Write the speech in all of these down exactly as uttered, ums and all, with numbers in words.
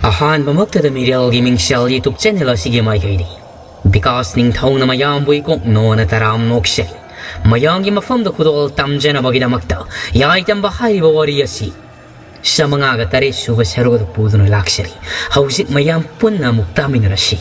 ꯑꯍꯥꯟꯕꯃꯛꯇꯗ ꯃꯤꯔꯦꯜꯒꯤ ꯃꯤꯡꯁꯦꯜ YouTube channel ꯑꯁꯤꯒꯤ ꯃꯥꯏꯀꯩꯗꯒꯤ ꯕꯤꯀꯥꯁ ꯅꯤꯡꯊꯧꯅ ꯃꯌꯥꯝꯕꯨ ꯏꯀꯣꯛ ꯅꯣꯟꯅ ꯇꯔꯥꯝ ꯅꯣꯛꯆꯔꯤ꯫ ꯃꯌꯥꯝꯒꯤ ꯃꯐꯝꯗ ꯈꯨꯗꯣꯜ ꯇꯝꯖꯅꯕꯒꯤꯗꯃꯛꯇ ꯌꯥꯏꯇꯝꯕ ꯍꯥꯏꯔꯤꯕ ꯋꯥꯔꯤ ꯑꯁꯤ ꯆꯥꯃꯉꯥꯒ ꯇꯔꯦꯠ ꯁꯨꯕ ꯁꯔꯨꯛ ꯑꯗꯨ ꯄꯨꯗꯨꯅ ꯂꯥꯛꯆꯔꯤ꯫ ꯍꯧꯖꯤꯛ ꯃꯌꯥꯝ ꯄꯨꯟꯅ ꯑꯃꯨꯛ ꯇꯥꯃꯤꯟꯅꯔꯁꯤ꯫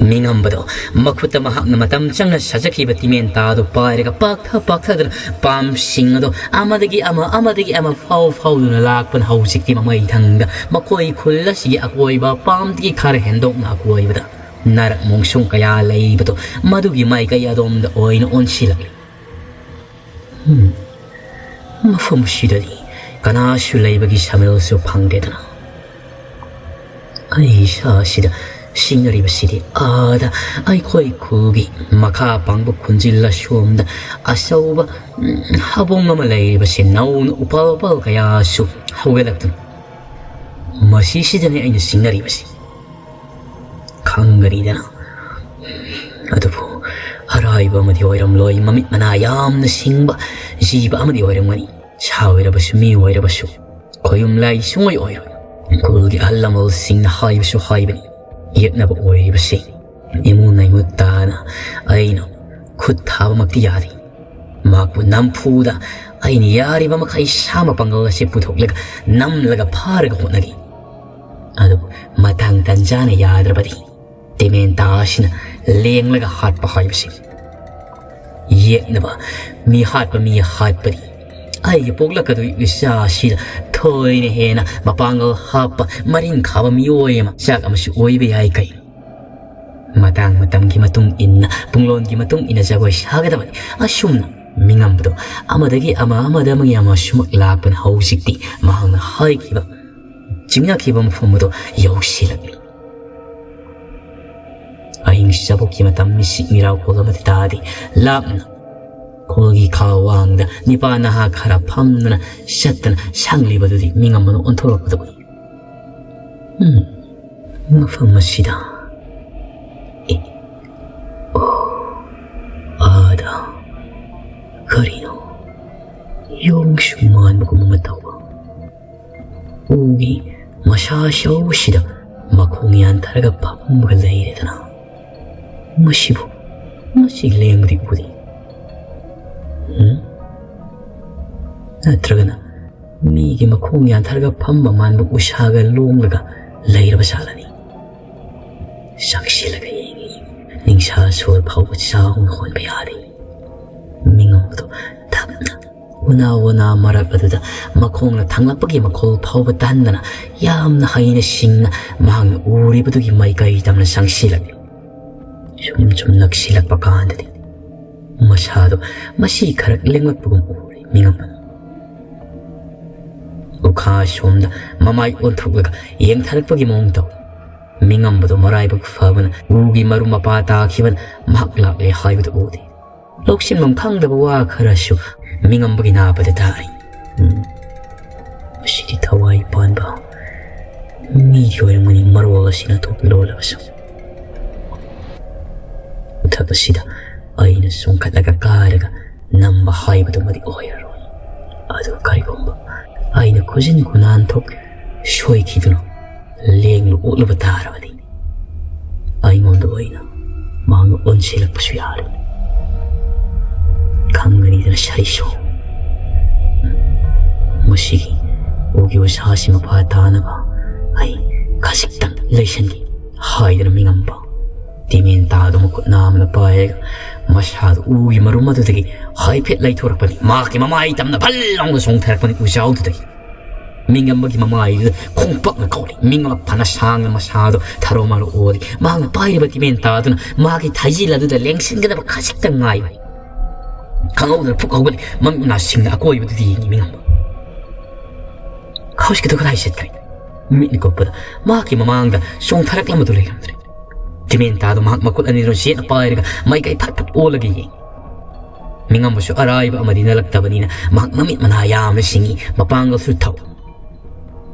ꯃꯤꯉꯝꯕꯗꯣ ꯃꯈꯨꯠꯇ ꯃꯍꯥꯛꯅ ꯃꯇꯝ ꯆꯪꯅ ꯁꯥꯖꯈꯤꯕ ꯇꯤꯃꯦꯟꯇꯥ ꯑꯗꯨ ꯄꯥꯏꯔꯒ ꯄꯥꯛꯊ ꯄꯥꯛꯊꯗꯨꯅ ꯄꯥꯝꯁꯤꯡ ꯑꯗꯣ ꯑꯃꯗꯒꯤ ꯑꯃ, ꯑꯃꯗꯒꯤ ꯑꯃ ꯐꯥꯎ ꯐꯥꯎꯗꯨꯅ ꯂꯥꯛꯄꯅ ꯍꯧꯖꯤꯛꯇꯤ ꯃꯃꯩ ꯊꯪꯗ ꯃꯈꯣꯏ ꯈꯨꯜ ꯑꯁꯤꯒꯤ ꯑꯀꯣꯏꯕ ꯄꯥꯝꯗꯒꯤ ꯈꯔ ꯍꯦꯟꯗꯣꯛꯅ ꯑꯀꯣꯏꯕꯗ ꯅꯥꯔꯛ ꯃꯣꯡꯁꯣꯡ ꯀꯌꯥ ꯂꯩꯕꯗꯣ ꯃꯗꯨꯒꯤ ꯃꯥꯏꯀꯩ ꯑꯗꯣꯝꯗ ꯑꯣꯏꯅ ꯑꯣꯟꯁꯤꯜꯂꯛꯂꯤ꯫ ꯍꯝ, ꯃꯐꯝꯁꯤꯗꯗꯤ ꯀꯅꯥꯁꯨ ꯂꯩꯕꯒꯤ ꯁꯃꯦꯜꯁꯨ ꯐꯪꯗꯦꯗꯅ꯫ ꯑꯩ ꯏꯁꯥꯁꯤꯗ ꯁꯤꯡꯅꯔꯤꯕꯁꯤꯗꯤ ꯑꯥꯗ ꯑꯩꯈꯣꯏ ꯈꯨꯜꯒꯤ ꯃꯈꯥ ꯄꯥꯡꯕ ꯈꯨꯟꯖꯤꯜ ꯑꯁꯣꯝꯗ ꯑꯆꯧꯕ, ꯎꯝ, ꯍꯥꯕꯣꯡ ꯑꯃ ꯂꯩꯔꯤꯕꯁꯤ ꯅꯧꯅ ꯎꯄꯥꯜ ꯋꯥꯄꯥꯜ ꯀꯌꯥꯁꯨ ꯍꯧꯒꯠꯂꯛꯇꯨꯅ ꯃꯁꯤꯁꯤꯗꯅꯤ ꯑꯩꯅ ꯁꯤꯡꯅꯔꯤꯕꯁꯤ꯫ ꯈꯪꯒꯅꯤꯗꯅ꯫ ꯑꯗꯨꯕꯨ ꯑꯔꯥꯏꯕ ꯑꯃꯗꯤ ꯑꯣꯏꯔꯝꯂꯣꯏ꯫ ꯃꯃꯤꯠ ꯃꯅꯥ ꯌꯥꯝꯅ ꯁꯤꯡꯕ ꯖꯤꯕ ꯑꯃꯗꯤ ꯑꯣꯏꯔꯝꯒꯅꯤ꯫ ꯁꯥ ꯑꯣꯏꯔꯕꯁꯨ, ꯃꯤ ꯑꯣꯏꯔꯕꯁꯨ, ꯈꯣꯌꯨꯝ ꯂꯥꯏ ꯁꯨꯡꯑꯣꯏ ꯑꯣꯏꯔꯣꯏ꯫ ꯈꯨꯜꯒꯤ ꯑꯍꯜ ꯂꯃꯟꯁꯤꯡꯅ ꯍꯥꯏꯕꯁꯨ ꯍꯥꯏꯕꯅꯤ, ꯌꯦꯛꯅꯕ ꯑꯣꯏꯔꯤꯕꯁꯤ ꯏꯃꯨ ꯅꯩꯃꯨ ꯇꯥꯅ ꯑꯩꯅ ꯈꯨꯠ ꯊꯥꯕꯃꯛꯇꯤ ꯌꯥꯔꯤ꯫ ꯃꯍꯥꯛꯄꯨ ꯅꯝꯐꯨꯗ ꯑꯩꯅ ꯌꯥꯔꯤꯕ ꯃꯈꯩ ꯁꯥ ꯃꯄꯥꯡꯒꯜ ꯑꯁꯤ ꯄꯨꯊꯣꯛꯂꯒ ꯅꯝꯂꯒ ꯐꯥꯔꯒ ꯍꯣꯠꯅꯒꯦ꯫ ꯑꯗꯨꯕꯨ ꯃꯇꯥꯡ ꯇꯟꯖꯥꯅ ꯌꯥꯗ꯭ꯔꯕꯗꯤ ꯇꯤꯃꯦꯟꯇꯥ ꯑꯁꯤꯅ ꯂꯦꯡꯂꯒ ꯍꯥꯠꯄ ꯍꯥꯏꯕꯁꯤ ꯌꯦꯠꯅꯕ ꯃꯤ ꯍꯥꯠꯄ ꯃꯤ ꯍꯥꯠꯄꯗꯤ ꯑꯩꯒꯤ ꯄꯣꯛꯂꯛꯀꯗꯧꯔꯤꯕ ꯏꯆꯥ ꯑꯁꯤꯗ ꯊꯣꯏꯅ ꯍꯦꯟꯅ ꯃꯄꯥꯡꯒꯜ ꯍꯥꯞꯄ ꯃꯔꯤꯟ ꯈꯥꯕ ꯃꯤꯑꯣꯏ ꯑꯃ ꯆꯥꯛ ꯑꯃꯁꯨ ꯑꯣꯏꯕ ꯌꯥꯏ ꯀꯩ꯫ ꯃꯇꯥꯡ ꯃꯇꯝꯒꯤ ꯃꯇꯨꯡ ꯏꯟꯅ, ꯄꯨꯡꯂꯣꯟꯒꯤ ꯃꯇꯨꯡ ꯏꯟꯅ ꯖꯒꯣꯏ ꯁꯥꯒꯗꯕꯅꯤ꯫ ꯑꯁꯨꯝꯅ ꯃꯤꯉꯝꯕꯗꯣ ꯑꯃꯗꯒꯤ ꯑꯃ, ꯑꯃꯗꯒꯤ ꯑꯃ ꯁꯨꯝꯃꯛ ꯂꯥꯛꯄꯅ ꯍꯧꯖꯤꯛꯇꯤ ꯃꯍꯥꯛꯅ ꯍꯥꯏꯈꯤꯕ, ꯆꯤꯡꯅꯈꯤꯕ ꯃꯐꯝ ꯑꯗꯨ ꯌꯧꯁꯤꯜꯂꯛꯂꯤ꯫ ꯑꯍꯤꯡ ꯆꯕꯣꯛꯀꯤ ꯃꯇꯝ ꯃꯤꯁꯤꯛ ꯃꯤꯔꯥꯎ ꯈꯣꯜ ꯑꯃꯗꯤ ꯇꯥꯗꯦ꯫ ꯂꯥꯞꯅ ꯈꯣꯜꯒꯤ ꯈꯥ ꯋꯥꯡꯗ ꯅꯤꯄꯥ ꯅꯍꯥ ꯈꯔ ꯐꯝꯗꯨꯅ ꯆꯠꯇꯅ ꯁꯪꯂꯤꯕꯗꯨꯗꯤ ꯃꯤꯉꯝꯕꯅ ꯑꯣꯟꯊꯣꯔꯛꯄꯗ ꯎꯏ꯫ ꯎꯝ, ꯃꯐꯝ ꯑꯁꯤꯗ꯫ ꯑꯦ, ꯑꯣ, ꯑꯥꯗ꯫ ꯀꯔꯤꯅꯣ? ꯌꯣꯡꯁꯨ ꯃꯥꯟꯕꯒꯨꯝ ꯑꯃ ꯇꯧꯕ ꯎꯒꯤ ꯃꯁꯥ ꯁꯧꯁꯤꯗ ꯃꯈꯣꯡ ꯌꯥꯟꯊꯔꯒ ꯐꯝꯃꯒ ꯂꯩꯔꯦꯗꯅ꯫ ꯃꯁꯤꯕꯨ ꯃꯁꯤ ꯂꯦꯡꯕꯗꯤ ꯎꯗꯦ꯫ ꯎꯝ? ꯅꯠꯇ꯭ꯔꯒꯅ ꯃꯤꯒꯤ ꯃꯈꯣꯡ ꯌꯥꯟꯊꯔꯒ ꯐꯝꯕ ꯃꯥꯟꯕ ꯎꯁꯥꯒ ꯂꯣꯡꯂꯒ ꯂꯩꯔꯕ ꯖꯥꯠꯂꯅꯤ? ꯆꯪꯁꯤꯜꯂꯒ ꯌꯦꯡꯉꯤ꯫ ꯅꯤꯡꯁꯥ ꯁꯣꯔ ꯐꯥꯎꯕ ꯆꯥꯎꯅ ꯍꯣꯟꯕ ꯌꯥꯗꯦ꯫ ꯃꯤꯉꯝꯕꯗꯣ ꯇꯞꯅ ꯎꯅꯥ ꯋꯥꯅꯥ ꯃꯔꯛ ꯑꯗꯨꯗ ꯃꯈꯣꯡꯅ ꯊꯥꯡꯂꯛꯄꯒꯤ ꯃꯈꯣꯜ ꯐꯥꯎꯕ ꯇꯥꯍꯟꯗꯅ ꯌꯥꯝꯅ ꯍꯩꯅ ꯁꯤꯡꯅ ꯃꯍꯥꯛꯅ ꯎꯔꯤꯕꯗꯨꯒꯤ ꯃꯥꯏꯀꯩ ꯇꯝꯅ ꯆꯪꯁꯤꯜꯂꯛꯂꯤ꯫ ꯁꯨꯝ ꯁꯨꯝ ꯅꯛꯁꯤꯜꯂꯛꯄ ꯀꯥꯟꯗꯗꯤ ꯃꯁꯥꯗꯣ ꯃꯁꯤ ꯈꯔ ꯂꯦꯡꯂꯛꯄꯒꯨꯝ ꯎꯔꯦ ꯃꯤꯉꯝꯕꯅ꯫ ꯎꯈꯥ ꯁꯣꯝꯗ ꯃꯃꯥꯏ ꯑꯣꯟꯊꯣꯛꯂꯒ ꯌꯦꯡꯊꯔꯛꯄꯒꯤ ꯃꯑꯣꯡ ꯇꯧꯏ꯫ ꯃꯤꯉꯝꯕꯗꯣ ꯃꯔꯥꯏꯕꯛ ꯐꯕꯅ ꯎꯒꯤ ꯃꯔꯨ ꯃꯄꯥ ꯇꯥꯈꯤꯕꯅ ꯃꯍꯥꯛ ꯂꯥꯛꯂꯦ ꯍꯥꯏꯕꯗꯨ ꯎꯗꯦ꯫ ꯂꯧꯁꯤꯟꯐꯝ ꯈꯪꯗꯕ ꯋꯥ ꯈꯔꯁꯨ ꯃꯤꯉꯝꯕꯒꯤ ꯅꯥꯕꯗ ꯇꯥꯔꯤ꯫ ꯎꯝ꯫ ꯃꯁꯤꯗꯤ ꯊꯋꯥꯏ ꯄꯥꯟꯕ ꯃꯤꯒꯤ ꯑꯣꯏꯔꯝꯒꯅꯤ, ꯃꯔꯣꯜ ꯑꯁꯤꯅ ꯊꯣꯛ ꯂꯣꯜꯂꯕꯁꯨ꯫ ꯃꯊꯛ ꯑꯁꯤꯗ ꯑꯩꯅ ꯆꯣꯡꯈꯠꯂꯒ ꯀꯥꯔꯒ ꯅꯝꯕ ꯍꯥꯏꯕꯗꯨꯃꯗꯤ ꯑꯣꯏꯔꯔꯣꯏ꯫ ꯑꯗꯨ ꯀꯔꯤꯒꯨꯝꯕ ꯑꯩꯅ ꯈꯨꯖꯤꯟ ꯈꯨꯅꯥꯟ ꯊꯣꯛ ꯁꯣꯏꯈꯤꯗꯨꯅ ꯂꯦꯡꯂꯨ ꯑꯣꯛꯂꯨꯕ ꯇꯥꯔꯕꯗꯤ ꯑꯩꯉꯣꯟꯗ ꯑꯣꯏꯅ ꯃꯥꯡ ꯑꯣꯟꯁꯤꯜꯂꯛꯄꯁꯨ ꯌꯥꯔꯦ꯫ ꯈꯪꯒꯅꯤꯗꯅ ꯁꯔꯤꯁꯣ꯫ ꯃꯁꯤꯒꯤ ꯎꯒꯤ ꯎꯁꯥꯁꯤ ꯃꯄꯥ ꯇꯥꯅꯕ ꯑꯩ ꯈꯖꯤꯛꯇꯪ ꯂꯩꯁꯟꯒꯦ ꯍꯥꯏꯗꯅ ꯃꯤꯉꯝꯕ ꯇꯤꯃꯦꯟ ꯇꯥꯗꯨ ꯃꯈꯨꯠ ꯅꯥꯝꯃꯅ ꯄꯥꯏꯔꯒ ꯃꯁꯥꯗꯨ ꯎꯒꯤ ꯃꯔꯨꯝ ꯑꯗꯨꯗꯒꯤ ꯍꯥꯏꯐꯦꯠ ꯂꯩꯊꯣꯔꯛꯄꯅꯤ꯫ ꯃꯍꯥꯛꯀꯤ ꯃꯃꯥꯏ ꯇꯝꯅ ꯐꯜ ꯂꯥꯎꯅ ꯆꯣꯡꯊꯔꯛꯄꯅꯤ ꯎꯖꯥꯎꯗꯨꯗꯒꯤ꯫ ꯃꯤꯉꯝꯕꯒꯤ ꯃꯃꯥꯏꯗꯨꯗ ꯈꯣꯡꯄꯥꯛꯅ ꯀꯥꯎꯔꯤ꯫ ꯃꯤꯉꯝꯕ ꯐꯅ ꯁꯥꯡꯅ ꯃꯁꯥꯗꯣ ꯊꯔꯣ ꯃꯥꯔꯣ ꯑꯣꯜꯂꯤ꯫ ꯃꯍꯥꯛꯅ ꯄꯥꯏꯔꯤꯕ ꯇꯤꯃꯦꯟ ꯇꯥꯗꯨꯅ ꯃꯥꯒꯤ ꯊꯥꯏꯖꯤꯜ ꯑꯗꯨꯗ ꯂꯦꯡꯁꯤꯟꯒꯗꯕ ꯈꯖꯤꯛꯇꯪ ꯉꯥꯏꯕꯅꯤ꯫ ꯈꯪꯍꯧꯗꯅ ꯐꯨꯛ ꯍꯧꯒꯠꯂꯤ꯫ ꯃꯃꯤꯠ ꯃꯅꯥꯁꯤꯡꯅ ꯑꯀꯣꯏꯕꯗꯨꯗ ꯌꯦꯡꯉꯤ ꯃꯤꯉꯝꯕ꯫ ꯍꯧꯖꯤꯛꯀꯤꯗꯣ ꯀꯗꯥꯏ ꯆꯠꯈ꯭ꯔꯦ? ꯃꯤꯠ ꯀꯨꯞꯄꯗ ꯃꯍꯥꯛꯀꯤ ꯃꯃꯥꯡꯗ ꯆꯣꯡꯊꯔꯛꯂꯝꯕꯗꯨ ꯂꯩꯔꯝꯗ꯭ꯔꯦ꯫ ꯇꯤꯃꯦꯟ ꯇꯥꯗꯨ ꯃꯍꯥꯛ ꯃꯈꯨꯠ ꯑꯅꯤꯗꯨꯅ ꯆꯦꯠꯅ ꯄꯥꯏꯔꯒ ꯃꯥꯏꯀꯩ ꯐꯠ ꯐꯠ ꯑꯣꯜꯂꯒ ꯌꯦꯡꯉꯤ꯫ ꯃꯤꯉꯝꯕꯁꯨ ꯑꯔꯥꯏꯕ ꯑꯃꯗꯤ ꯅꯠꯂꯛꯇꯕꯅꯤꯅ ꯃꯍꯥꯛ ꯃꯃꯤꯠ ꯃꯅꯥ ꯌꯥꯝꯅ ꯁꯤꯡꯉꯤ, ꯃꯄꯥꯡꯒꯜꯁꯨ ꯊꯧ꯫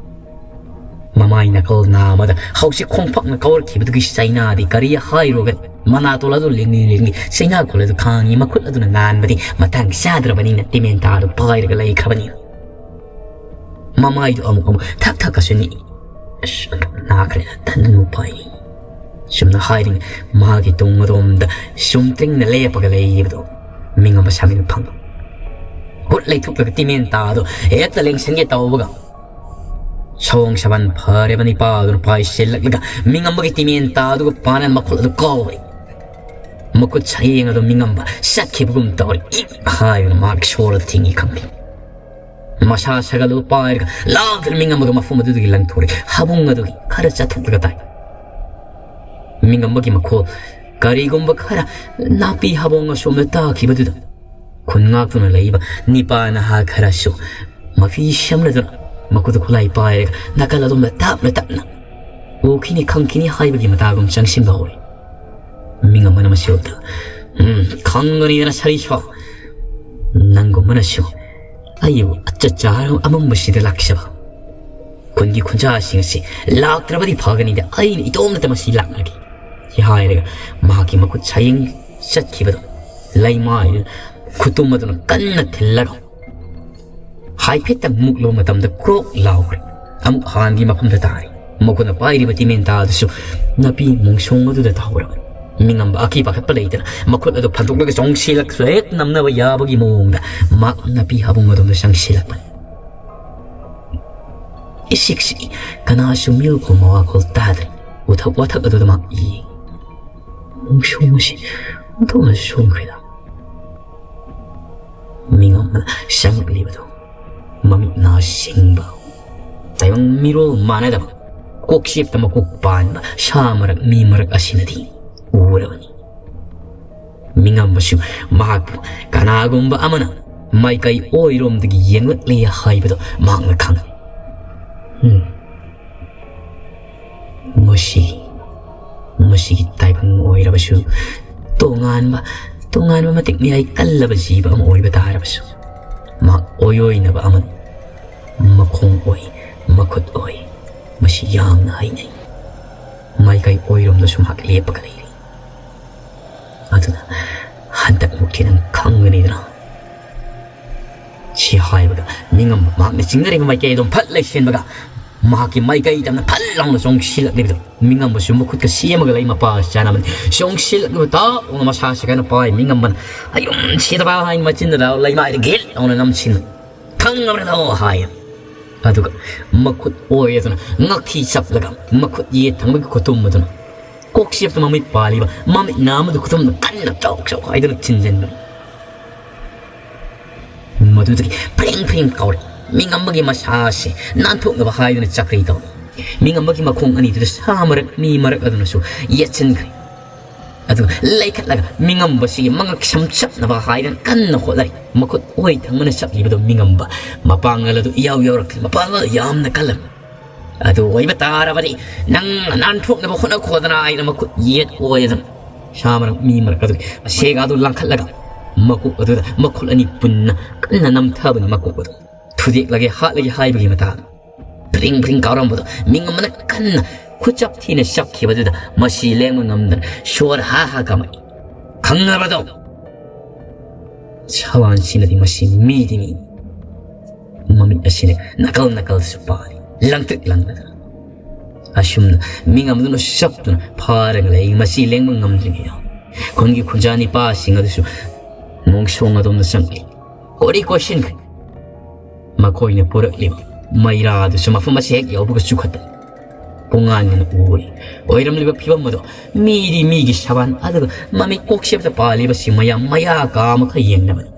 ꯃꯃꯥ ꯃꯥꯏ ꯅꯥꯀꯜ ꯅꯥꯝꯃꯗ ꯍꯧꯖꯤꯛ ꯈꯣꯡꯐꯛꯅ ꯀꯥꯎꯔꯛꯈꯤꯕꯗꯨꯒꯤ ꯆꯩꯅꯥꯗꯤ ꯀꯔꯤ ꯍꯥꯏꯔꯨꯒꯅꯤ? ꯃꯅꯥꯇꯣꯜ ꯑꯗꯨ ꯂꯦꯡꯂꯤ ꯂꯦꯡꯂꯤ ꯆꯩꯅꯥ ꯈꯨꯜ ꯑꯗꯨ ꯈꯥꯡꯉꯤ꯫ ꯃꯈꯨꯠ ꯑꯗꯨꯅ ꯉꯥꯟꯕꯗꯤ ꯃꯇꯥꯡ ꯆꯥꯗ꯭ꯔꯕꯅꯤꯅ ꯇꯤꯃꯦꯟꯇꯥ ꯑꯗꯨ ꯄꯥꯏꯔꯒ ꯂꯩꯈ꯭ꯔꯕꯅꯤ꯫ ꯃꯃꯥꯏꯗꯨ ꯑꯃꯨꯛ ꯑꯃꯨꯛ ꯊꯛ ꯊꯛꯀꯁꯨ ꯅꯤꯛꯏ꯫ "ꯑꯁ, ꯑꯣꯟꯊꯣꯛꯅ ꯅꯥꯈ꯭ꯔꯦꯗ, ꯇꯟꯗꯅ ꯎꯄꯥꯏ ꯂꯩ꯫" ꯁꯨꯝꯅ ꯍꯥꯏꯔꯤꯉꯩ ꯃꯍꯥꯛꯀꯤ ꯇꯨꯡ ꯑꯗꯣꯝꯗ ꯆꯨꯝꯇ꯭ꯔꯤꯡꯅ ꯂꯦꯞꯄꯒ ꯂꯩꯔꯤꯕꯗꯨ ꯃꯤꯉꯝꯕ ꯁꯥꯃꯤꯜ ꯐꯪꯏ꯫ ꯈꯨꯠ ꯂꯩꯊꯣꯛꯂꯒ ꯇꯤꯃꯦꯟꯇꯥ ꯑꯗꯨ ꯍꯦꯛꯇ ꯂꯦꯡꯁꯤꯟꯒꯦ ꯇꯧꯕꯒ, ꯁꯑꯣꯡ ꯁꯥꯕꯟ ꯐꯔꯦꯕ ꯅꯤꯄꯥ ꯑꯗꯨꯅ ꯄꯥꯏꯁꯤꯜꯂꯛꯂꯒ ꯃꯤꯉꯝꯕꯒꯤ ꯇꯤꯃꯦꯟꯇꯥ ꯑꯗꯨꯒ ꯄꯥꯅ ꯃꯈꯨꯠ ꯑꯗꯨ ꯀꯥꯎꯔꯦ꯫ ꯃꯈꯨꯠ ꯁꯥꯌꯦꯡ ꯑꯗꯨ ꯃꯤꯉꯝꯕ ꯆꯠꯈꯤꯕꯒꯨꯝ ꯇꯧꯔꯦ꯫ ꯏꯛ ꯍꯥꯏꯗꯨꯅ ꯃꯍꯥꯛ ꯁꯣꯔ ꯊꯤꯡꯏ ꯈꯪꯗꯦ꯫ ꯃꯁꯥ ꯁꯥꯒꯠꯂꯕ ꯄꯥꯏꯔꯒ ꯂꯥꯎꯗꯨꯅ ꯃꯤꯉꯝꯕꯒ ꯃꯐꯝ ꯑꯗꯨꯗꯒꯤ ꯂꯪꯊꯣꯔꯛꯏ꯫ ꯍꯥꯕꯨꯡ ꯑꯗꯨꯒꯤ ꯈꯔ ꯆꯠꯊꯣꯛꯂꯒ ꯇꯥꯏ꯫ ꯃꯤꯉꯝꯕꯒꯤ ꯃꯈꯣꯜ ꯀꯔꯤꯒꯨꯝꯕ ꯈꯔ ꯅꯥꯄꯤ ꯍꯥꯕꯣꯡ ꯑꯁꯣꯝꯗ ꯇꯥꯈꯤꯕꯗꯨꯗ ꯈꯨꯟ ꯉꯥꯛꯇꯨꯅ ꯂꯩꯕ ꯅꯤꯄꯥ ꯅꯍꯥ ꯈꯔꯁꯨ ꯃꯐꯤ ꯁꯝꯅꯗꯨꯅ ꯃꯈꯨꯠꯇ ꯈꯨꯠꯂꯥꯏ ꯄꯥꯏꯔꯒ ꯅꯥꯀꯜ ꯑꯗꯣꯝꯗ ꯇꯞꯅ ꯇꯞꯅ ꯎꯈꯤꯅꯤ ꯈꯪꯈꯤꯅꯤ ꯍꯥꯏꯕꯒꯤ ꯃꯇꯥꯒꯨꯝ ꯆꯪꯁꯤꯟꯕ ꯍꯧꯔꯦ꯫ ꯃꯤꯉꯝꯕꯅ ꯃꯁꯤꯔꯣꯝꯗ, "ꯎꯝ, ꯈꯪꯒꯅꯤꯗꯅ ꯁꯔꯤꯁꯣ, ꯅꯪꯒꯨꯝꯕꯅꯁꯨ ꯑꯩꯕꯨ ꯑꯆꯠ ꯆꯥꯔ ꯑꯃꯝꯕꯁꯤꯗ ꯂꯥꯛꯆꯕ꯫ ꯈꯨꯟꯒꯤ ꯈꯨꯟꯖꯥꯁꯤꯡ ꯑꯁꯤ ꯂꯥꯛꯇ꯭ꯔꯕꯗꯤ ꯐꯒꯅꯤꯗ, ꯑꯩꯅ ꯏꯇꯣꯝꯇ ꯃꯁꯤ ꯂꯥꯛꯅꯒꯦ," ꯁꯤ ꯍꯥꯏꯔꯒ ꯃꯍꯥꯛꯀꯤ ꯃꯈꯨꯠ ꯁꯥꯌꯦꯡ ꯆꯠꯈꯤꯕꯗꯣ ꯂꯩꯃꯥꯏꯗꯨ ꯈꯨꯇꯨꯝ ꯑꯗꯨꯅ ꯀꯟꯅ ꯊꯤꯜꯂꯒ ꯍꯥꯏꯐꯦꯠꯇꯪ ꯃꯨꯛꯂꯨꯕ ꯃꯇꯝꯗ ꯀ꯭ꯔꯣꯛ ꯂꯥꯎꯈ꯭ꯔꯦ꯫ ꯑꯃꯨꯛ ꯍꯥꯟꯅꯒꯤ ꯃꯐꯝꯗ ꯇꯥꯔꯦ꯫ ꯃꯈꯨꯠꯅ ꯄꯥꯏꯔꯤꯕ ꯇꯤꯃꯦꯟꯇꯥ ꯑꯗꯨꯁꯨ ꯅꯥꯄꯤ ꯃꯣꯡꯁꯣꯡ ꯑꯗꯨꯗ ꯇꯥꯍꯧꯔꯕꯅꯤ꯫ ꯃꯤꯉꯝꯕ ꯑꯀꯤ ꯄꯥꯈꯠꯄ ꯂꯩꯇꯅ ꯃꯈꯨꯠ ꯑꯗꯨ ꯐꯟꯗꯣꯛꯂꯒ ꯆꯣꯡꯁꯤꯜꯂꯛꯁꯨ ꯍꯦꯛ ꯅꯝꯅꯕ ꯌꯥꯕꯒꯤ ꯃꯑꯣꯡꯗ ꯃꯍꯥꯛ ꯅꯥꯄꯤ ꯍꯥꯕꯨꯡ ꯑꯗꯣꯝꯗ ꯆꯪꯁꯤꯜꯂꯛꯄꯅꯤ꯫ ꯏꯁꯤꯛꯁꯤ ꯀꯅꯥꯁꯨ ꯃꯤꯔꯣꯜ ꯃꯋꯥꯈꯣꯜ ꯇꯥꯗ꯭ꯔꯦ꯫ ꯎꯊꯛ ꯋꯥꯊꯛ ꯑꯗꯨꯗ ꯃꯍꯥꯛ ꯌꯦꯡꯉꯤ꯫ ꯃꯣꯡꯁꯣꯡ ꯑꯁꯤ ꯑꯣꯟꯊꯣꯛꯅ ꯁꯣꯡꯈ꯭ꯔꯦꯗ꯫ ꯃꯤꯉꯝꯕꯅ ꯆꯪꯂꯛꯂꯤꯕꯗꯨ ꯃꯃꯤꯠ ꯅꯥ ꯁꯤꯡꯕ, ꯇꯥꯏꯕꯪ ꯃꯤꯔꯣꯜ ꯃꯥꯟꯅꯗꯕ, ꯀꯣꯛꯆꯦꯞꯇ ꯃꯀꯣꯛ ꯄꯥꯟꯕ ꯁꯥ ꯃꯔꯛ ꯃꯤ ꯃꯔꯛ ꯑꯁꯤꯅꯗꯤ ꯎꯔꯕꯅꯤ꯫ ꯃꯤꯉꯝꯕꯁꯨ ꯃꯍꯥꯛꯄꯨ ꯀꯅꯥꯒꯨꯝꯕ ꯑꯃꯅ ꯃꯥꯏꯀꯩ ꯑꯣꯏꯔꯣꯝꯗꯒꯤ ꯌꯦꯡꯂꯛꯂꯦ ꯍꯥꯏꯕꯗꯨ ꯃꯍꯥꯛꯅ ꯈꯪꯏ꯫ ꯎꯝ꯫ ꯃꯁꯤ, ꯃꯁꯤꯒꯤ ꯇꯥꯏꯕꯪ ꯑꯣꯏꯔꯕꯁꯨ, ꯇꯣꯉꯥꯟꯕ, ꯇꯣꯉꯥꯟꯕ ꯃꯇꯤꯛ ꯃꯌꯥꯏ ꯀꯜꯂꯕ ꯖꯤꯕ ꯑꯃ ꯑꯣꯏꯕ ꯇꯥꯔꯕꯁꯨ, ꯃꯍꯥꯛ ꯑꯣꯏꯔꯣꯏꯅꯕ ꯑꯃꯅꯤ꯫ ꯃꯈꯣꯡ ꯑꯣꯏ, ꯃꯈꯨꯠ ꯑꯣꯏ, ꯃꯁꯤ ꯌꯥꯝꯅ ꯍꯩꯅꯩ꯫ ꯃꯥꯏꯀꯩ ꯑꯣꯏꯔꯣꯝꯗꯁꯨ ꯃꯍꯥꯛ ꯂꯦꯞꯄꯒ ꯂꯩꯔꯤ꯫ ꯑꯗꯨꯅ, "ꯍꯟꯗꯛꯃꯨꯛꯇꯤ ꯅꯪ ꯈꯪꯒꯅꯤꯗꯅ?" ꯁꯤ ꯍꯥꯏꯕꯒ ꯃꯤꯉꯝꯕ ꯃꯍꯥꯛꯅ ꯆꯤꯡꯅꯔꯤꯕ ꯃꯥꯏꯀꯩ ꯑꯗꯨꯝ ꯐꯠ ꯂꯩꯁꯤꯟꯕꯒ, ꯃꯍꯥꯛꯀꯤ ꯃꯥꯏꯀꯩ ꯇꯝꯅ ꯐꯠ ꯂꯥꯎꯅ ꯆꯣꯡꯁꯤꯜꯂꯛꯂꯤꯕꯗꯨ, ꯃꯤꯉꯝꯕꯁꯨ ꯃꯈꯨꯠꯀ ꯁꯦꯝꯃꯒ ꯂꯩ, ꯃꯄꯥ ꯆꯥꯅꯕꯅꯤ꯫ ꯆꯣꯡꯁꯤꯜꯂꯛꯂꯤꯕ ꯇꯥꯞ ꯂꯥꯎꯅ ꯃꯁꯥꯁꯤ ꯀꯟꯅ ꯄꯥꯏ꯫ ꯃꯤꯉꯝꯕꯅ, "ꯑꯌꯨꯝ ꯁꯤꯗꯕ" ꯍꯥꯏꯅ ꯃꯆꯤꯟꯗ ꯂꯩꯃꯥꯏꯗ ꯒꯤꯠ ꯂꯥꯎꯅ ꯅꯝꯁꯤꯟꯕ꯫ "ꯈꯪꯉꯕ꯭ꯔꯗꯣ?" ꯍꯥꯏ꯫ ꯑꯗꯨꯒ ꯃꯈꯨꯠ ꯑꯣꯏ ꯑꯗꯨꯅ ꯉꯛꯊꯤ ꯆꯞꯂꯒ, ꯃꯈꯨꯠ ꯌꯦꯠ ꯊꯪꯕꯒꯤ ꯈꯨꯇꯨꯝ ꯑꯗꯨꯅ ꯀꯣꯛꯆꯦꯞꯇ ꯃꯃꯤꯠ ꯄꯥꯜꯂꯤꯕ ꯃꯃꯤꯠ ꯅꯥꯝ ꯑꯗꯨ ꯈꯨꯇꯨꯝꯗ ꯀꯟꯅ ꯆꯥꯎ ꯆꯥꯎ ꯍꯥꯏꯗꯨꯅ ꯊꯤꯟꯖꯤꯟꯕꯅꯤ꯫ ꯃꯗꯨꯗꯒꯤ ꯐ꯭ꯔꯤꯡ ꯐ꯭ꯔꯤꯡ ꯀꯥꯎꯔꯦ꯫ ꯃꯤꯉꯝꯕꯒꯤ ꯃꯁꯥꯁꯤ ꯅꯥꯟꯊꯣꯛꯅꯕ ꯍꯥꯏꯗꯨꯅ ꯆꯥꯀ꯭ꯔꯤ ꯇꯧꯔꯦ꯫ ꯃꯤꯉꯝꯕꯒꯤ ꯃꯈꯣꯡ ꯑꯅꯤꯗꯨꯗ ꯁꯥ ꯃꯔꯛ, ꯃꯤ ꯃꯔꯛ ꯑꯗꯨꯅꯁꯨ ꯌꯦꯠꯁꯤꯟꯈ꯭ꯔꯦ꯫ ꯑꯗꯨꯒ ꯂꯩꯈꯠꯂꯒ ꯃꯤꯉꯝꯕꯁꯤꯒꯤ ꯃꯉꯛ ꯁꯝ ꯆꯞꯅꯕ ꯍꯥꯏꯗꯅ ꯀꯟꯅ ꯍꯣꯠꯅꯔꯤ꯫ ꯃꯈꯨꯠ ꯑꯣꯏ ꯊꯪꯕꯅ ꯆꯞꯂꯤꯕꯗꯨ ꯃꯤꯉꯝꯕ ꯃꯄꯥꯡꯒꯜ ꯑꯗꯨ ꯏꯌꯥꯎ ꯌꯥꯎꯔꯛꯇ꯭ꯔꯦ꯫ ꯃꯄꯥꯡꯒꯜ ꯌꯥꯝꯅ ꯀꯜꯂꯝꯃꯤ꯫ "ꯑꯗꯨ ꯑꯣꯏꯕ ꯇꯥꯔꯕꯗꯤ ꯅꯪ ꯅꯥꯟꯊꯣꯛꯅꯕ ꯍꯣꯠꯅꯈꯣꯗꯅ" ꯍꯥꯏꯅ ꯃꯈꯨꯠ ꯌꯦꯠ ꯑꯣꯏ ꯑꯗꯨꯅ ꯁꯥ ꯃꯔꯛ, ꯃꯤ ꯃꯔꯛ ꯑꯗꯨꯒꯤ ꯑꯁꯦꯒꯥꯗꯨ ꯂꯪꯈꯠꯂꯒ ꯃꯀꯣꯛ ꯑꯗꯨꯗ ꯃꯈꯨꯠ ꯑꯅꯤ ꯄꯨꯟꯅ ꯀꯟꯅ ꯅꯝꯊꯕꯅꯤ꯫ ꯃꯀꯣꯛ ꯑꯗꯨ ꯊꯨꯗꯦꯛꯂꯒꯦ, ꯍꯥꯠꯂꯒꯦ ꯍꯥꯏꯕꯒꯤ ꯃꯇꯥꯡ꯫ ꯄ꯭ꯔꯤꯡ ꯄ꯭ꯔꯤꯡ ꯀꯥꯎꯔꯝꯕꯗꯣ ꯃꯤꯉꯝꯕꯅ ꯀꯟꯅ ꯈꯨꯆꯞ ꯊꯤꯅ ꯆꯞꯈꯤꯕꯗꯨꯗ ꯃꯁꯤ ꯂꯦꯡꯕ ꯉꯝꯗꯅ ꯁꯣꯔ ꯍꯥ ꯍꯥ ꯀꯥꯝꯃꯛꯏ꯫ "ꯈꯪꯉꯕꯗꯣ?" ꯁꯥꯕꯥꯟꯁꯤꯅꯗꯤ ꯃꯁꯤ ꯃꯤꯗꯤ ꯃꯤ꯫ ꯃꯃꯤꯠ ꯑꯁꯤꯅ ꯅꯥꯀꯜ ꯅꯥꯀꯜꯗꯁꯨ ꯄꯥꯜꯂꯤ, ꯂꯪꯇ꯭ꯔꯤꯛ ꯂꯪꯂꯗꯅ꯫ ꯑꯁꯨꯝꯅ ꯃꯤꯉꯝꯗꯨꯅ ꯆꯞꯇꯨꯅ ꯐꯥꯔꯒ ꯂꯩ꯫ ꯃꯁꯤ ꯂꯦꯡꯕ ꯉꯝꯗ꯭ꯔꯤꯉꯩꯗ ꯈꯨꯟꯒꯤ ꯈꯨꯟꯖꯥ ꯅꯤꯄꯥꯁꯤꯡ ꯑꯗꯨꯁꯨ ꯃꯣꯡꯁꯣꯡ ꯑꯗꯣꯝꯗ ꯆꯪꯂꯤ꯫ ꯀꯣꯔꯤ ꯀꯣꯏꯁꯤꯟꯈ꯭ꯔꯦ꯫ ꯃꯈꯣꯏꯅ ꯄꯨꯔꯛꯂꯤꯕ ꯃꯩꯔꯥ ꯑꯗꯨꯁꯨ ꯃꯐꯝ ꯑꯁꯤ ꯍꯦꯛ ꯌꯧꯕꯒ ꯆꯨꯈꯠꯄ꯫ ꯄꯨꯡꯉꯥꯟꯅꯤꯅ ꯎꯔꯤ꯫ ꯑꯣꯏꯔꯝꯂꯤꯕ ꯐꯤꯕꯝ ꯑꯗꯣ ꯃꯤꯗꯤ ꯃꯤꯒꯤ ꯁꯥꯕꯥꯟ, ꯑꯗꯨꯒ ꯃꯃꯤꯠ ꯀꯣꯛꯁꯦꯞꯇ ꯄꯥꯜꯂꯤꯕꯁꯤ ꯃꯌꯥꯝ ꯃꯌꯥ ꯀꯥ ꯑꯃꯈꯛ ꯌꯦꯡꯅꯕꯅꯤ꯫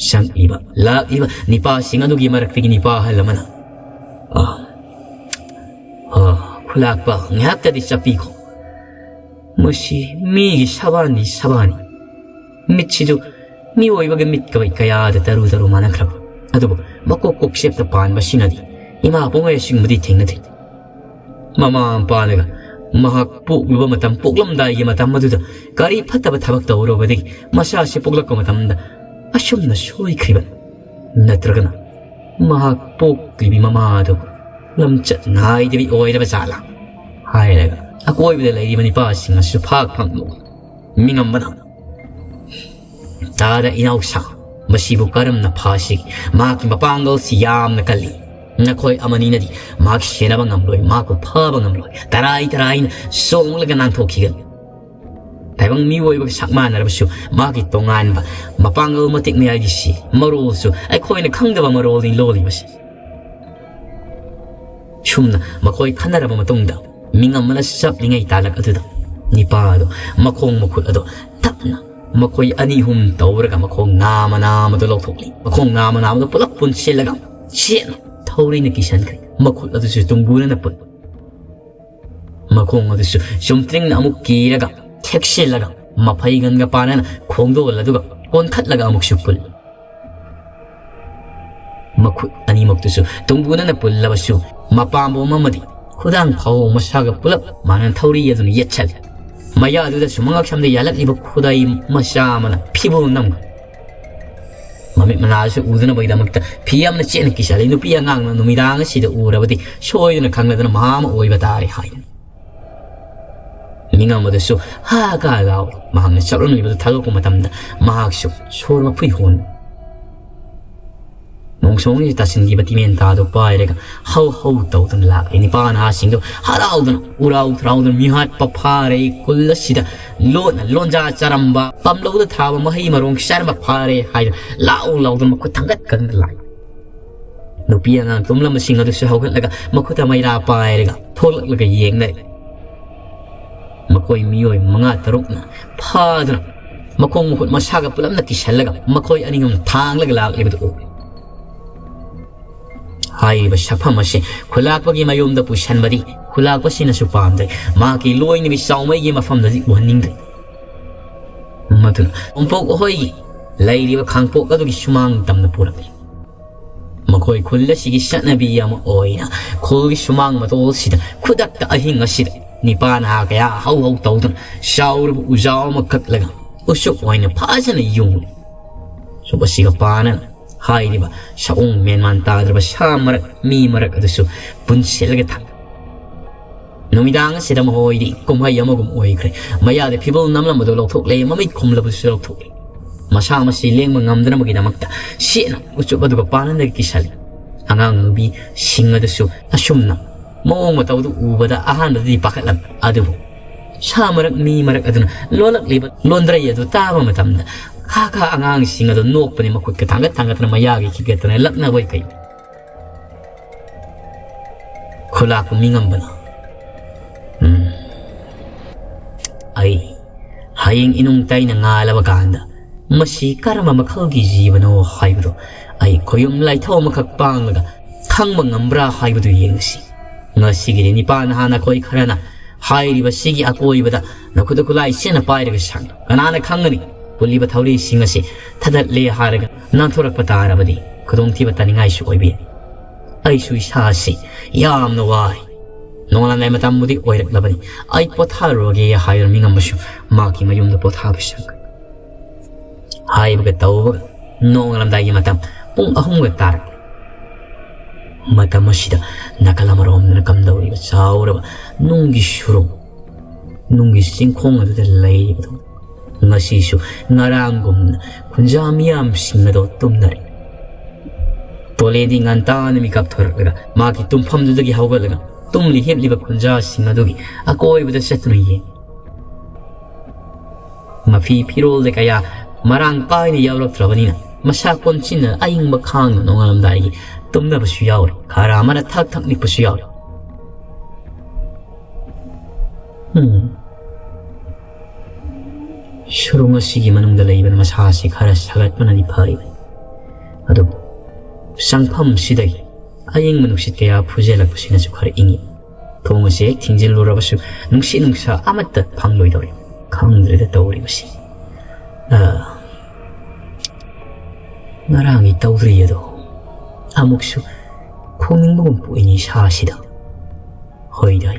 ꯆꯪꯂꯤꯕ, ꯂꯥꯛꯂꯤꯕ ꯅꯤꯄꯥꯁꯤꯡ ꯑꯗꯨꯒꯤ ꯃꯔꯛꯇꯒꯤ ꯅꯤꯄꯥ ꯑꯍꯜ ꯑꯃꯅ, "ꯑꯥ, ꯑꯥ, ꯈꯨꯂꯥꯛꯄ, ꯉꯥꯏꯍꯥꯛꯇꯗꯤ ꯆꯠꯄꯤꯈꯣ꯫ ꯃꯁꯤ ꯃꯤꯒꯤ ꯁꯥꯕꯥꯟꯗꯤ ꯁꯥꯕꯥꯟꯅꯤ꯫ ꯃꯤꯠꯁꯤꯁꯨ ꯃꯤꯑꯣꯏꯕꯒꯤ ꯃꯤꯠꯀ ꯀꯌꯥꯗ ꯇꯔꯨ ꯇꯔꯨ ꯃꯥꯟꯅꯈ꯭ꯔꯕ꯫ ꯑꯗꯨꯕꯨ ꯃꯀꯣꯛ ꯀꯣꯛꯁꯦꯞꯇ ꯄꯥꯟꯕꯁꯤꯅꯗꯤ ꯏꯃꯥ ꯄꯨꯡꯉꯩ ꯑꯁꯤꯒꯨꯝꯕꯗꯤ ꯊꯦꯡꯅꯗꯦ꯫ ꯃꯃꯥ ꯃꯄꯥꯅꯒ ꯃꯍꯥꯛ ꯄꯣꯛꯂꯨꯕ ꯃꯇꯝ, ꯄꯣꯛꯂꯝꯗꯥꯏꯒꯤ ꯃꯇꯝ ꯑꯗꯨꯗ ꯀꯔꯤ ꯐꯠꯇꯕ ꯊꯕꯛ ꯇꯧꯔꯨꯕꯗꯒꯤ ꯃꯆꯥꯁꯤ ꯄꯣꯛꯂꯛꯄ ꯃꯇꯝꯗ ꯑꯁꯨꯝꯅ ꯁꯣꯏꯈ꯭ꯔꯤꯕ? ꯅꯠꯇ꯭ꯔꯒꯅ ꯃꯍꯥꯛ ꯄꯣꯛꯂꯤꯕꯤ ꯃꯃꯥ ꯑꯗꯨ ꯂꯝꯆꯠ ꯅꯥꯏꯗꯕꯤ ꯑꯣꯏꯔꯕ ꯖꯥꯠꯂꯥ ꯍꯥꯏꯔꯒ ꯑꯀꯣꯏꯕꯗ ꯂꯩꯔꯤꯕ ꯅꯤꯄꯥꯁꯤꯡꯅꯁꯨ ꯐꯥꯛ ꯐꯪꯂꯨ꯫ ꯃꯤꯉꯝꯕꯅ, "ꯇꯥꯗ ꯏꯅꯥꯎꯁꯥ, ꯃꯁꯤꯕꯨ ꯀꯔꯝꯅ ꯐꯥꯁꯤ? ꯃꯍꯥꯛꯀꯤ ꯃꯄꯥꯡꯒꯜꯁꯤ ꯌꯥꯝꯅ ꯀꯜꯂꯤ꯫ ꯅꯈꯣꯏ ꯑꯃꯅꯤꯅꯗꯤ ꯃꯍꯥꯛ ꯁꯦꯟꯅꯕ ꯉꯝꯂꯣꯏ, ꯃꯍꯥꯛꯄꯨ ꯐꯥꯕ ꯉꯝꯂꯣꯏ꯫ ꯇꯔꯥꯏ ꯇꯔꯥꯏꯅ ꯆꯣꯡꯂꯒ ꯅꯥꯟꯊꯣꯛꯈꯤꯒꯅꯤ꯫ ꯇꯥꯏꯕꯪ ꯃꯤꯑꯣꯏꯕꯒ ꯁꯛ ꯃꯥꯟꯅꯔꯕꯁꯨ ꯃꯍꯥꯛꯀꯤ ꯇꯣꯉꯥꯟꯕ ꯃꯄꯥꯡꯒꯜ ꯃꯇꯤꯛ ꯃꯌꯥꯏꯒꯤ ꯁꯤ ꯃꯔꯣꯜꯁꯨ ꯑꯩꯈꯣꯏꯅ ꯈꯪꯗꯕ ꯃꯔꯣꯜꯅꯤ ꯂꯣꯜꯂꯤꯕꯁꯤ"꯫ ꯁꯨꯝꯅ ꯃꯈꯣꯏ ꯈꯟꯅꯔꯕ ꯃꯇꯨꯡꯗ ꯃꯤꯉꯝ ꯑꯃꯅ ꯆꯞꯂꯤꯉꯩ ꯇꯥꯂꯛ ꯑꯗꯨꯗ ꯅꯤꯄꯥ ꯑꯗꯣ ꯃꯈꯣꯡ ꯃꯈꯨꯠ ꯑꯗꯣ ꯇꯞꯅ ꯃꯈꯣꯏ ꯑꯅꯤ ꯑꯍꯨꯝ ꯇꯧꯔꯒ ꯃꯈꯣꯡ ꯅꯥꯃ ꯅꯥꯃꯗꯣ ꯂꯧꯊꯣꯛꯂꯤ꯫ ꯃꯈꯣꯡ ꯅꯥꯃ ꯅꯥꯃꯗꯣ ꯄꯨꯂꯞ ꯄꯨꯟꯁꯤꯜꯂꯒ ꯆꯦꯠꯅ ꯊꯧꯔꯤꯅ ꯀꯤꯁꯟꯈ꯭ꯔꯦ꯫ ꯃꯈꯨꯠ ꯑꯗꯨꯁꯨ ꯇꯨꯡꯕꯨꯅꯅ ꯄꯨꯜ꯫ ꯃꯈꯣꯡ ꯑꯗꯨꯁꯨ ꯆꯨꯝꯇ꯭ꯔꯤꯡꯅ ꯑꯃꯨꯛ ꯀꯤꯔꯒ ꯊꯦꯛꯁꯤꯜꯂꯒ ꯃꯐꯩꯒꯟꯒ ꯄꯥꯟꯅꯅ ꯈꯣꯡꯗꯣꯜ ꯑꯗꯨꯒ ꯀꯣꯟꯈꯠꯂꯒ ꯑꯃꯨꯛꯁꯨ ꯄꯨꯜ꯫ ꯃꯈꯨꯠ ꯑꯅꯤꯃꯛꯇꯨꯁꯨ ꯇꯨꯡꯕꯨꯅꯅ ꯄꯨꯜꯂꯕꯁꯨ ꯃꯄꯥꯝꯕꯣꯝ ꯑꯃꯗꯤ ꯈꯨꯗꯥꯡ ꯐꯥꯎ ꯃꯁꯥꯒ ꯄꯨꯂꯞ ꯃꯥꯟꯅꯅ ꯊꯧꯔꯤ ꯑꯗꯨꯅ ꯌꯦꯠꯁꯜꯂꯤ꯫ ꯃꯌꯥꯗꯨꯗꯁꯨ ꯃꯉꯛꯁꯝꯗ ꯌꯥꯜꯂꯛꯂꯤꯕ ꯈꯨꯗꯥꯏ ꯃꯆꯥ ꯑꯃꯅ ꯐꯤꯕꯣꯜ ꯅꯝꯈ꯭ꯔꯦ꯫ ꯃꯃꯤꯠ ꯃꯅꯥꯁꯨ ꯎꯗꯅꯕꯒꯤꯗꯃꯛꯇ ꯐꯤ ꯑꯃꯅ ꯆꯦꯠꯅ ꯀꯤꯁꯜꯂꯤ꯫ ꯅꯨꯄꯤ ꯑꯉꯥꯡꯅ ꯅꯨꯃꯤꯗꯥꯡ ꯑꯁꯤꯗ ꯎꯔꯕꯗꯤ ꯁꯣꯏꯗꯅ ꯈꯪꯂꯗꯅ ꯃꯍꯥ ꯑꯃ ꯑꯣꯏꯕ ꯇꯥꯔꯦ ꯍꯥꯏ꯫ ꯃꯤꯉꯝ ꯑꯗꯨꯁꯨ ꯍꯥ ꯀꯥ ꯂꯥꯎ ꯃꯍꯥꯛꯅ ꯆꯠꯂꯝꯂꯤꯕꯗꯨ ꯊꯥꯗꯣꯛꯄ ꯃꯇꯝꯗ ꯃꯍꯥꯛꯁꯨ ꯁꯣꯔ ꯃꯐꯩ ꯍꯣꯟ ꯅꯣꯡꯁꯣꯡꯁꯤ ꯇꯥꯁꯤꯟꯈꯤꯕ ꯇꯤꯃꯦꯟ ꯇꯥꯗꯨ ꯄꯥꯏꯔꯒ ꯍꯧ ꯍꯧ ꯇꯧꯗꯨꯅ ꯂꯥꯛꯂꯤ꯫ ꯅꯤꯄꯥ ꯅꯍꯥꯁꯤꯡꯗꯨ ꯍꯔꯥꯎꯗꯨꯅ ꯎꯔꯥꯎ ꯊꯔꯥꯎꯗꯨꯅ ꯃꯤꯍꯥꯠꯄ ꯐꯥꯔꯦ, ꯈꯨꯜ ꯑꯁꯤꯗ ꯂꯣꯟꯅ ꯂꯣꯟꯖꯥ ꯆꯥꯔꯝꯕ, ꯄꯥꯝꯂꯧꯗ ꯊꯥꯕ ꯃꯍꯩ ꯃꯔꯣꯡ ꯆꯥꯔꯝꯕ ꯐꯥꯔꯦ ꯍꯥꯏꯗꯨꯅ ꯂꯥꯎ ꯂꯥꯎꯗꯨꯅ ꯃꯈꯨꯠ ꯊꯥꯡꯒꯠ ꯀꯟꯗ ꯂꯥꯛꯏ꯫ ꯅꯨꯄꯤ ꯑꯉꯥꯡ ꯇꯨꯝꯂꯝꯕꯁꯤꯡ ꯑꯗꯨꯁꯨ ꯍꯧꯒꯠꯂꯒ ꯃꯈꯨꯠꯇ ꯃꯩꯔꯥ ꯄꯥꯏꯔꯒ ꯊꯣꯛꯂꯛꯂꯒ ꯌꯦꯡꯅꯔꯤ꯫ ꯃꯈꯣꯏ ꯃꯤꯑꯣꯏ ꯃꯉꯥ ꯇꯔꯨꯛꯅ ꯐꯥꯗꯨꯅ ꯃꯈꯣꯡ ꯃꯈꯨꯠ ꯃꯁꯥꯒ ꯄꯨꯂꯞꯅ ꯀꯤꯁꯜꯂꯒ ꯃꯈꯣꯏ ꯑꯅꯤ ꯑꯍꯨꯝ ꯊꯥꯡꯂꯒ ꯂꯥꯛꯂꯤꯕꯗꯨ ꯎꯔꯦ꯫ ꯍꯥꯏꯔꯤꯕ ꯁꯛꯐꯝ ꯑꯁꯤ ꯈꯨꯂꯥꯛꯄꯒꯤ ꯃꯌꯨꯝꯗ ꯄꯨꯁꯤꯟꯕꯗꯤ ꯈꯨꯂꯥꯛꯄꯁꯤꯅꯁꯨ ꯄꯥꯝꯗꯦ꯫ ꯃꯍꯥꯛꯀꯤ ꯂꯣꯏꯅꯕꯤ ꯆꯥꯎꯃꯩꯒꯤ ꯃꯐꯝꯗꯗꯤ ꯎꯍꯟꯅꯤꯡꯗꯦ꯫ ꯃꯗꯨꯅ ꯇꯣꯝꯄꯣꯛ ꯍꯣꯏꯒꯤ ꯂꯩꯔꯤꯕ ꯈꯥꯡꯄꯣꯛ ꯑꯗꯨꯒꯤ ꯁꯨꯃꯥꯡ ꯇꯝꯅ ꯄꯨꯔꯛꯂꯤ꯫ ꯃꯈꯣꯏ ꯈꯨꯜ ꯑꯁꯤꯒꯤ ꯆꯠꯅꯕꯤ ꯑꯃ ꯑꯣꯏꯅ ꯈꯨꯜꯒꯤ ꯁꯨꯃꯥꯡ ꯃꯇꯣꯜꯁꯤꯗ ꯈꯨꯗꯛꯇ ꯑꯍꯤꯡ ꯑꯁꯤꯗ ꯅꯤꯄꯥ ꯅꯍꯥ ꯀꯌꯥ ꯍꯧ ꯍꯧ ꯇꯧꯗꯨꯅ ꯆꯥꯎꯔꯕ ꯎꯖꯥꯎ ꯑꯃ ꯀꯛꯂꯒ ꯎꯆꯨꯞ ꯑꯣꯏꯅ ꯐꯖꯅ ꯌꯨꯡꯂꯤ꯫ ꯁꯨꯝ ꯑꯁꯤꯒ ꯄꯥꯅꯅ ꯍꯥꯏꯔꯤꯕ ꯁꯑꯣꯡ ꯃꯦꯟꯃꯥꯟ ꯇꯥꯗ꯭ꯔꯕ ꯁꯥ ꯃꯔꯛ, ꯃꯤ ꯃꯔꯛ ꯑꯗꯨꯁꯨ ꯄꯨꯟꯁꯤꯜꯂꯒ ꯊꯝꯃꯤ꯫ ꯅꯨꯃꯤꯗꯥꯡ ꯑꯁꯤꯗ ꯃꯈꯣꯏꯗꯤ ꯀꯨꯝꯍꯩ ꯑꯃꯒꯨꯝ ꯑꯣꯏꯈ꯭ꯔꯦ꯫ ꯃꯌꯥꯗ ꯐꯤꯕꯣꯜ ꯅꯝꯂꯝꯕꯗꯨ ꯂꯧꯊꯣꯛꯂꯦ, ꯃꯃꯤꯠ ꯈꯨꯝꯂꯕꯁꯨ ꯂꯧꯊꯣꯛꯂꯦ꯫ ꯃꯁꯥ ꯃꯁꯤ ꯂꯦꯡꯕ ꯉꯝꯗꯅꯕꯒꯤꯗꯃꯛꯇ ꯁꯦꯠꯅ ꯎꯆꯨꯞ ꯑꯗꯨꯒ ꯄꯥꯅꯟꯗꯒꯤ ꯀꯤꯁꯜꯂꯤ꯫ ꯑꯉꯥꯡ ꯅꯨꯄꯤꯁꯤꯡ ꯑꯗꯨꯁꯨ ꯑꯁꯨꯝꯅ ꯃꯑꯣꯡ ꯃꯇꯧꯗꯨ ꯎꯕꯗ ꯑꯍꯥꯟꯕꯗꯗꯤ ꯄꯥꯈꯠꯂꯝꯃꯤ, ꯑꯗꯨꯕꯨ ꯁꯥ ꯃꯔꯛ, ꯃꯤ ꯃꯔꯛ ꯑꯗꯨꯅ ꯂꯣꯜꯂꯛꯂꯤꯕ ꯂꯣꯟꯗ꯭ꯔꯩ ꯑꯗꯨ ꯇꯥꯕ ꯃꯇꯝꯗ ꯈꯥ ꯈꯥ ꯑꯉꯥꯡꯁꯤꯡ ꯑꯗꯨ ꯅꯣꯛꯄꯅꯤ, ꯃꯈꯨꯠꯀ ꯊꯥꯡꯒꯠ ꯊꯥꯡꯒꯠꯇꯅ ꯃꯌꯥꯒꯤ ꯈꯤꯒꯠꯇꯅ ꯂꯛꯅꯕꯣꯏ ꯀꯩ꯫ ꯈꯨꯂꯥꯛꯄ ꯃꯤ ꯉꯝꯕꯅ, "ꯎꯝ, ꯑꯩ ꯍꯌꯦꯡ ꯏꯅꯨꯡ ꯇꯩꯅ ꯉꯥꯜꯂꯕ ꯀꯥꯟꯗ ꯃꯁꯤ ꯀꯔꯝꯕ ꯃꯈꯜꯒꯤ ꯖꯤꯕꯅꯣ ꯍꯥꯏꯕꯗꯨ ꯑꯩ ꯈꯣꯌꯨꯝ ꯂꯥꯏꯊꯧ ꯑꯃꯈꯛ ꯄꯥꯡꯂꯒ ꯈꯪꯕ ꯉꯝꯕ꯭ꯔꯥ ꯍꯥꯏꯕꯗꯨ ꯌꯦꯡꯉꯁꯤ꯫ ꯉꯁꯤꯒꯤꯗꯤ ꯅꯤꯄꯥ ꯅꯍꯥ ꯅꯈꯣꯏ ꯈꯔꯅ ꯍꯥꯏꯔꯤꯕꯁꯤꯒꯤ ꯑꯀꯣꯏꯕꯗ ꯅꯈꯨꯠꯇ ꯈꯨꯠꯂꯥꯏ ꯆꯦꯠꯅ ꯄꯥꯏꯔꯒ ꯁꯥꯟꯅꯧ꯫ ꯀꯅꯥꯅ ꯈꯪꯒꯅꯤ, ꯄꯨꯜꯂꯤꯕ ꯊꯧꯔꯤꯁꯤꯡ ꯑꯁꯤ ꯊꯗꯠꯂꯦ ꯍꯥꯏꯔꯒ ꯅꯥꯟꯊꯣꯔꯛꯄ ꯇꯥꯔꯕꯗꯤ ꯈꯨꯗꯣꯡꯊꯤꯕ ꯇꯥꯅꯤꯡꯉꯥꯏꯁꯨ ꯑꯣꯏꯕ ꯌꯥꯏ꯫ ꯑꯩꯁꯨ ꯏꯁꯥꯁꯤ ꯌꯥꯝꯅ ꯋꯥꯏ꯫ ꯅꯣꯡꯉꯥꯜꯂꯝꯗꯥꯏ ꯃꯇꯝꯕꯨꯗꯤ ꯑꯣꯏꯔꯛꯂꯕꯅꯤ꯫ ꯑꯩ ꯄꯣꯊꯥꯔꯨꯔꯒꯦ" ꯍꯥꯏꯗꯨꯅ ꯃꯤꯉꯝꯕꯁꯨ ꯃꯍꯥꯛꯀꯤ ꯃꯌꯨꯝꯗ ꯄꯣꯊꯥꯕ ꯆꯪꯈ꯭ꯔꯦ꯫ ꯍꯥꯏꯕꯒ ꯇꯧꯕꯒ ꯅꯣꯡꯉꯥꯜꯂꯝꯗꯥꯏꯒꯤ ꯃꯇꯝ ꯄꯨꯡ ꯑꯍꯨꯝꯒ ꯇꯥꯔꯛꯂꯦ꯫ ꯃꯇꯝ ꯑꯁꯤꯗ ꯅꯥꯀꯜ ꯑꯃꯔꯣꯝꯗꯅ ꯀꯝꯗꯧꯔꯤꯕ ꯆꯥꯎꯔꯕ ꯅꯨꯡꯒꯤ ꯁꯨꯔꯨꯡ, ꯅꯨꯡꯒꯤ ꯆꯤꯡꯈꯣꯡ ꯑꯗꯨꯗ ꯂꯩꯔꯤꯕꯗꯣ ꯉꯁꯤꯁꯨ ꯉꯔꯥꯡꯒꯨꯝꯅ ꯈꯨꯟꯖꯥ ꯃꯤꯌꯥꯝꯁꯤꯡ ꯑꯗꯣ ꯇꯨꯝꯅꯔꯤ꯫ ꯇꯣꯂꯦꯗꯤ ꯉꯟꯇꯥꯅ ꯃꯤꯀꯞ ꯊꯣꯔꯛꯂꯒ ꯃꯥꯒꯤ ꯇꯨꯝꯐꯝꯗꯨꯗꯒꯤ ꯍꯧꯒꯠꯂꯒ ꯇꯨꯝꯂꯤ ꯍꯤꯞꯂꯤꯕ ꯈꯨꯟꯖꯥꯁꯤꯡ ꯑꯗꯨꯒꯤ ꯑꯀꯣꯏꯕꯗ ꯆꯠꯇꯨꯅ ꯌꯦꯡꯏ꯫ ꯃꯐꯤ ꯐꯤꯔꯣꯜꯗ ꯀꯌꯥ ꯃꯔꯥꯡ ꯀꯥꯏꯅ ꯌꯥꯎꯔꯛꯇ꯭ꯔꯕꯅꯤꯅ ꯃꯁꯥ ꯀꯣꯟꯁꯤꯟꯅ ꯑꯏꯪꯕ ꯈꯥꯡꯅ ꯅꯣꯡꯉꯥꯜꯂꯝꯗꯥꯏꯒꯤ ꯇꯨꯝꯅꯕꯁꯨ ꯌꯥꯎꯔꯤ, ꯈꯔ ꯑꯃꯅ ꯊꯛ ꯊꯛ ꯅꯤꯛꯄꯁꯨ ꯌꯥꯎꯔꯤ꯫ ꯎꯝ꯫ ꯁꯨꯔꯨꯡ ꯑꯁꯤꯒꯤ ꯃꯅꯨꯡꯗ ꯂꯩꯕꯅ ꯃꯁꯥꯁꯤ ꯈꯔ ꯁꯥꯒꯠꯄꯅꯗꯤ ꯐꯔꯤꯕꯅꯤ꯫ ꯑꯗꯨꯕꯨ ꯆꯪꯐꯝꯁꯤꯗꯒꯤ ꯑꯏꯪꯕ ꯅꯨꯡꯁꯤꯠ ꯀꯌꯥ ꯐꯨꯖꯜꯂꯛꯄꯁꯤꯅꯁꯨ ꯈꯔ ꯏꯪꯏ꯫ ꯊꯣꯡ ꯑꯁꯤ ꯍꯦꯛ ꯊꯤꯡꯖꯤꯜꯂꯨꯔꯕꯁꯨ ꯅꯨꯡꯁꯤꯠ ꯅꯨꯡꯁꯥ ꯑꯃꯠꯇ ꯐꯪꯂꯣꯏꯗꯧꯔꯤ꯫ ꯈꯪꯗ꯭ꯔꯦꯗ ꯇꯧꯔꯤꯕꯁꯤ꯫ ꯑ, ꯉꯔꯥꯡꯒꯤ ꯇꯧꯗ꯭ꯔꯤ ꯑꯗꯣ ꯑꯃꯨꯛꯁꯨ ꯈꯣꯡꯅꯤꯡꯕꯒꯨꯝ ꯄꯣꯛꯏꯅꯤ ꯏꯁꯥꯁꯤꯗ꯫ ꯍꯣꯏꯗ,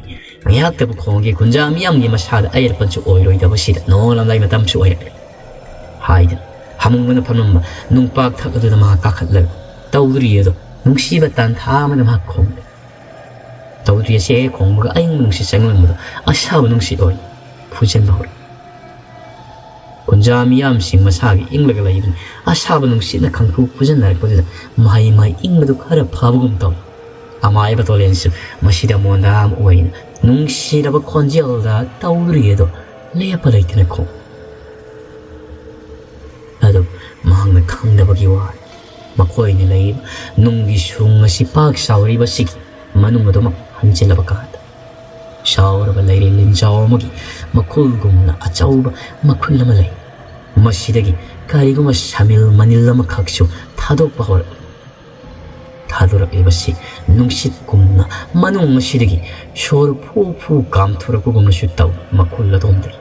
ꯉꯥꯏꯍꯥꯛꯇꯕꯨ ꯈꯣꯡꯒꯦ, ꯈꯨꯟꯖꯥ ꯃꯤꯌꯥꯝꯒꯤ ꯃꯁꯥꯗ ꯑꯌꯦꯠꯄꯁꯨ ꯑꯣꯏꯔꯣꯏꯗꯕꯁꯤꯗ ꯅꯣꯡꯉꯥꯜꯂꯝꯗꯥꯏ ꯃꯇꯝꯁꯨ ꯑꯣꯏꯔꯛꯂꯦ ꯍꯥꯏꯗꯅ ꯐꯃꯨꯡ ꯑꯃꯗ ꯐꯝꯂꯝꯕ ꯅꯨꯡꯄꯥꯛ ꯊꯛ ꯑꯗꯨꯗ ꯃꯍꯥꯛ ꯀꯥꯈꯠꯂꯒ ꯇꯧꯗ꯭ꯔꯤ ꯑꯗꯣ ꯅꯨꯡꯁꯤꯕ ꯇꯥꯟꯊꯥ ꯑꯃꯗ ꯃꯍꯥꯛ ꯈꯣꯡꯂꯦ꯫ ꯇꯧꯗ꯭ꯔꯤ ꯑꯁꯤ ꯍꯦꯛ ꯈꯣꯡꯕꯒ ꯑꯏꯪꯕ ꯅꯨꯡꯁꯤꯠ ꯆꯪꯂꯝꯕꯗꯣ ꯑꯁꯥꯕ ꯅꯨꯡꯁꯤꯠ ꯑꯣꯏꯅ ꯐꯨꯖꯟꯕ ꯍꯧꯔꯛꯏ꯫ ꯀꯨꯟꯖꯥ ꯃꯤꯌꯥꯝꯁꯤꯡ ꯃꯁꯥꯒꯤ ꯏꯪꯂꯒ ꯂꯩꯕꯅꯤ꯫ ꯑꯁꯥꯕ ꯅꯨꯡꯁꯤꯠꯅ ꯈꯪꯐꯨ ꯐꯨꯖꯟꯅꯔꯛꯄꯗꯨꯗ ꯃꯍꯩ ꯃꯍꯩ ꯏꯪꯕꯗꯨ ꯈꯔ ꯐꯕꯒꯨꯝ ꯇꯧꯏ꯫ ꯑꯃꯥꯏꯕ ꯇꯣꯂꯦꯟꯁꯨ ꯃꯁꯤꯗ ꯃꯣꯟꯗꯥ ꯑꯃ ꯑꯣꯏꯅ ꯅꯨꯡꯁꯤꯔꯕ ꯈꯣꯟꯖꯦꯜꯗ ꯇꯧꯗ꯭ꯔꯤ ꯑꯗꯣ ꯂꯦꯞꯄ ꯂꯩꯇꯅ ꯈꯣꯡ꯫ ꯑꯗꯨ ꯃꯍꯥꯛꯅ ꯈꯪꯗꯕꯒꯤ ꯋꯥꯅꯤ꯫ ꯃꯈꯣꯏꯅ ꯂꯩꯔꯤꯕ ꯅꯨꯡꯒꯤ ꯁꯨꯡ ꯑꯁꯤ ꯄꯥꯛ ꯆꯥꯎꯔꯤꯕꯁꯤꯒꯤ ꯃꯅꯨꯡ ꯑꯗꯨꯃꯛ ꯍꯟꯖꯤꯜꯂꯕ ꯀꯥꯟꯗ ꯆꯥꯎꯔꯕ ꯂꯩꯔꯦ ꯂꯤꯟꯖꯥꯎ ꯑꯃꯒꯤ ꯃꯈꯨꯜꯒꯨꯝꯅ ꯑꯆꯧꯕ ꯃꯈꯨꯜ ꯑꯃ ꯂꯩ꯫ ꯃꯁꯤꯗꯒꯤ ꯀꯔꯤꯒꯨꯝꯕ ꯁꯃꯤꯜ ꯃꯅꯤꯜ ꯑꯃꯈꯛꯁꯨ ꯊꯥꯗꯣꯛꯄ ꯍꯧꯔꯛꯏ꯫ ꯊꯥꯗꯣꯔꯛꯂꯤꯕꯁꯤ ꯅꯨꯡꯁꯤꯠꯀꯨꯝꯅ ꯃꯅꯨꯡ ꯑꯁꯤꯗꯒꯤ ꯁꯣꯔ ꯐꯨ ꯐꯨ ꯀꯥꯝꯊꯣꯔꯛꯄꯒꯨꯝꯅꯁꯨ ꯇꯧꯏ ꯃꯈꯨꯜ ꯑꯗꯣꯝꯗꯒꯤ꯫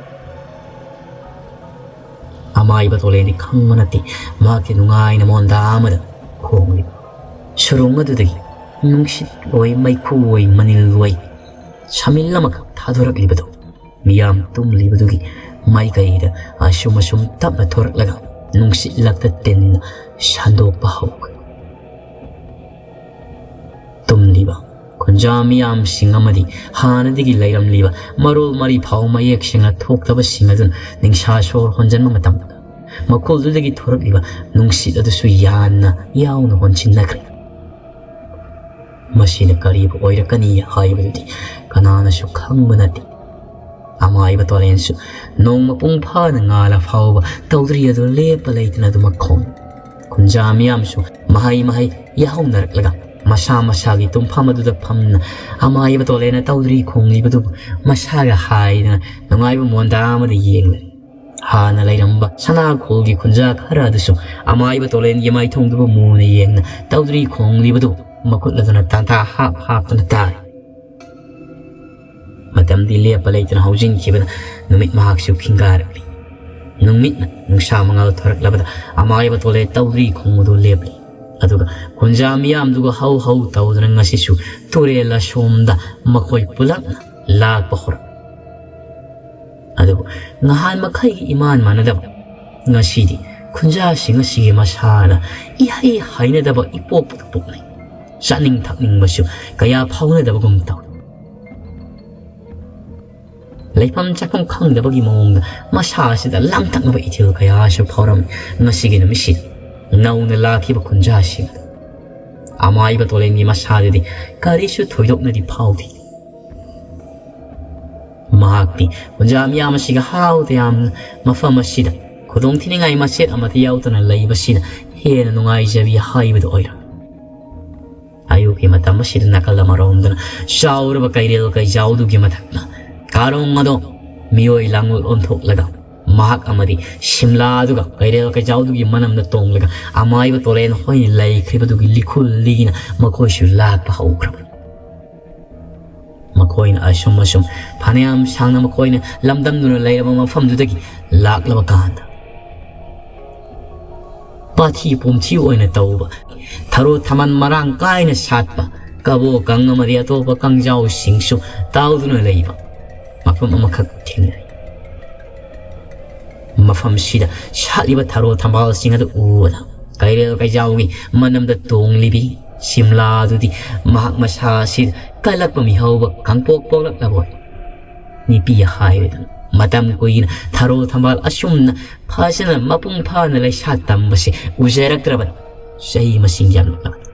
ꯑꯃꯥꯏꯕ ꯇꯣꯂꯦꯟꯗꯤ ꯈꯪꯕ ꯅꯠꯇꯦ ꯃꯍꯥꯛꯀꯤ ꯅꯨꯡꯉꯥꯏꯅ ꯃꯣꯟꯗꯥ ꯑꯃꯗ ꯈꯣꯡꯂꯤꯕ ꯁꯨꯔꯨꯡ ꯑꯗꯨꯗꯒꯤ ꯅꯨꯡꯁꯤꯠ ꯑꯣꯏ ꯃꯩꯈꯨ ꯑꯣꯏ ꯃꯅꯤꯜ ꯑꯣꯏ ꯁꯃꯤꯜ ꯑꯃꯈꯛ ꯊꯥꯗꯣꯔꯛꯂꯤꯕꯗꯨ꯫ ꯃꯤꯌꯥꯝ ꯇꯨꯝꯂꯤꯕꯗꯨꯒꯤ ꯃꯥꯏꯀꯩꯗ ꯑꯁꯨꯝ ꯑꯁꯨꯝ ꯇꯞꯅ ꯊꯣꯔꯛꯂꯒ ꯅꯨꯡꯁꯤꯠ ꯂꯛꯇ ꯇꯤꯟꯅ ꯁꯟꯗꯣꯛꯄ ꯍꯧꯈ꯭ꯔꯦ꯫ ꯇꯨꯝꯂꯤꯕ ꯈꯨꯟꯖꯥ ꯃꯤꯌꯥꯝꯁꯤꯡ ꯑꯃꯗꯤ ꯍꯥꯟꯅꯗꯒꯤ ꯂꯩꯔꯝꯂꯤꯕ ꯃꯔꯣꯜ ꯃꯔꯤ ꯐꯥꯎ ꯃꯌꯦꯛ ꯁꯦꯡꯅ ꯊꯣꯛꯇꯕꯁꯤꯡ ꯑꯗꯨꯅ ꯅꯤꯡꯁꯥ ꯁꯣꯔ ꯍꯣꯟꯖꯟꯕ ꯃꯇꯝꯗ ꯃꯈꯣꯜꯗꯨꯗꯒꯤ ꯊꯣꯔꯛꯂꯤꯕ ꯅꯨꯡꯁꯤꯠ ꯑꯗꯨꯁꯨ ꯌꯥꯟꯅ ꯌꯥꯎꯅ ꯍꯣꯟꯁꯤꯟꯅꯈ꯭ꯔꯦ꯫ ꯃꯁꯤꯅ ꯀꯔꯤꯕꯨ ꯑꯣꯏꯔꯛꯀꯅꯤ ꯍꯥꯏꯕꯗꯨꯗꯤ ꯀꯅꯥꯅꯁꯨ ꯈꯪꯕ ꯅꯠꯇꯦ꯫ ꯑꯃꯥꯏꯕ ꯇꯣꯂꯦꯟꯁꯨ ꯅꯣꯡꯃ ꯄꯨꯡ ꯐꯥꯅ ꯉꯥꯜꯂ ꯐꯥꯎꯕ ꯇꯧꯗ꯭ꯔꯤ ꯑꯗꯨ ꯂꯦꯞꯄ ꯂꯩꯇꯅ ꯑꯗꯨꯃꯛ ꯈꯣꯡꯏ꯫ ꯈꯨꯟꯖꯥ ꯃꯤꯌꯥꯝꯁꯨ ꯃꯍꯩ ꯃꯍꯩ ꯌꯥꯍꯧꯅꯔꯛꯂꯒ ꯃꯁꯥ ꯃꯁꯥꯒꯤ ꯇꯨꯝꯐꯝ ꯑꯗꯨꯗ ꯐꯝꯅ ꯑꯃꯥꯏꯕ ꯇꯣꯂꯦꯟꯅ ꯇꯧꯗ꯭ꯔꯤ ꯈꯣꯡꯂꯤꯕꯗꯨꯕꯨ ꯃꯁꯥꯒ ꯍꯥꯏꯗꯅ ꯅꯨꯡꯉꯥꯏꯕ ꯃꯣꯟꯗꯥ ꯑꯃꯗ ꯌꯦꯡꯂꯦ꯫ ꯍꯥꯟꯅ ꯂꯩꯔꯝꯕ ꯁꯅꯥꯈꯣꯜꯒꯤ ꯈꯨꯟꯖꯥ ꯈꯔ ꯑꯗꯨꯁꯨ ꯑꯃꯥꯏꯕ ꯇꯣꯂꯦꯟꯒꯤ ꯃꯥꯏꯊꯣꯡꯗꯨꯕꯨ ꯃꯨꯅ ꯌꯦꯡꯅ ꯇꯧꯗ꯭ꯔꯤ ꯈꯣꯡꯂꯤꯕꯗꯨ ꯃꯈꯨꯠ ꯑꯗꯨꯅ ꯇꯥꯟꯊꯥ ꯍꯥꯞ ꯍꯥꯞꯇꯨꯅ ꯇꯥꯔꯤ꯫ ꯃꯇꯝꯗꯤ ꯂꯦꯞꯄ ꯂꯩꯇꯅ ꯍꯧꯖꯤꯟꯈꯤꯕꯅ ꯅꯨꯃꯤꯠ ꯃꯍꯥꯛꯁꯨ ꯈꯤꯡꯒꯥꯔꯛꯂꯤ꯫ ꯅꯨꯃꯤꯠꯅ ꯅꯨꯡꯁꯥ ꯃꯉꯥꯜ ꯊꯣꯔꯛꯂꯕꯗ ꯑꯃꯥꯏꯕ ꯇꯣꯂꯦꯟ ꯇꯧꯗ꯭ꯔꯤ ꯈꯣꯡꯕꯗꯨ ꯂꯦꯞꯂꯤ꯫ ꯑꯗꯨꯒ ꯈꯨꯟꯖꯥ ꯃꯤꯌꯥꯝꯗꯨꯒ ꯍꯧ ꯍꯧ ꯇꯧꯗꯨꯅ ꯉꯁꯤꯁꯨ ꯇꯨꯔꯦꯜ ꯑꯁꯣꯝꯗ ꯃꯈꯣꯏ ꯄꯨꯂꯞꯅ ꯂꯥꯛꯄ ꯍꯧꯔꯛ꯫ ꯑꯗꯨꯕꯨ ꯉꯍꯥꯟ ꯃꯈꯩꯒꯤ ꯏꯃꯥꯟ ꯃꯥꯟꯅꯗꯕ ꯉꯁꯤꯗꯤ ꯈꯨꯟꯖꯥꯁꯤꯡ ꯑꯁꯤꯒꯤ ꯃꯁꯥꯅ ꯏꯍꯩ ꯍꯩꯅꯗꯕ ꯏꯄꯣꯛꯇ ꯄꯣꯛꯅꯩ꯫ ꯆꯥꯅꯤꯡ ꯊꯛꯅꯤꯡꯕꯁꯨ ꯀꯌꯥ ꯐꯥꯎꯅꯗꯕꯒꯨꯝ ꯇꯧꯏ꯫ ꯂꯩꯐꯝ ꯆꯥꯐꯝ ꯈꯪꯗꯕꯒꯤ ꯃꯑꯣꯡꯗ ꯃꯁꯥ ꯑꯁꯤꯗ ꯂꯥꯡꯇꯛꯅꯕ ꯏꯊꯤꯜ ꯀꯌꯥꯁꯨ ꯐꯥꯎꯔꯝꯃꯤ꯫ ꯉꯁꯤꯒꯤ ꯅꯨꯃꯤꯠꯁꯤꯗ ꯅꯧꯅ ꯂꯥꯛꯈꯤꯕ ꯈꯨꯟꯖꯥꯁꯤꯡ ꯑꯗꯨ ꯑꯃꯥꯏꯕ ꯇꯣꯂꯦꯟꯒꯤ ꯃꯁꯥꯗꯗꯤ ꯀꯔꯤꯁꯨ ꯊꯣꯏꯗꯣꯛꯅꯗꯤ ꯐꯥꯎꯗꯦ꯫ ꯃꯍꯥꯛꯇꯤ ꯈꯨꯟꯖꯥ ꯃꯤꯌꯥꯝ ꯑꯁꯤꯒ ꯍꯔꯥꯎ ꯇꯌꯥꯝꯅ ꯃꯐꯝ ꯑꯁꯤꯗ ꯈꯨꯗꯣꯡ ꯊꯤꯅꯤꯡꯉꯥꯏ ꯃꯆꯦꯠ ꯑꯃꯠꯇ ꯌꯥꯎꯗꯅ ꯂꯩꯕꯁꯤꯅ ꯍꯦꯟꯅ ꯅꯨꯡꯉꯥꯏꯖꯕꯤ ꯍꯥꯏꯕꯗꯨ ꯑꯣꯏꯔꯝꯃꯤ꯫ ꯑꯌꯨꯛꯀꯤ ꯃꯇꯝ ꯑꯁꯤꯗ ꯅꯥꯀꯜ ꯑꯃꯔꯣꯝꯗꯅ ꯆꯥꯎꯔꯕ ꯀꯩꯔꯦꯜ ꯀꯩꯖꯥꯎꯗꯨꯒꯤ ꯃꯊꯛꯇ ꯀꯥꯔꯣꯡ ꯑꯗꯣ ꯃꯤꯑꯣꯏ ꯂꯥꯡꯒꯣꯜ ꯑꯣꯟꯊꯣꯛꯂꯒ ꯃꯍꯥꯛ ꯑꯃꯗꯤ ꯁꯤꯝꯂꯥꯗꯨꯒ ꯀꯩꯔꯦꯜ ꯀꯩꯖꯥꯎꯗꯨꯒꯤ ꯃꯅꯝꯗ ꯇꯣꯡꯂꯒ ꯑꯃꯥꯏꯕ ꯇꯣꯔꯦꯟ ꯍꯣꯏꯅ ꯂꯩꯈ꯭ꯔꯤꯕꯗꯨꯒꯤ ꯂꯤꯈꯨꯜ ꯂꯤꯅ ꯃꯈꯣꯏꯁꯨ ꯂꯥꯛꯄ ꯍꯧꯈ꯭ꯔꯕꯅꯤ꯫ ꯃꯈꯣꯏꯅ ꯑꯁꯨꯝ ꯑꯁꯨꯝ ꯐꯅꯌꯥꯝ ꯁꯥꯡꯅ ꯃꯈꯣꯏꯅ ꯂꯝꯗꯝꯗꯨꯅ ꯂꯩꯔꯕ ꯃꯐꯝꯗꯨꯗꯒꯤ ꯂꯥꯛꯂꯕ ꯀꯥꯟꯗ, ꯄꯥꯊꯤ ꯄꯨꯝꯊꯤ ꯑꯣꯏꯅ ꯇꯧꯕ, ꯊꯔꯣ ꯊꯝꯕꯥꯜ ꯃꯔꯥꯡ ꯀꯥꯏꯅ ꯁꯥꯠꯄ, ꯀꯕꯣ ꯀꯪ ꯑꯃꯗꯤ ꯑꯇꯣꯞꯄ ꯀꯪꯖꯥꯎꯁꯤꯡꯁꯨ ꯇꯥꯎꯗꯨꯅ ꯂꯩꯕ ꯃꯐꯝ ꯑꯃꯈꯛ ꯊꯦꯡꯅꯩ꯫ ꯃꯐꯝꯁꯤꯗ ꯁꯥꯠꯂꯤꯕ ꯊꯔꯣ ꯊꯝꯕꯥꯜꯁꯤꯡ ꯑꯗꯨ ꯎꯕꯗ ꯀꯩꯔꯦꯜ ꯀꯩꯖꯥꯎꯒꯤ ꯃꯅꯝꯗ ꯇꯣꯡꯂꯤꯕꯤ ꯁꯤꯝꯂꯥꯗꯨꯗꯤ ꯃꯍꯥꯛ ꯃꯁꯥ ꯑꯁꯤꯗ ꯀꯜꯂꯛꯄ ꯃꯤꯍꯧꯕ ꯀꯥꯡꯄꯣꯛ ꯄꯣꯛꯂꯛꯂꯕ ꯑꯣꯏ꯫ ꯅꯨꯄꯤ ꯍꯥꯏꯕꯗꯨ ꯃꯇꯝ ꯀꯨꯏꯅ ꯊꯔꯣ ꯊꯝꯕꯥꯜ ꯑꯁꯨꯝꯅ ꯐꯖꯅ ꯃꯄꯨꯡ ꯐꯥꯅ ꯂꯩꯁꯥ ꯇꯝꯕꯁꯤ ꯎꯖꯔꯛꯇ꯭ꯔꯕꯅꯤ꯫ ꯆꯍꯤ ꯃꯁꯤꯡ ꯌꯥꯝꯂꯛꯂꯕꯅꯤ꯫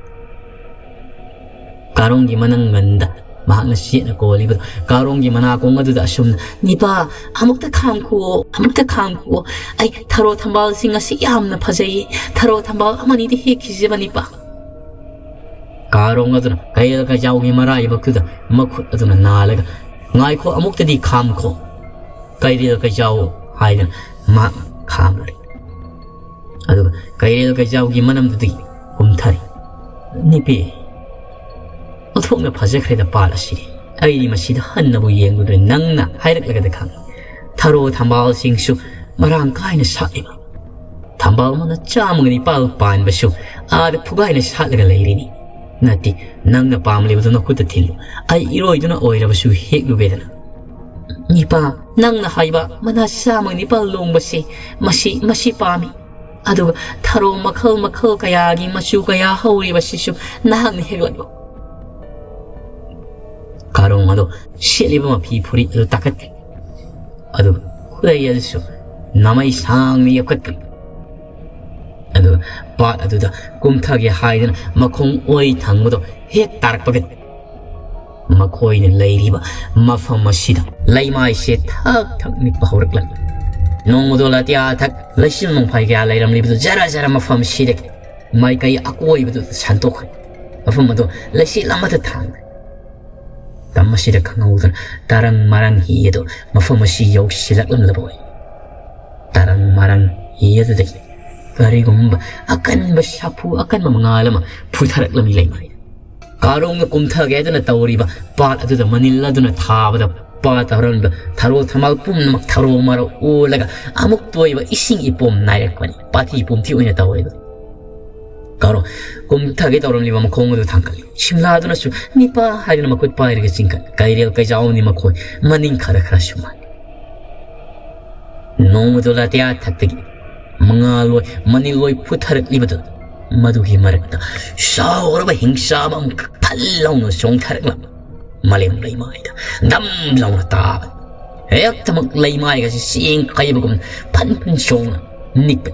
ꯀꯥꯔꯣꯡꯒꯤ ꯃꯅꯪꯒꯟꯗ ꯃꯍꯥꯛꯅ ꯆꯦꯠꯅ ꯀꯣꯜꯂꯤꯕꯗꯨ ꯀꯥꯔꯣꯡꯒꯤ ꯃꯅꯥꯀꯣꯡ ꯑꯗꯨꯗ ꯑꯁꯨꯝꯅ, "ꯅꯤꯄꯥ, ꯑꯃꯨꯛꯇ ꯈꯥꯝꯈꯨꯑꯣ, ꯑꯃꯨꯛꯇ ꯈꯥꯝꯈꯨꯑꯣ꯫ ꯑꯩ ꯊꯔꯣ ꯊꯝꯕꯥꯜꯁꯤꯡ ꯑꯁꯤ ꯌꯥꯝꯅ ꯐꯖꯩꯌꯦ꯫ ꯊꯔꯣ ꯊꯝꯕꯥꯜ ꯑꯃꯅꯤꯗꯤ ꯍꯦꯛꯈꯤꯁꯦꯕ, ꯅꯤꯄꯥ꯫" ꯀꯥꯔꯣꯡ ꯑꯗꯨꯅ ꯀꯩꯔꯦꯜ ꯀꯩꯖꯥꯎꯒꯤ ꯃꯔꯥꯏꯕꯛꯇꯨꯗ ꯃꯈꯨꯠ ꯑꯗꯨꯅ ꯅꯥꯜꯂꯒ, "ꯉꯥꯏꯈꯣ, ꯑꯃꯨꯛꯇꯗꯤ ꯈꯥꯝꯈꯣ, ꯀꯩꯔꯦꯜ ꯀꯩꯖꯥꯎ," ꯍꯥꯏꯗꯨꯅ ꯃꯍꯥꯛ ꯈꯥꯝꯂꯔꯦ꯫ ꯑꯗꯨꯒ ꯀꯩꯔꯦꯜ ꯀꯩꯖꯥꯎꯒꯤ ꯃꯅꯝꯗꯨꯗꯒꯤ ꯀꯨꯝꯊꯔꯦ꯫ "ꯅꯨꯄꯤ, ꯑꯣꯟꯊꯣꯛꯅ ꯐꯖꯈ꯭ꯔꯦꯗ ꯄꯥꯜ ꯑꯁꯤꯗꯤ꯫ ꯑꯩꯗꯤ ꯃꯁꯤꯗ ꯍꯟꯅꯕꯨ ꯌꯦꯡꯂꯨꯗ꯭ꯔꯦ, ꯅꯪꯅ ꯍꯥꯏꯔꯛꯂꯒꯗ ꯈꯪꯉꯤ꯫ ꯊꯔꯣ ꯊꯝꯕꯥꯜꯁꯤꯡꯁꯨ ꯃꯔꯥꯡ ꯀꯥꯏꯅ ꯁꯥꯠꯂꯤꯕ꯫ ꯊꯝꯕꯥꯜ ꯃꯅꯥ ꯆꯥꯝꯃꯒ ꯅꯤꯄꯥꯜ ꯄꯥꯟꯕꯁꯨ ꯑꯥꯗ ꯐꯨꯒꯥꯏꯅ ꯁꯥꯠꯂꯒ ꯂꯩꯔꯤꯅꯤ꯫ ꯅꯠꯇꯦ, ꯅꯪꯅ ꯄꯥꯝꯂꯤꯕꯗꯨ ꯅꯈꯨꯠꯇ ꯊꯤꯜꯂꯨ꯫ ꯑꯩ ꯏꯔꯣꯏꯗꯨꯅ ꯑꯣꯏꯔꯕꯁꯨ ꯍꯦꯛꯂꯨꯒꯦꯗꯅ꯫" "ꯅꯤꯄꯥ, ꯅꯪꯅ ꯍꯥꯏꯕ ꯃꯅꯥ ꯆꯥꯝꯃꯒ ꯅꯤꯄꯥꯜ ꯂꯣꯡꯕꯁꯦ, ꯃꯁꯤ, ꯃꯁꯤ ꯄꯥꯝꯃꯤ꯫ ꯑꯗꯨꯒ ꯊꯔꯣ ꯃꯈꯜ ꯃꯈꯜ ꯀꯌꯥꯒꯤ ꯃꯆꯨ ꯀꯌꯥ ꯍꯧꯔꯤꯕꯁꯤꯁꯨ ꯅꯍꯥꯛꯅ ꯍꯦꯛꯂꯛꯂꯣ꯫ ꯀꯥꯔꯣꯡ ꯑꯗꯣ ꯁꯦꯠꯂꯤꯕ ꯃꯐꯤ ꯐꯨꯔꯤꯠ ꯑꯗꯨ ꯇꯥꯈꯠꯈꯤ꯫ ꯑꯗꯨꯒ ꯈꯨꯗꯩ ꯑꯗꯨꯁꯨ ꯅꯃꯩ ꯁꯥꯡꯅ ꯌꯦꯞꯈꯠꯈꯤ꯫ ꯑꯗꯨꯒ ꯄꯥꯠ ꯑꯗꯨꯗ ꯀꯨꯝꯊꯒꯦ ꯍꯥꯏꯗꯨꯅ ꯃꯈꯣꯡ ꯑꯣꯏ ꯊꯪꯕꯗꯣ ꯍꯦꯛ ꯇꯥꯔꯛꯄꯒ ꯃꯈꯣꯏꯅ ꯂꯩꯔꯤꯕ ꯃꯐꯝ ꯑꯁꯤꯗ ꯂꯩꯃꯥꯏꯁꯦ ꯊꯛ ꯊꯛ ꯅꯤꯛꯄ ꯍꯧꯔꯛꯂꯝꯃꯤ꯫ ꯅꯣꯡꯃꯗꯣ ꯂꯥꯇꯤꯌꯥ ꯊꯛ ꯂꯩꯆꯤꯜ ꯅꯣꯡꯐꯥꯏ ꯀꯌꯥ ꯂꯩꯔꯝꯂꯤꯕꯗꯨ ꯖꯔ ꯖꯔ ꯃꯐꯝ ꯑꯁꯤꯗꯒꯤ ꯃꯥꯏꯀꯩ ꯑꯀꯣꯏꯕꯗꯨꯗ ꯁꯟꯗꯣꯛꯈ꯭ꯔꯦ꯫ ꯃꯐꯝ ꯑꯗꯨ ꯂꯩꯆꯤꯜ ꯑꯃꯠꯇ ꯊꯥꯡꯗ꯭ꯔꯦ꯫ ꯃꯇꯝ ꯑꯁꯤꯗ ꯈꯪꯍꯧꯗꯅ ꯇꯔꯪ ꯃꯔꯪ ꯍꯤ ꯑꯗꯨ ꯃꯐꯝ ꯑꯁꯤ ꯌꯧꯁꯤꯜꯂꯛꯂꯝꯂꯕ ꯑꯣꯏ꯫ ꯇꯔꯪ ꯃꯔꯪ ꯍꯤ ꯑꯗꯨꯗꯒꯤ ꯀꯔꯤꯒꯨꯝꯕ ꯑꯀꯟꯕ ꯁꯥꯐꯨ ꯑꯀꯟꯕ ꯃꯉꯥꯜ ꯑꯃ ꯐꯨꯊꯔꯛꯂꯝꯃꯤ ꯂꯩꯃꯥꯏꯗ꯫ ꯀꯥꯔꯣꯡꯅ ꯀꯨꯝꯊꯒꯦ ꯍꯥꯏꯗꯨꯅ ꯇꯧꯔꯤꯕ ꯄꯥꯠ ꯑꯗꯨꯗ ꯃꯅꯤꯜ ꯑꯗꯨꯅ ꯊꯥꯕꯗ ꯄꯥꯠꯇ ꯍꯧꯔꯝꯂꯤꯕ ꯊꯔꯣ ꯊꯝꯕꯥꯜ ꯄꯨꯝꯅꯃꯛ ꯊꯔꯣ ꯃꯔꯣ ꯑꯣꯜꯂꯒ ꯑꯃꯨꯛꯇ ꯑꯣꯏꯕ ꯏꯁꯤꯡ ꯏꯄꯣꯝ ꯅꯥꯏꯔꯛꯄꯅꯤ꯫ ꯄꯥꯊꯤ ꯄꯨꯝꯊꯤ ꯑꯣꯏꯅ ꯇꯧꯔꯤꯕ꯫ ꯀꯥꯔꯣꯡ ꯀꯨꯝꯊꯒꯦ ꯇꯧꯔꯝꯂꯤꯕ ꯃꯈꯣꯡ ꯑꯗꯨ ꯊꯥꯡꯒꯠꯂꯤ꯫ ꯁꯤꯝꯂꯥꯗꯨꯅꯁꯨ ꯅꯤꯄꯥ ꯍꯥꯏꯗꯨꯅ ꯃꯈꯨꯠ ꯄꯥꯏꯔꯒ ꯆꯤꯡꯈꯠ꯫ ꯀꯩꯔꯦꯜ ꯀꯩꯖꯥꯎꯅꯤ ꯃꯈꯣꯏ ꯃꯅꯤꯡ ꯈꯔ ꯈꯔꯁꯨ ꯃꯥꯜꯂꯤ꯫ ꯅꯣꯡꯃꯗꯣ ꯂꯥꯇꯤꯌꯥ ꯊꯛꯇꯒꯤ ꯃꯉꯥꯜꯂꯣꯏ ꯃꯅꯤꯜꯂꯣꯏ ꯐꯨꯊꯔꯛꯂꯤꯕꯗꯨ ꯃꯗꯨꯒꯤ ꯃꯔꯛꯇ ꯆꯥꯎꯔꯕ ꯍꯤꯡꯆꯥꯕ ꯑꯃꯈꯛ ꯐꯜ ꯂꯥꯎꯅ ꯆꯣꯡꯊꯔꯛꯂꯝꯃꯤ꯫ ꯃꯥꯂꯦꯝ ꯂꯩꯃꯥꯏꯗ ꯗꯝ ꯂꯥꯎꯅ ꯇꯥꯕ꯫ ꯍꯦꯛꯇꯃꯛ ꯂꯩꯃꯥꯏꯒꯁꯤ ꯆꯦꯡ ꯀꯩꯕꯒꯨꯝ ꯐꯟ ꯐꯟ ꯆꯣꯡꯅ ꯅꯤꯛꯄ꯫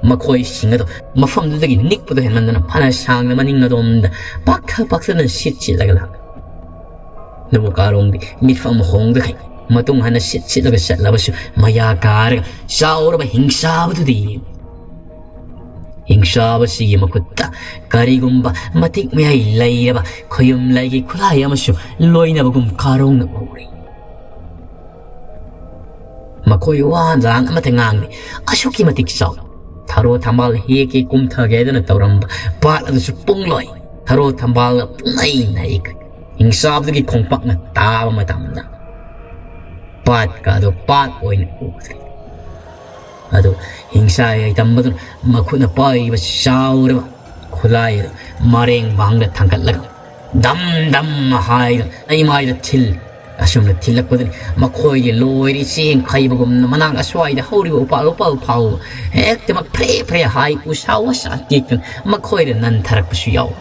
ꯃꯈꯣꯏꯁꯤꯡ ꯑꯗꯨ ꯃꯐꯝꯗꯨꯗꯒꯤ ꯅꯤꯛꯄꯗꯨ ꯍꯦꯟꯃꯟꯗꯅ ꯐꯅ ꯁꯥꯡꯅ ꯃꯅꯤꯡ ꯑꯗꯣꯝꯗ ꯄꯥꯛꯊ ꯄꯥꯛꯊꯗꯅ ꯁꯤꯠ ꯁꯤꯠꯂꯒ ꯂꯥꯛ꯫ ꯑꯗꯨꯕꯨ ꯀꯥꯔꯣꯡꯗꯤ ꯃꯤꯠꯐꯝ ꯍꯣꯡꯗꯈꯩ ꯃꯇꯨꯡ ꯍꯟꯅ ꯁꯤꯠ ꯁꯤꯠꯂꯒ ꯆꯠꯂꯕꯁꯨ ꯃꯌꯥ ꯀꯥꯔꯒ ꯆꯥꯎꯔꯕ ꯍꯤꯡꯆꯥꯕꯗꯨꯗꯤ ꯍꯤꯡꯆꯥꯕꯁꯤꯒꯤ ꯃꯈꯨꯠꯇ ꯀꯔꯤꯒꯨꯝꯕ ꯃꯇꯤꯛ ꯃꯌꯥꯏ ꯂꯩꯔꯕ ꯈꯨꯌꯨꯝ ꯂꯩꯒꯤ ꯈꯨꯠꯂꯥꯏ ꯑꯃꯁꯨ ꯂꯣꯏꯅꯕꯒꯨꯝ ꯀꯥꯔꯣꯡꯅ ꯎꯔꯤ꯫ ꯃꯈꯣꯏ ꯋꯥ ꯂꯥꯡ ꯑꯃꯠꯇ ꯉꯥꯡꯗꯦ꯫ ꯑꯁꯨꯛꯀꯤ ꯃꯇꯤꯛ ꯆꯥꯎ꯫ ꯊꯔꯣ ꯊꯝꯕꯥꯜ ꯍꯦꯛꯀꯦ ꯀꯨꯝꯊꯒꯦ ꯍꯥꯏꯗꯨꯅ ꯇꯧꯔꯝꯕ ꯄꯥꯠ ꯑꯗꯨꯁꯨ ꯄꯨꯡꯂꯣꯏ꯫ ꯊꯔꯣ ꯊꯝꯕꯥꯜꯒ ꯄꯨꯡꯅꯩ ꯅꯩꯈ꯭ꯔꯦ꯫ ꯍꯤꯡꯆꯥꯕꯗꯨꯒꯤ ꯈꯣꯡꯄꯥꯛꯅ ꯇꯥꯕ ꯃꯇꯝꯗ ꯄꯥꯠꯀ ꯑꯗꯨ ꯄꯥꯠ ꯑꯣꯏꯅ ꯎꯈ꯭ꯔꯦ꯫ ꯑꯗꯨ ꯍꯤꯡꯆꯥ ꯌꯥꯏꯇꯝꯕꯗꯨꯅ ꯃꯈꯨꯠꯅ ꯄꯥꯏꯔꯤꯕ ꯆꯥꯎꯔꯕ ꯈꯨꯠꯂꯥꯏ ꯑꯗꯨ ꯃꯔꯦꯡ ꯃꯥꯡꯗ ꯊꯥꯡꯒꯠꯂꯒ ꯗꯝ ꯗꯝ ꯍꯥꯏꯗꯨꯅ ꯂꯩꯃꯥꯏꯗ ꯊꯤꯜ꯫ ꯑꯁꯨꯝꯅ ꯊꯤꯜꯂꯛꯄꯗꯨꯅꯤ ꯃꯈꯣꯏꯗꯤ ꯂꯣꯏꯔꯤ ꯆꯦꯡ ꯈꯩꯕꯒꯨꯝꯅ ꯃꯅꯥꯛ ꯑꯁ꯭ꯋꯥꯏꯗ ꯍꯧꯔꯤꯕ ꯎꯄꯥꯜ ꯋꯥꯄꯥꯜ ꯐꯥꯎꯕ ꯍꯦꯛꯇꯃꯛ ꯐ꯭ꯔꯦ ꯐ꯭ꯔꯦ ꯍꯥꯏ ꯎꯁꯥ ꯋꯥꯁꯥ ꯇꯦꯛꯇꯨꯅ ꯃꯈꯣꯏꯗ ꯅꯟꯊꯔꯛꯄꯁꯨ ꯌꯥꯎꯏ꯫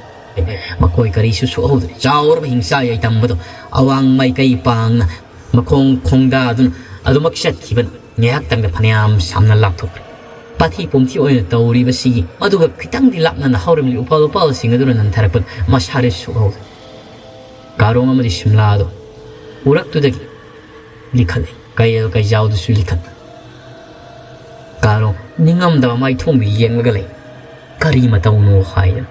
ꯃꯈꯣꯏ ꯀꯔꯤꯁꯨ ꯁꯣꯛꯍꯧꯗ꯭ꯔꯦ꯫ ꯆꯥꯎꯔꯕ ꯍꯤꯡꯆꯥ ꯌꯥꯏꯇꯝꯕꯗꯣ ꯑꯋꯥꯡ ꯃꯥꯏꯀꯩ ꯄꯥꯡꯅ ꯃꯈꯣꯡ ꯈꯣꯡꯗꯥꯗꯨꯅ ꯑꯗꯨꯃꯛ ꯆꯠꯈꯤꯕꯅ ꯉꯥꯏꯍꯥꯛꯇꯪꯗ ꯐꯅꯌꯥꯝ ꯁꯥꯡꯅ ꯂꯥꯞꯊꯣꯛꯈ꯭ꯔꯦ꯫ ꯄꯥꯊꯤ ꯄꯨꯝꯊꯤ ꯑꯣꯏꯅ ꯇꯧꯔꯤꯕꯁꯤꯒꯤ ꯃꯗꯨꯒ ꯈꯤꯇꯪꯗꯤ ꯂꯥꯞꯅꯅ ꯍꯧꯔꯝꯂꯤ ꯎꯄꯥꯜ ꯋꯥꯄꯥꯜꯁꯤꯡ ꯑꯗꯨꯅ ꯅꯟꯊꯔꯛꯄꯗ ꯃꯁꯥꯗꯤ ꯁꯣꯛꯍꯧꯗ꯭ꯔꯦ꯫ ꯀꯥꯔꯣꯡ ꯑꯃꯗꯤ ꯁꯤꯝꯂꯥꯗꯣ ꯎꯔꯛꯇꯨꯗꯒꯤ ꯂꯤꯈꯠꯂꯤ꯫ ꯀꯩꯔꯦꯜ ꯀꯩꯖꯥꯎꯗꯨꯁꯨ ꯂꯤꯈꯠ꯫ ꯀꯥꯔꯣꯡ ꯅꯤꯡꯉꯝꯗꯕ ꯃꯥꯏꯊꯣꯡꯗꯨ ꯌꯦꯡꯂꯒ ꯂꯩ꯫ ꯀꯔꯤ ꯃꯇꯧꯅꯣ ꯍꯥꯏꯗꯅ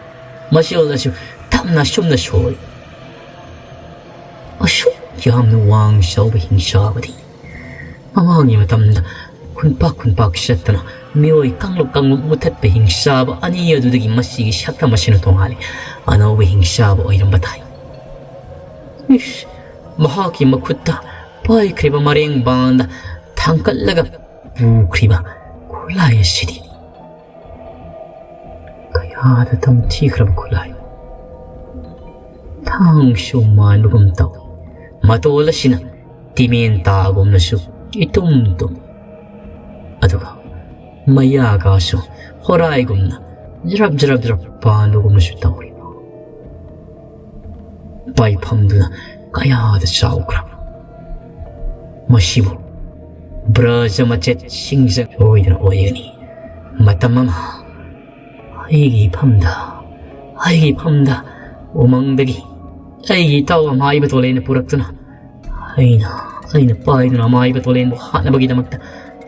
ꯃꯆꯤꯜꯗꯁꯨ ꯇꯞꯅ ꯑꯁꯨꯝꯅ ꯁꯣꯜꯂꯤ꯫ ꯑꯁꯨꯛ ꯌꯥꯝꯅ ꯋꯥꯡ ꯆꯥꯎꯕ ꯍꯤꯡꯆꯥꯕꯗꯤ ꯃꯃꯥꯡꯒꯤ ꯃꯇꯝꯗ ꯈꯨꯟꯄꯥꯛ ꯈꯨꯟꯄꯥꯛ ꯆꯠꯇꯅ ꯃꯤꯑꯣꯏ ꯀꯥꯡꯂꯨꯞ ꯀꯥꯡꯂꯨꯞ ꯃꯨꯊꯠꯄ ꯍꯤꯡꯆꯥꯕ ꯑꯅꯤ ꯑꯗꯨꯗꯒꯤ ꯃꯁꯤꯒꯤ ꯁꯛꯇꯝ ꯑꯁꯤꯅ ꯇꯣꯉꯥꯜꯂꯤ꯫ ꯑꯅꯧꯕ ꯍꯤꯡꯆꯥꯕ ꯑꯣꯏꯔꯝꯕ ꯊꯥꯏ꯫ ꯏꯁ, ꯃꯍꯥꯛꯀꯤ ꯃꯈꯨꯠꯇ ꯄꯥꯏꯈ꯭ꯔꯤꯕ ꯃꯔꯦꯡꯕꯥꯟꯗ ꯊꯥꯡꯒꯠꯂꯒ ꯄꯨꯈ꯭ꯔꯤꯕ ꯈꯨꯠꯂꯥꯏ ꯑꯁꯤꯗꯤ ꯀꯌꯥꯗ ꯇꯝꯊꯤꯈ꯭ꯔꯕ ꯈꯨꯠꯂꯥꯏ꯫ ꯊꯥꯡꯁꯨ ꯃꯥꯟꯕꯒꯨꯝ ꯇꯧꯏ꯫ ꯃꯇꯣꯜ ꯑꯁꯤꯅ ꯇꯤꯃꯦꯟ ꯇꯥꯒꯨꯝꯅꯁꯨ ꯏꯇꯨꯝ ꯇꯨꯝꯃꯤ꯫ ꯑꯗꯨꯒ ꯃꯌꯥꯒꯁꯨ ꯍꯣꯔꯥꯏꯒꯨꯝꯅ ꯖ꯭ꯔꯞ ꯖ꯭ꯔꯞ ꯖ꯭ꯔꯞ ꯄꯥꯟꯕꯒꯨꯝꯅꯁꯨ ꯇꯧꯏ꯫ ꯄꯥꯏꯐꯝꯗꯨꯅ ꯀꯌꯥꯗ ꯆꯥꯎꯈ꯭ꯔꯕ꯫ ꯃꯁꯤꯕꯨ ꯕ꯭ꯔꯖ ꯃꯆꯦꯠ ꯁꯤꯡꯖꯪ ꯑꯣꯏꯗꯅ ꯑꯣꯏꯒꯅꯤ꯫ ꯃꯇꯝ ꯑꯃ ꯑꯩꯒꯤ ꯏꯐꯝꯗ, ꯑꯩꯒꯤ ꯏꯐꯝꯗ ꯎꯃꯪꯗꯒꯤ ꯑꯩꯒꯤ ꯏꯇꯥꯎ ꯑꯃꯥꯏꯕ ꯇꯣꯂꯦꯟꯅ ꯄꯨꯔꯛꯇꯨꯅ ꯑꯩꯅ, ꯑꯩꯅ ꯄꯥꯏꯗꯨꯅ ꯑꯃꯥꯏꯕ ꯇꯣꯂꯦꯟꯕꯨ ꯍꯥꯠꯅꯕꯒꯤꯗꯃꯛꯇ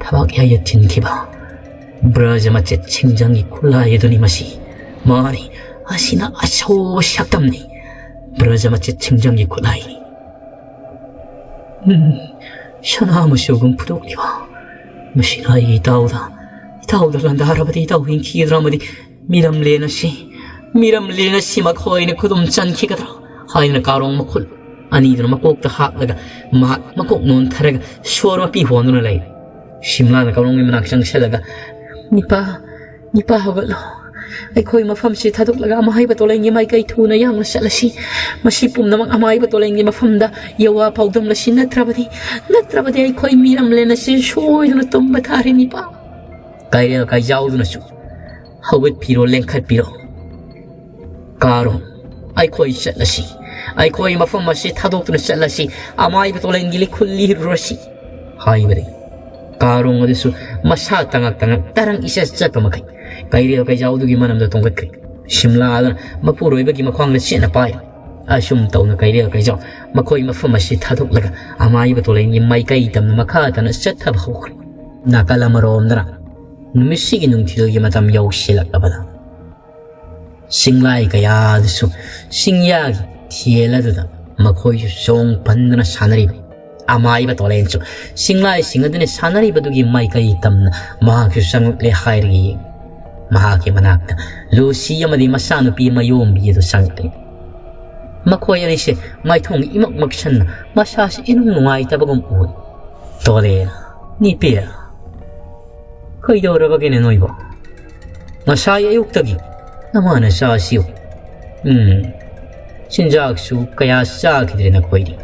ꯊꯕꯛ ꯌꯥꯏꯌꯦ ꯊꯤꯟꯈꯤꯕ ꯕ꯭ꯔꯖ ꯃꯆꯦꯠ ꯁꯤꯡꯖꯪꯒꯤ ꯈꯨꯠꯂꯥꯏ ꯑꯗꯨꯅꯤ ꯃꯁꯤ꯫ ꯃꯥꯅꯤ, ꯑꯁꯤꯅ ꯑꯆꯧꯕ ꯁꯛꯇꯝꯅꯤ꯫ ꯕ꯭ꯔꯖ ꯃꯆꯦꯠ ꯁꯤꯡꯖꯪꯒꯤ ꯈꯨꯠꯂꯥꯏꯅꯤ꯫ ꯎꯝ, ꯁꯅꯥ ꯃꯆꯨꯒꯨꯝ ꯐꯨꯗꯣꯛꯂꯤꯕ꯫ ꯃꯁꯤꯅ ꯑꯩꯒꯤ ꯏꯇꯥꯎꯗ, ꯏꯇꯥꯎꯗ ꯂꯥꯟꯗꯥꯔꯕꯗꯤ ꯏꯇꯥꯎ ꯍꯤꯡꯈꯤꯒꯗ꯭ꯔꯥ ꯑꯃꯗꯤ ꯃꯤꯔꯝꯂꯦꯟ ꯑꯁꯤ, ꯃꯤꯔꯝꯂꯦꯟ ꯑꯁꯤ ꯃꯈꯣꯏꯅ ꯈꯨꯗꯨꯝ ꯆꯟꯈꯤꯒꯗ꯭ꯔꯥ ꯍꯥꯏꯗꯨꯅ ꯀꯥꯔꯣꯡ ꯃꯈꯨꯠ ꯑꯅꯤꯗꯨꯅ ꯃꯀꯣꯛꯇ ꯍꯥꯞꯂꯒ ꯃꯍꯥꯛ ꯃꯀꯣꯛ ꯅꯣꯟꯊꯔꯒ ꯁꯣꯔ ꯃꯄꯤ ꯍꯣꯟꯗꯨꯅ ꯂꯩ꯫ ꯁꯤꯝꯂꯥꯅ ꯀꯥꯔꯣꯡꯒꯤ ꯃꯅꯥꯛ ꯆꯪꯁꯤꯜꯂꯒ, "ꯅꯤꯄꯥ, ꯅꯤꯄꯥ ꯍꯧꯒꯠꯂꯣ, ꯑꯩꯈꯣꯏ ꯃꯐꯝꯁꯤ ꯊꯥꯗꯣꯛꯂꯒ ꯑꯃꯥꯏꯕ ꯇꯣꯂꯦꯟꯒꯤ ꯃꯥꯏꯀꯩ ꯊꯨꯅ ꯌꯥꯡꯅ ꯆꯠꯂꯁꯤ꯫ ꯃꯁꯤ ꯄꯨꯝꯅꯃꯛ ꯑꯃꯥꯏꯕ ꯇꯣꯂꯦꯟꯒꯤ ꯃꯐꯝꯗ ꯌꯧꯋꯥ ꯐꯥꯎꯗꯝꯂꯁꯤ, ꯅꯠꯇ꯭ꯔꯕꯗꯤ, ꯅꯠꯇ꯭ꯔꯕꯗꯤ ꯑꯩꯈꯣꯏ ꯃꯤꯔꯝꯂꯦꯟ ꯑꯁꯤ ꯁꯣꯏꯗꯅ ꯇꯨꯝꯕ ꯇꯥꯔꯦ, ꯅꯤꯄꯥ꯫ ꯀꯩꯔꯦꯜ ꯀꯩꯖꯥꯎꯗꯨꯅꯁꯨ, "ꯍꯧꯒꯠꯄꯤꯔꯣ, ꯂꯦꯡꯈꯠꯄꯤꯔꯣ꯫ ꯀꯥꯔꯣ, ꯑꯩꯈꯣꯏ ꯆꯠꯂꯁꯤ꯫ ꯑꯩꯈꯣꯏ ꯃꯐꯝ ꯑꯁꯤ ꯊꯥꯗꯣꯛꯇꯨꯅ ꯆꯠꯂꯁꯤ꯫ ꯑꯃꯥꯏꯕ ꯇꯣꯂꯦꯟꯒꯤ ꯂꯤꯈꯨꯜ ꯂꯤꯔꯨꯔꯁꯤ" ꯍꯥꯏꯕꯗꯒꯤ ꯀꯥꯔꯣꯡ ꯑꯗꯨꯁꯨ ꯃꯁꯥ ꯇꯉꯛ ꯇꯉꯛ ꯇꯔꯪ ꯏꯆꯠ ꯆꯠꯄ ꯃꯈꯩ ꯀꯩꯔꯦꯜ ꯀꯩꯖꯥꯎꯗꯨꯒꯤ ꯃꯅꯝꯗ ꯇꯣꯡꯈꯠꯈ꯭ꯔꯦ꯫ ꯁꯤꯝꯂꯥ ꯑꯗꯨꯅ ꯃꯄꯨꯔꯣꯏꯕꯒꯤ ꯃꯈ꯭ꯋꯥꯡꯗ ꯆꯦꯠꯅ ꯄꯥꯏ꯫ ꯑꯁꯨꯝ ꯇꯧꯅ ꯀꯩꯔꯦꯜ ꯀꯩꯖꯥꯎ ꯃꯈꯣꯏ ꯃꯐꯝ ꯑꯁꯤ ꯊꯥꯗꯣꯛꯂꯒ ꯑꯃꯥꯏꯕ ꯇꯣꯂꯦꯟꯒꯤ ꯃꯥꯏꯀꯩ ꯇꯝꯅ ꯃꯈꯥ ꯇꯥꯅ ꯆꯠꯊꯕ ꯍꯧꯈ꯭ꯔꯦ꯫ ꯅꯥꯀꯜ ꯑꯃꯔꯣꯝꯗꯅ ꯅꯨꯃꯤꯠꯁꯤꯒꯤ ꯅꯨꯡꯊꯤꯜꯒꯤ ꯃꯇꯝ ꯌꯧꯁꯤꯜꯂꯛꯂꯕꯗ ꯆꯤꯡꯂꯥꯏ ꯀꯌꯥꯗꯨꯁꯨ ꯆꯤꯡꯌꯥꯒꯤ ꯊꯦꯜ ꯑꯗꯨꯗ ꯃꯈꯣꯏꯁꯨ ꯆꯣꯡ ꯐꯟꯗꯨꯅ ꯁꯥꯟꯅꯔꯤꯕ꯫ ꯑꯃꯥꯏꯕ ꯇꯣꯂꯦꯟꯁꯨ ꯆꯤꯡꯂꯥꯏꯁꯤꯡ ꯑꯗꯨꯅ ꯁꯥꯟꯅꯔꯤꯕꯗꯨꯒꯤ ꯃꯥꯏꯀꯩ ꯇꯝꯅ ꯃꯍꯥꯛꯁꯨ ꯆꯪꯂꯛꯂꯦ ꯍꯥꯏꯔꯒ ꯌꯦꯡꯏ꯫ ꯃꯍꯥꯛꯀꯤ ꯃꯅꯥꯛꯇ ꯂꯨꯁꯤ ꯑꯃꯗꯤ ꯃꯆꯥꯅꯨꯄꯤ ꯃꯌꯣꯝꯕꯤ ꯑꯗꯨ ꯆꯪꯂꯛꯂꯦ꯫ ꯃꯈꯣꯏ ꯑꯅꯤꯁꯦ ꯃꯥꯏꯊꯣꯡ ꯏꯃꯛ ꯃꯛꯁꯟꯅ ꯃꯁꯥꯁꯤ ꯏꯅꯨꯡ ꯅꯨꯡꯉꯥꯏꯇꯕꯒꯨꯝ ꯎꯏ꯫ "ꯇꯣꯂꯦꯟ, ꯅꯤꯄꯦ, ꯀꯩꯗꯧꯔꯕꯒꯦꯅꯦ ꯅꯣꯏꯕꯣ? ꯉꯁꯥꯏ ꯑꯌꯨꯛꯇꯒꯤ ꯅꯃꯥ ꯅꯆꯥꯁꯤꯕꯨ, ꯎꯝ, ꯆꯤꯟꯖꯥꯛꯁꯨ ꯀꯌꯥ ꯆꯥꯈꯤꯗ꯭ꯔꯦ ꯅꯈꯣꯏꯗꯤ꯫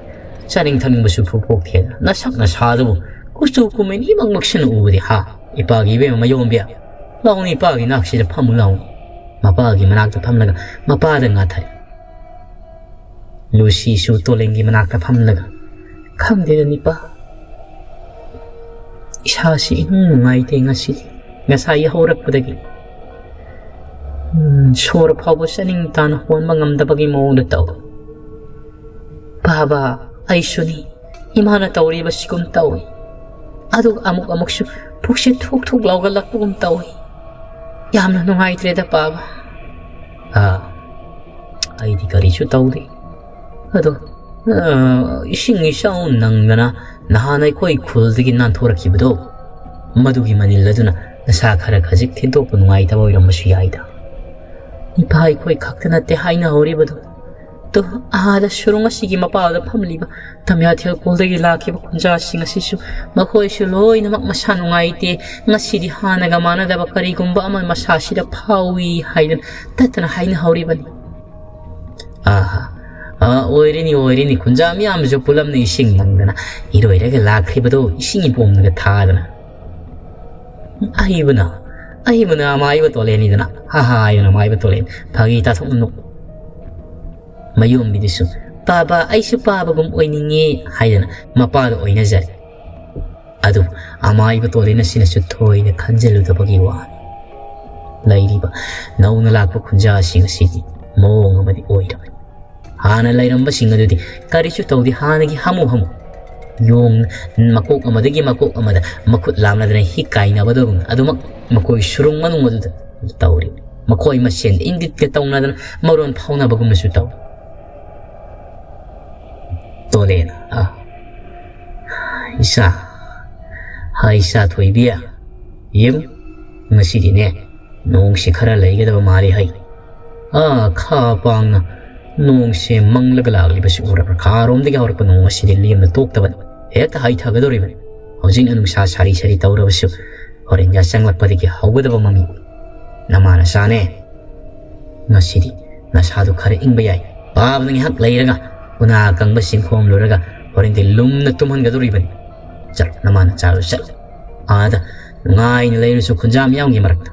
ꯆꯥꯅꯤꯡ ꯊꯛꯅꯤꯡꯕꯁꯨ ꯐꯥꯎ ꯄꯣꯛꯇꯦ꯫ ꯅꯁꯛ ꯅꯁꯥꯗꯨꯕꯨ ꯀꯨꯆꯨ ꯀꯨꯃꯦꯟ ꯏꯃꯛ ꯃꯛꯁꯟꯅ ꯎꯕꯗꯤ, ꯍꯥ? ꯏꯄꯥꯒꯤ ꯏꯕꯦꯝꯃ ꯃꯌꯣꯝꯕꯤ, ꯂꯥꯎꯅꯦ, ꯏꯄꯥꯒꯤ ꯅꯥꯛꯁꯤꯗ ꯐꯝꯃꯨ ꯂꯥꯎꯅꯦ꯫" ꯃꯄꯥꯒꯤ ꯃꯅꯥꯛꯇ ꯐꯝꯂꯒ ꯃꯄꯥꯗ ꯉꯥꯊꯔꯤ꯫ ꯂꯨꯁꯤꯁꯨ ꯇꯣꯂꯦꯟꯒꯤ ꯃꯅꯥꯛꯇ ꯐꯝꯂꯒ, "ꯈꯪꯗꯦꯗ ꯅꯤꯄꯥ, ꯏꯁꯥꯁꯤ ꯏꯅꯨꯡ ꯅꯨꯡꯉꯥꯏꯇꯦ ꯉꯁꯤꯗꯤ꯫ ꯉꯁꯥꯏ ꯌꯥꯍꯧꯔꯛꯄꯗꯒꯤ, ꯎꯝ, ꯁꯣꯔ ꯐꯥꯎꯕ ꯆꯥꯅꯤꯡ ꯇꯥꯅ ꯍꯣꯟꯕ ꯉꯝꯗꯕꯒꯤ ꯃꯑꯣꯡꯗ ꯇꯧꯏ꯫ ꯄꯥꯕ, ꯑꯩꯁꯨꯅꯤ꯫ ꯏꯃꯥꯅ ꯇꯧꯔꯤꯕꯁꯤꯒꯨꯝ ꯇꯧꯏ꯫ ꯑꯗꯨꯒ ꯑꯃꯨꯛ ꯑꯃꯨꯛꯁꯨ ꯄꯨꯛꯁꯦ ꯊꯨꯛ ꯊꯨꯛ ꯂꯥꯎꯒꯠꯂꯛꯄꯒꯨꯝ ꯇꯧꯏ꯫ ꯌꯥꯝꯅ ꯅꯨꯡꯉꯥꯏꯇ꯭ꯔꯦꯗ ꯄꯥꯕ꯫" "ꯑꯥ, ꯑꯩꯗꯤ ꯀꯔꯤꯁꯨ ꯇꯧꯗꯦ꯫ ꯑꯗꯣ, ꯑꯥ, ꯏꯁꯤꯡ ꯏꯆꯥꯎ ꯅꯪꯗꯅ ꯅꯍꯥꯟ ꯑꯩꯈꯣꯏ ꯈꯨꯜꯗꯒꯤ ꯅꯥꯟꯊꯣꯔꯛꯈꯤꯕꯗꯣ, ꯃꯗꯨꯒꯤ ꯃꯅꯤꯜ ꯑꯗꯨꯅ ꯅꯁꯥ ꯈꯔ ꯈꯖꯤꯛ ꯊꯤꯟꯗꯣꯛꯄ ꯅꯨꯡꯉꯥꯏꯇꯕ ꯑꯣꯏꯔꯝꯕꯁꯨ ꯌꯥꯏꯗ꯫ ꯏꯄꯥ ꯑꯩꯈꯣꯏ ꯈꯛꯇ ꯅꯠꯇꯦ ꯍꯥꯏꯅꯍꯧꯔꯤꯕꯗꯣ꯫ ꯇꯣ, ꯑꯥꯗ ꯁꯨꯔꯨꯡ ꯑꯁꯤꯒꯤ ꯃꯄꯥꯗ ꯐꯝꯂꯤꯕ ꯇꯃꯤꯌꯥꯊꯦꯜ ꯀꯣꯜꯗꯒꯤ ꯂꯥꯛꯈꯤꯕ ꯈꯨꯟꯖꯥꯁꯤꯡ ꯑꯁꯤꯁꯨ ꯃꯈꯣꯏꯁꯨ ꯂꯣꯏꯅꯃꯛ ꯃꯁꯥ ꯅꯨꯡꯉꯥꯏꯇꯦ, ꯉꯁꯤꯗꯤ ꯍꯥꯟꯅꯒ ꯃꯥꯟꯅꯗꯕ ꯀꯔꯤꯒꯨꯝꯕ ꯑꯃ ꯃꯁꯥꯁꯤꯗ ꯐꯥꯎꯏ ꯍꯥꯏꯗꯨꯅ ꯇꯠꯇꯅ ꯍꯥꯏꯅꯍꯧꯔꯤꯕꯅꯤ꯫ ꯑꯥꯍꯥ, ꯑꯥ, ꯑꯣꯏꯔꯤꯅꯤ, ꯑꯣꯏꯔꯤꯅꯤ, ꯈꯨꯟꯖꯥ ꯃꯤꯌꯥꯝꯁꯨ ꯄꯨꯂꯞꯅ ꯏꯁꯤꯡ ꯅꯪꯗꯅ ꯏꯔꯣꯏꯔꯒ ꯂꯥꯛꯈ꯭ꯔꯤꯕꯗꯣ ꯏꯁꯤꯡ ꯏꯄꯣꯝꯅꯒ ꯊꯥꯗꯅ꯫ ꯑꯍꯩꯕꯅ, ꯑꯍꯩꯕꯅ ꯑꯃꯥꯏꯕ ꯇꯣꯂꯦꯟꯅꯤꯗꯅ, ꯍꯥ ꯍꯥ ꯍꯥꯏꯗꯨꯅ ꯑꯃꯥꯏꯕ ꯇꯣꯂꯦꯟ ꯐꯥꯒꯤ ꯇꯥꯊꯣꯛꯅ ꯅꯣꯛ꯫ ꯃꯌꯣꯝꯕꯤꯗꯨꯁꯨ, "ꯄꯥꯕ, ꯑꯩꯁꯨ ꯄꯥꯕꯒꯨꯝ ꯑꯣꯏꯅꯤꯡꯉꯦ" ꯍꯥꯏꯗꯅ ꯃꯄꯥꯗ ꯑꯣꯏꯅꯖꯔꯦ꯫ ꯑꯗꯨ ꯑꯃꯥꯏꯕ ꯇꯣꯂꯦꯟ ꯑꯁꯤꯅꯁꯨ ꯊꯣꯏꯅ ꯈꯟꯖꯤꯜꯂꯨꯗꯕꯒꯤ ꯋꯥꯅꯤ꯫ ꯂꯩꯔꯤꯕ ꯅꯧꯅ ꯂꯥꯛꯄ ꯈꯨꯟꯖꯥꯁꯤꯡ ꯑꯁꯤꯗꯤ ꯃꯑꯣꯡ ꯑꯃꯗꯤ ꯑꯣꯏꯔꯕꯅꯤ꯫ ꯍꯥꯟꯅ ꯂꯩꯔꯝꯕꯁꯤꯡ ꯑꯗꯨꯗꯤ ꯀꯔꯤꯁꯨ ꯇꯧꯗꯦ, ꯍꯥꯟꯅꯒꯤ ꯍꯥꯃꯨ ꯍꯥꯃꯨ꯫ ꯌꯣꯡ ꯃꯀꯣꯛ ꯑꯃꯗꯒꯤ ꯃꯀꯣꯛ ꯑꯃꯗ ꯃꯈꯨꯠ ꯂꯥꯝꯅꯗꯅ ꯍꯤꯛ ꯀꯥꯏꯅꯕꯗꯒꯨꯝꯅ ꯑꯗꯨꯃꯛ ꯃꯈꯣꯏ ꯁꯨꯔꯨꯡ ꯃꯅꯨꯡ ꯑꯗꯨꯗ ꯇꯧꯔꯤ꯫ ꯃꯈꯣꯏ ꯃꯁꯦꯟ ꯏꯪꯒꯤꯠꯀ ꯇꯧꯅꯗꯅ ꯃꯔꯣꯟ ꯐꯥꯎꯅꯕꯒꯨꯝꯕꯁꯨ ꯇꯧꯏ꯫ ꯇꯣꯂꯦꯟ, ꯑ, ꯏꯆꯥ, ꯍꯥꯏ ꯏꯆꯥ ꯊꯣꯏꯕꯤ, ꯌꯦꯡꯉꯨ, ꯉꯁꯤꯗꯤꯅꯦ, ꯅꯣꯡꯁꯤ ꯈꯔ ꯂꯩꯒꯗꯕ ꯃꯥꯜꯂꯤ ꯍꯩ꯫ ꯑꯥ, ꯈꯥ ꯄꯥꯡꯅ ꯅꯣꯡꯁꯦ ꯃꯪꯂꯒ ꯂꯥꯛꯂꯤꯕꯁꯤ ꯎꯔꯕ꯭ꯔꯥ? ꯈꯥꯔꯣꯝꯗꯒꯤ ꯍꯧꯔꯛꯄ ꯅꯣꯡ ꯑꯁꯤꯗꯤ ꯂꯦꯝꯅ ꯇꯣꯛꯇꯕꯅꯤ, ꯍꯦꯛꯇ ꯍꯩꯊꯒꯗꯧꯔꯤꯕꯅꯤ꯫ ꯍꯧꯖꯤꯛꯅ ꯅꯨꯡꯁꯥ ꯁꯥꯔꯤ ꯁꯥꯔꯤ ꯇꯧꯔꯕꯁꯨ ꯍꯣꯔꯦꯟ ꯌꯥꯆꯪꯂꯛꯄꯗꯒꯤ ꯍꯧꯒꯗꯕ ꯃꯃꯤ꯫ ꯅꯃꯥ ꯅꯆꯥꯅꯦ, ꯉꯁꯤꯗꯤ ꯅꯁꯥꯗꯨ ꯈꯔ ꯏꯪꯕ ꯌꯥꯏ꯫ ꯄꯥꯕꯗ ꯉꯥꯏꯍꯥꯛ ꯂꯩꯔꯒ ꯎꯅꯥ ꯑꯀꯪꯕ ꯆꯤꯡꯈꯣꯝꯂꯨꯔꯒ ꯍꯣꯔꯦꯟꯗꯤ ꯂꯨꯝꯅ ꯇꯨꯝꯍꯟꯒꯗꯧꯔꯤꯕꯅꯤ꯫ ꯆꯠꯂꯣ, ꯅꯃꯥ ꯅꯆꯥꯗꯨ ꯆꯠꯂꯣ꯫ ꯑꯥꯗ ꯅꯨꯡꯉꯥꯏꯅ ꯂꯩꯔꯨꯁꯨ ꯈꯨꯟꯖꯥ ꯃꯤꯌꯥꯝꯒꯤ ꯃꯔꯛꯇ꯫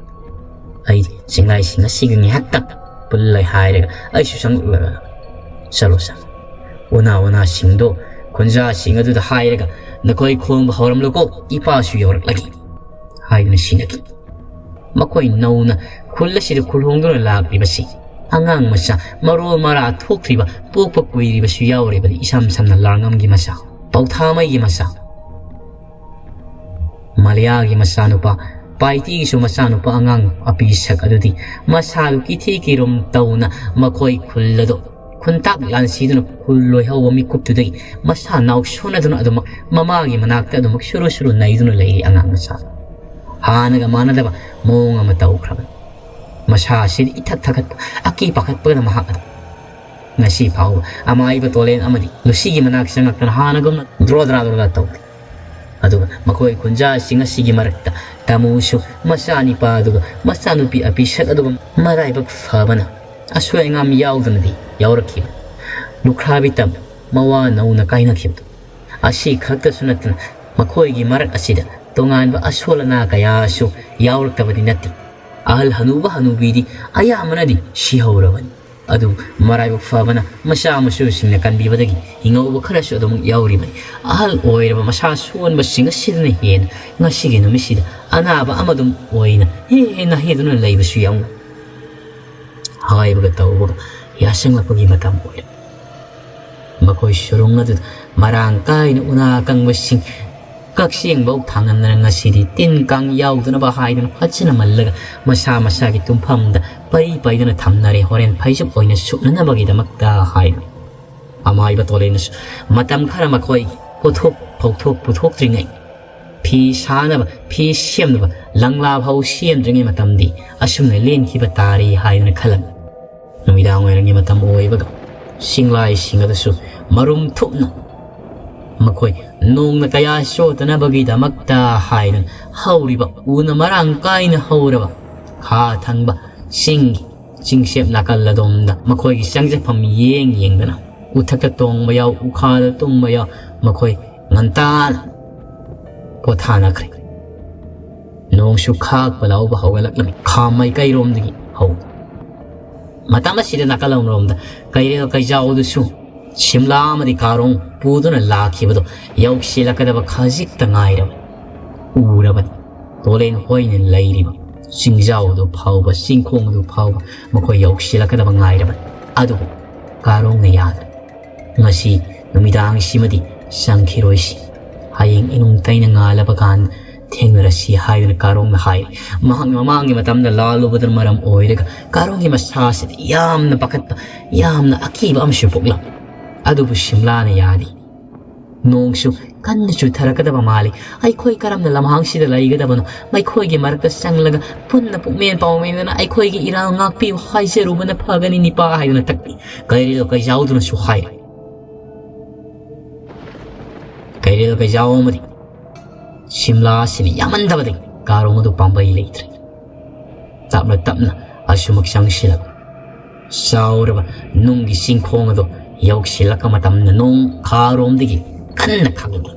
ꯑꯩꯗꯤ ꯆꯤꯡꯂꯥꯏꯁꯤꯡ ꯑꯁꯤꯒ ꯉꯥꯏꯍꯥꯛꯇꯪ ꯄꯨꯜꯂ ꯍꯥꯏꯔꯒ ꯑꯩꯁꯨ ꯆꯪꯂꯛꯂꯒ, "ꯆꯠꯂꯣ, ꯆꯠꯂꯣ꯫ ꯎꯅꯥ ꯎꯅꯥꯁꯤꯡꯗꯣ ꯈꯨꯟꯖꯥꯁꯤꯡ ꯑꯗꯨꯗ ꯍꯥꯏꯔꯒ ꯅꯈꯣꯏ ꯈꯣꯡꯕ ꯍꯧꯔꯝꯂꯨꯀꯣ, ꯏꯄꯥꯁꯨ ꯌꯧꯔꯛꯂꯒꯦ" ꯍꯥꯏꯗꯨꯅ ꯁꯤꯟꯅꯈꯤ꯫ ꯃꯈꯣꯏ ꯅꯧꯅ ꯈꯨꯜ ꯑꯁꯤꯗ ꯈꯨꯜ ꯍꯣꯡꯗꯨꯅ ꯂꯥꯛꯂꯤꯕꯁꯤ ꯑꯉꯥꯡ ꯃꯆꯥ, ꯃꯔꯣꯜ ꯃꯔꯥ ꯊꯣꯛꯇ꯭ꯔꯤꯕ, ꯄꯣꯛꯄ ꯀꯨꯏꯔꯤꯕꯁꯨ ꯌꯥꯎꯔꯤꯕꯅꯤ, ꯏꯁꯝ ꯁꯝꯅ ꯂꯥꯡꯉꯝꯒꯤ ꯃꯆꯥ, ꯄꯧꯊꯥꯃꯩꯒꯤ ꯃꯆꯥ, ꯃꯂꯤꯌꯥꯒꯤ ꯃꯆꯥꯅꯨꯄꯥ, ꯄꯥꯏꯇꯤꯒꯤꯁꯨ ꯃꯆꯥꯅꯨꯄꯥ ꯑꯉꯥꯡ ꯑꯄꯤꯁꯛ ꯑꯗꯨꯗꯤ ꯃꯁꯥꯗꯨ ꯀꯤꯊꯤ ꯀꯤꯔꯨꯝ ꯇꯧꯅ ꯃꯈꯣꯏ ꯈꯨꯜ ꯑꯗꯨ ꯈꯨꯟꯇꯥꯛ ꯂꯥꯟꯁꯤꯗꯨꯅ ꯈꯨꯜ ꯂꯣꯏꯍꯧꯕ ꯃꯤꯀꯨꯞꯇꯨꯗꯒꯤ ꯃꯁꯥ ꯅꯥꯎꯁꯣꯟꯅꯗꯨꯅ ꯑꯗꯨꯃꯛ ꯃꯃꯥꯒꯤ ꯃꯅꯥꯛꯇ ꯑꯗꯨꯃꯛ ꯁꯨꯔꯨ ꯁꯨꯔꯨ ꯅꯩꯗꯨꯅ ꯂꯩꯔꯤ ꯑꯉꯥꯡ ꯃꯆꯥ꯫ ꯍꯥꯟꯅꯒ ꯃꯥꯟꯅꯗꯕ ꯃꯑꯣꯡ ꯑꯃ ꯇꯧꯈ꯭ꯔꯕꯅꯤ꯫ ꯃꯁꯥ ꯑꯁꯤꯗꯤ ꯏꯊꯛ ꯊꯛꯀꯠꯄ, ꯑꯀꯤ ꯄꯥꯈꯠꯄꯒ ꯃꯍꯥꯛ ꯑꯗꯨ ꯉꯁꯤ ꯐꯥꯎꯕ ꯑꯃꯥꯏꯕ ꯇꯣꯂꯦꯟ ꯑꯃꯗꯤ ꯂꯨꯁꯤꯒꯤ ꯃꯅꯥꯛ ꯆꯪꯉꯛꯇꯅ ꯍꯥꯟꯅꯒꯨꯝꯅ ꯗ꯭ꯔꯣ ꯗ꯭ꯔꯥ ꯗ꯭ꯔꯣ ꯗ꯭ꯔꯥ ꯇꯧꯗꯦ꯫ ꯑꯗꯨꯒ ꯃꯈꯣꯏ ꯀꯨꯟꯖꯥꯁꯤꯡ ꯑꯁꯤꯒꯤ ꯃꯔꯛꯇ ꯇꯥꯃꯨꯁꯨ ꯃꯆꯥꯅꯤꯄꯥ ꯑꯗꯨꯒ ꯃꯆꯥꯅꯨꯄꯤ ꯑꯄꯤꯁꯛ ꯑꯗꯨꯒ ꯃꯔꯥꯏꯕꯛ ꯐꯕꯅ ꯑꯁꯣꯏ ꯑꯉꯥꯝ ꯌꯥꯎꯗꯅꯗꯤ ꯌꯥꯎꯔꯛꯈꯤꯕ꯫ ꯂꯨꯈ꯭ꯔꯥꯕꯤ ꯇꯝ ꯃꯋꯥ ꯅꯧꯅ ꯀꯥꯏꯅꯈꯤꯕꯗꯨ꯫ ꯑꯁꯤ ꯈꯛꯇꯁꯨ ꯅꯠꯇꯅ ꯃꯈꯣꯏꯒꯤ ꯃꯔꯛ ꯑꯁꯤꯗ ꯇꯣꯉꯥꯟꯕ ꯑꯁꯣꯜ ꯑꯅꯥ ꯀꯌꯥꯁꯨ ꯌꯥꯎꯔꯛꯇꯕꯗꯤ ꯅꯠꯇꯦ꯫ ꯑꯍꯜ ꯍꯅꯨꯕ ꯍꯅꯨꯕꯤꯗꯤ ꯑꯌꯥꯝꯕꯅꯗꯤ ꯁꯤꯍꯧꯔꯕꯅꯤ꯫ ꯑꯗꯨ ꯃꯔꯥꯏꯕꯛ ꯐꯕꯅ ꯃꯆꯥ ꯃꯁꯨꯁꯤꯡꯅ ꯀꯟꯕꯤꯕꯗꯒꯤ ꯍꯤꯡꯍꯧꯕ ꯈꯔꯁꯨ ꯑꯗꯨꯃꯛ ꯌꯥꯎꯔꯤꯕꯅꯤ꯫ ꯑꯍꯜ ꯑꯣꯏꯔꯕ ꯃꯁꯥ ꯁꯣꯟꯕꯁꯤꯡ ꯑꯁꯤꯗꯅ ꯍꯦꯟꯅ ꯉꯁꯤꯒꯤ ꯅꯨꯃꯤꯠꯁꯤꯗ ꯑꯅꯥꯕ ꯑꯃꯗꯨꯝ ꯑꯣꯏꯅ ꯍꯦꯟꯅ ꯍꯦꯟꯗꯨꯅ ꯂꯩꯕꯁꯨ ꯌꯥꯎꯅ ꯍꯥꯏꯕꯒ ꯇꯧꯕꯒ ꯌꯥꯁꯪꯂꯛꯄꯒꯤ ꯃꯇꯝ ꯑꯣꯏꯔꯦ꯫ ꯃꯈꯣꯏ ꯁꯨꯔꯨꯡ ꯑꯗꯨꯗ ꯃꯔꯥꯡ ꯀꯥꯏꯅ ꯎꯅꯥ ꯑꯀꯪꯕꯁꯤꯡ ꯀꯛꯆꯦꯡꯐꯧ ꯊꯥꯡꯍꯟꯗꯅ ꯉꯁꯤꯗꯤ ꯇꯤꯟ ꯀꯥꯡ ꯌꯥꯎꯗꯅꯕ ꯍꯥꯏꯗꯨꯅ ꯐꯖꯅ ꯃꯜꯂꯒ ꯃꯁꯥ ꯃꯁꯥꯒꯤ ꯇꯨꯝꯐꯝꯗ ꯄꯩ ꯄꯩꯗꯨꯅ ꯊꯝꯅꯔꯦ, ꯍꯣꯔꯦꯟ ꯐꯩꯖꯨꯞ ꯑꯣꯏꯅ ꯁꯨꯞꯅꯅꯕꯒꯤꯗꯃꯛꯇ ꯍꯥꯏꯗꯨꯅ꯫ ꯑꯃꯥꯏꯕ ꯇꯣꯂꯦꯅꯁꯨ ꯃꯇꯝ ꯈꯔ ꯃꯈꯣꯏ ꯄꯣꯠꯊꯣꯛ ꯐꯧꯊꯣꯛ ꯄꯨꯊꯣꯛꯇ꯭ꯔꯤꯉꯩ, ꯐꯤ ꯁꯥꯅꯕ, ꯐꯤ ꯁꯦꯝꯅꯕ ꯂꯪꯂꯥ ꯐꯥꯎ ꯁꯦꯝꯗ꯭ꯔꯤꯉꯩ ꯃꯇꯝꯗꯤ ꯑꯁꯨꯝꯅ ꯂꯦꯟꯈꯤꯕ ꯇꯥꯔꯤ ꯍꯥꯏꯗꯨꯅ ꯈꯜꯂꯝꯃꯤ꯫ ꯅꯨꯃꯤꯗꯥꯡ ꯋꯥꯏꯔꯝꯒꯤ ꯃꯇꯝ ꯑꯣꯏꯕꯒ ꯁꯤꯡꯂꯥꯏꯁꯤꯡ ꯑꯗꯨꯁꯨ ꯃꯔꯨꯝ ꯊꯨꯞꯅ ꯃꯈꯣꯏ ꯅꯣꯡꯅ ꯀꯌꯥ ꯆꯣꯠꯇꯅꯕꯒꯤꯗꯃꯛꯇ ꯍꯥꯏꯗꯨꯅ ꯍꯧꯔꯤꯕ ꯎꯅ ꯃꯔꯥꯡ ꯀꯥꯏꯅ ꯍꯧꯔꯕ ꯈꯥ ꯊꯪꯕ ꯆꯤꯡꯒꯤ ꯆꯤꯡꯁꯦꯞ ꯅꯥꯀꯜ ꯑꯗꯣꯝꯗ ꯃꯈꯣꯏꯒꯤ ꯆꯪꯖꯐꯝ ꯌꯦꯡ ꯌꯦꯡꯗꯅ ꯎꯊꯛꯇ ꯇꯣꯡꯕ ꯌꯥꯎ, ꯎꯈꯥꯗ ꯇꯨꯝꯕ ꯌꯥꯎ, ꯃꯈꯣꯏ ꯉꯟꯇꯥꯅ ꯄꯣꯊꯥꯅꯈ꯭ꯔꯦ꯫ ꯅꯣꯡꯁꯨ ꯈꯥꯛꯄ ꯂꯥꯎꯕ ꯍꯧꯒꯠꯂꯛꯂꯝꯃꯤ꯫ ꯈꯥ ꯃꯥꯏꯀꯩꯔꯣꯝꯗꯒꯤ ꯍꯧ꯫ ꯃꯇꯝ ꯑꯁꯤꯗ ꯅꯥꯀꯜ ꯑꯃꯔꯣꯝꯗ ꯀꯩꯔꯦꯜ ꯀꯩꯖꯥꯎꯗꯨꯁꯨ ꯁꯤꯝꯂꯥ ꯑꯃꯗꯤ ꯀꯥꯔꯣꯡ ꯄꯨꯗꯨꯅ ꯂꯥꯛꯈꯤꯕꯗꯨ ꯌꯧꯁꯤꯜꯂꯛꯀꯗꯕ ꯈꯖꯤꯛꯇ ꯉꯥꯏꯔꯕꯅꯤ꯫ ꯎꯔꯕꯅꯤ꯫ ꯇꯣꯂꯦꯟ ꯍꯣꯏꯅ ꯂꯩꯔꯤꯕ ꯆꯤꯡꯖꯥꯎꯗꯨ ꯐꯥꯎꯕ, ꯆꯤꯡꯈꯣꯡꯗꯨ ꯐꯥꯎꯕ ꯃꯈꯣꯏ ꯌꯧꯁꯤꯜꯂꯛꯀꯗꯕ ꯉꯥꯏꯔꯕꯅꯤ꯫ ꯑꯗꯨꯕꯨ ꯀꯥꯔꯣꯡꯅ ꯌꯥꯗ꯭ꯔꯦ꯫ ꯉꯁꯤ ꯅꯨꯃꯤꯗꯥꯡꯁꯤꯃꯗꯤ ꯆꯪꯈꯤꯔꯣꯏꯁꯤ꯫ ꯍꯌꯦꯡ ꯏꯅꯨꯡ ꯇꯩꯅ ꯉꯥꯜꯂꯕ ꯀꯥꯟꯗ ꯊꯦꯡꯅꯔꯁꯤ ꯍꯥꯏꯗꯨꯅ ꯀꯥꯔꯣꯡꯅ ꯍꯥꯏꯔꯤ꯫ ꯃꯍꯥꯛꯅ ꯃꯃꯥꯡꯒꯤ ꯃꯇꯝꯗ ꯂꯥꯜꯂꯨꯕꯗꯨꯅ ꯃꯔꯝ ꯑꯣꯏꯔꯒ ꯀꯥꯔꯣꯡꯒꯤ ꯃꯁꯥꯁꯤꯗ ꯌꯥꯝꯅ ꯄꯥꯈꯠꯄ, ꯌꯥꯝꯅ ꯑꯀꯤꯕ ꯑꯃꯁꯨ ꯄꯣꯛꯂꯝꯃꯤ꯫ ꯑꯗꯨꯕꯨ ꯁꯤꯝꯂꯥꯅ ꯌꯥꯗꯦ꯫ ꯅꯣꯡꯁꯨ ꯀꯟꯅ ꯆꯨꯊꯔꯛꯀꯗꯕ ꯃꯥꯜꯂꯤ꯫ ꯑꯩꯈꯣꯏ ꯀꯔꯝꯅ ꯂꯝꯍꯥꯡꯁꯤꯗ ꯂꯩꯒꯗꯕꯅꯣ? ꯃꯈꯣꯏꯒꯤ ꯃꯔꯛꯇ ꯆꯪꯂꯒ ꯄꯨꯟꯅ ꯄꯨꯛꯃꯦꯟ ꯄꯥꯎꯃꯦꯟꯗꯅ ꯑꯩꯈꯣꯏꯒꯤ ꯏꯔꯥꯜ ꯉꯥꯛꯄꯤꯌꯨ ꯍꯥꯏꯖꯔꯨꯕꯅ ꯐꯒꯅꯤ, ꯅꯤꯄꯥ ꯍꯥꯏꯗꯨꯅ ꯇꯛꯂꯤ꯫ ꯀꯩꯔꯦꯜ ꯀꯩꯖꯥꯎꯗꯨꯅꯁꯨ ꯍꯥꯏꯔꯤ꯫ ꯀꯩꯔꯦꯜ ꯀꯩꯖꯥꯎ ꯑꯃꯗꯤ ꯁꯤꯝꯂꯥ ꯑꯁꯤꯅ ꯌꯥꯝꯃꯟꯗꯕꯗꯒꯤ ꯀꯥꯔꯣꯡ ꯑꯗꯨ ꯄꯥꯝꯕꯩ ꯂꯩꯇ꯭ꯔꯦ꯫ ꯇꯞꯅ ꯇꯞꯅ ꯑꯁꯨꯃꯛ ꯆꯪꯁꯤꯜꯂꯛ ꯆꯥꯎꯔꯕ ꯅꯨꯡꯒꯤ ꯆꯤꯡꯈꯣꯡ ꯑꯗꯨ ꯌꯧꯁꯤꯜꯂꯛꯄ ꯃꯇꯝꯗ ꯅꯣꯡ ꯈꯥꯔꯣꯝꯗꯒꯤ ꯀꯟꯅ ꯈꯥꯒꯠꯂꯛ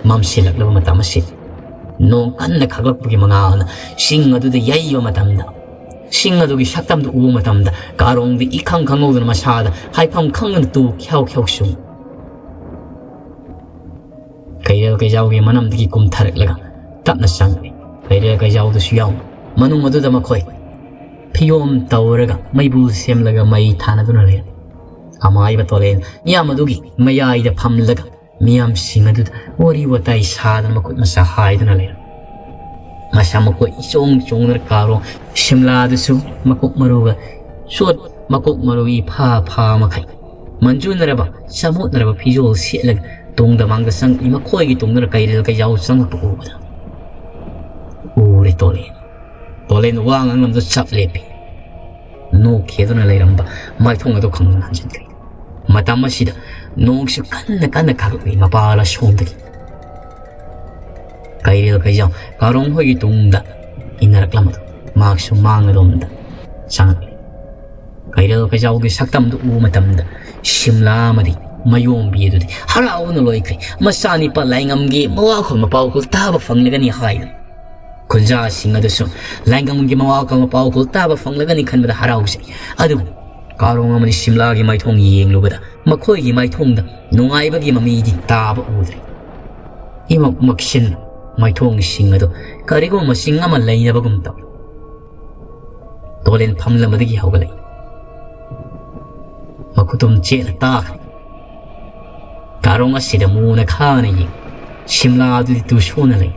ꯃꯝꯁꯤꯜꯂꯛꯂꯕ ꯃꯇꯝ ꯑꯁꯤ ꯅꯣꯡ ꯀꯟꯅ ꯈꯥꯒꯠꯂꯛꯄꯒꯤ ꯃꯉꯥꯜꯅ ꯆꯤꯡ ꯑꯗꯨꯗ ꯌꯩꯕ ꯃꯇꯝꯗ, ꯆꯤꯡ ꯑꯗꯨꯒꯤ ꯁꯛꯇꯝꯗꯨ ꯎꯕ ꯃꯇꯝꯗ ꯀꯥꯔꯣꯡꯗꯤ ꯏꯈꯪ ꯈꯪꯍꯧꯗꯅ ꯃꯁꯥꯗ ꯍꯥꯏꯐꯝ ꯈꯪꯗꯅ ꯇꯨ ꯈ꯭ꯌꯥꯎ ꯈ꯭ꯌꯥꯎ ꯆꯨꯡ ꯀꯩꯔꯦꯜ ꯀꯩꯖꯥꯎꯒꯤ ꯃꯅꯝꯗꯒꯤ ꯀꯨꯝꯊꯔꯛꯂꯒ ꯇꯞꯅ ꯆꯪꯂꯛꯏ꯫ ꯀꯩꯔꯦꯜ ꯀꯩꯖꯥꯎꯗꯨꯁꯨ ꯌꯥꯎꯅ ꯃꯅꯨꯡ ꯑꯗꯨꯗ ꯃꯈꯣꯏ ꯐꯤꯌꯣꯝ ꯇꯧꯔꯒ ꯃꯩꯕꯨꯜ ꯁꯦꯝꯂꯒ ꯃꯩ ꯊꯥꯅꯗꯨꯅ ꯂꯩꯔꯝꯃꯤ꯫ ꯑꯃꯥꯏꯕ ꯇꯣꯂꯦꯟ ꯃꯤꯌꯥꯝ ꯑꯗꯨꯒꯤ ꯃꯌꯥꯏꯗ ꯐꯝꯂꯒ ꯃꯤꯌꯥꯝꯁꯤꯡ ꯑꯗꯨꯗ ꯋꯥꯔꯤ ꯋꯥꯇꯥꯏ ꯁꯥꯗꯅ ꯃꯈꯨꯠ ꯃꯁꯥ ꯍꯥꯏꯗꯨꯅ ꯂꯩꯔꯝꯃꯤ꯫ ꯃꯁꯥ ꯃꯈꯣꯏ ꯏꯆꯣꯡ ꯆꯣꯡꯗꯨꯅ ꯀꯥꯔꯣꯡ ꯁꯤꯝꯂꯥꯗꯨꯁꯨ ꯃꯀꯣꯛ ꯃꯔꯨꯒ ꯆꯣꯠ ꯃꯀꯣꯛ ꯃꯔꯨ ꯏꯐꯥ ꯐꯥ ꯃꯈꯩ ꯃꯟꯖꯨꯅꯔꯕ ꯆꯃꯣꯠꯅꯔꯕ ꯐꯤꯖꯣꯜ ꯁꯦꯠꯂꯒ ꯇꯨꯡꯗ ꯃꯥꯡꯗ ꯆꯪꯂꯤ꯫ ꯃꯈꯣꯏꯒꯤ ꯇꯨꯡꯗꯨꯅ ꯀꯩꯔꯦꯜ ꯀꯩꯖꯥꯎ ꯆꯪꯂꯛꯄ ꯎꯕꯗ ꯎꯔꯦ ꯇꯣꯂꯦꯟ꯫ ꯇꯣꯂꯦꯟ ꯋꯥ ꯉꯥꯡꯂꯝꯗ ꯆꯞ ꯂꯦꯞꯄꯤ꯫ ꯅꯣꯛꯈꯤꯗꯨꯅ ꯂꯩꯔꯝꯕ ꯃꯥꯏꯊꯣꯡ ꯑꯗꯨ ꯈꯪꯗꯅ ꯍꯟꯖꯤꯟꯈ꯭ꯔꯦ꯫ ꯃꯇꯝ ꯑꯁꯤꯗ ꯅꯣꯡꯁꯨ ꯀꯟꯅ ꯀꯟꯅ ꯈꯥꯒꯠꯂꯤ꯫ ꯃꯄꯥ ꯂꯁꯣꯝꯗꯒꯤ ꯀꯩꯔꯦꯜ ꯀꯩꯖꯥꯎ ꯀꯥꯔꯣꯡ ꯍꯣꯏꯒꯤ ꯇꯨꯡꯗ ꯏꯟꯅꯔꯛꯂꯝꯕꯗꯨ ꯃꯍꯥꯛꯁꯨ ꯃꯥꯡꯂꯣꯝꯗ ꯆꯪꯉꯛꯂꯤ꯫ ꯀꯩꯔꯦꯜ ꯀꯩꯖꯥꯎꯒꯤ ꯁꯛꯇꯝꯗꯨ ꯎꯕ ꯃꯇꯝꯗ ꯁꯤꯝꯂꯥ ꯑꯃꯗꯤ ꯃꯌꯣꯝꯕꯤ ꯑꯗꯨꯗꯤ ꯍꯔꯥꯎꯅ ꯂꯣꯏꯈ꯭ꯔꯦ꯫ ꯃꯆꯥꯅꯤꯄꯥ ꯂꯥꯏꯉꯝꯒꯤ ꯃꯋꯥꯈꯣꯜ ꯃꯄꯥꯎꯈꯣꯜ ꯇꯥꯕ ꯐꯪꯂꯒꯅꯤ ꯍꯥꯏꯗꯨꯅ ꯈꯨꯟꯖꯥꯁꯤꯡ ꯑꯗꯨꯁꯨ ꯂꯥꯏꯉꯝꯒꯤ ꯃꯋꯥꯈꯣꯜ ꯃꯄꯥꯎꯈꯣꯜ ꯇꯥꯕ ꯐꯪꯂꯒꯅꯤ ꯈꯟꯕꯗ ꯍꯔꯥꯎꯖꯩ꯫ ꯑꯗꯨꯕꯨ ꯀꯥꯔꯣꯡ ꯑꯃꯗꯤ ꯁꯤꯝꯂꯥꯒꯤ ꯃꯥꯏꯊꯣꯡ ꯌꯦꯡꯂꯨꯕꯗ ꯃꯈꯣꯏꯒꯤ ꯃꯥꯏꯊꯣꯡꯗ ꯅꯨꯡꯉꯥꯏꯕꯒꯤ ꯃꯃꯤꯗꯤ ꯇꯥꯕ ꯎꯗ꯭ꯔꯦ꯫ ꯏꯃꯛ ꯃꯛꯁꯤꯟ ꯃꯥꯏꯊꯣꯡꯁꯤꯡ ꯑꯗꯨ ꯀꯔꯤꯒꯨꯝꯕ ꯃꯁꯤꯡ ꯑꯃ ꯂꯩꯅꯕꯒꯨꯝ ꯇꯧꯏ꯫ ꯇꯣꯂꯦꯟ ꯐꯝꯂꯝꯕꯗꯒꯤ ꯍꯧꯒꯠꯂꯛꯏ꯫ ꯃꯈꯨꯇꯨꯝ ꯆꯦꯠꯅ ꯇꯥꯈ꯭ꯔꯦ꯫ ꯀꯥꯔꯣꯡ ꯑꯁꯤꯗ ꯃꯨꯅ ꯈꯥꯅ ꯌꯦꯡ ꯁꯤꯝꯂꯥ ꯑꯗꯨꯗꯤ ꯇꯨꯁꯨꯅ ꯂꯩ꯫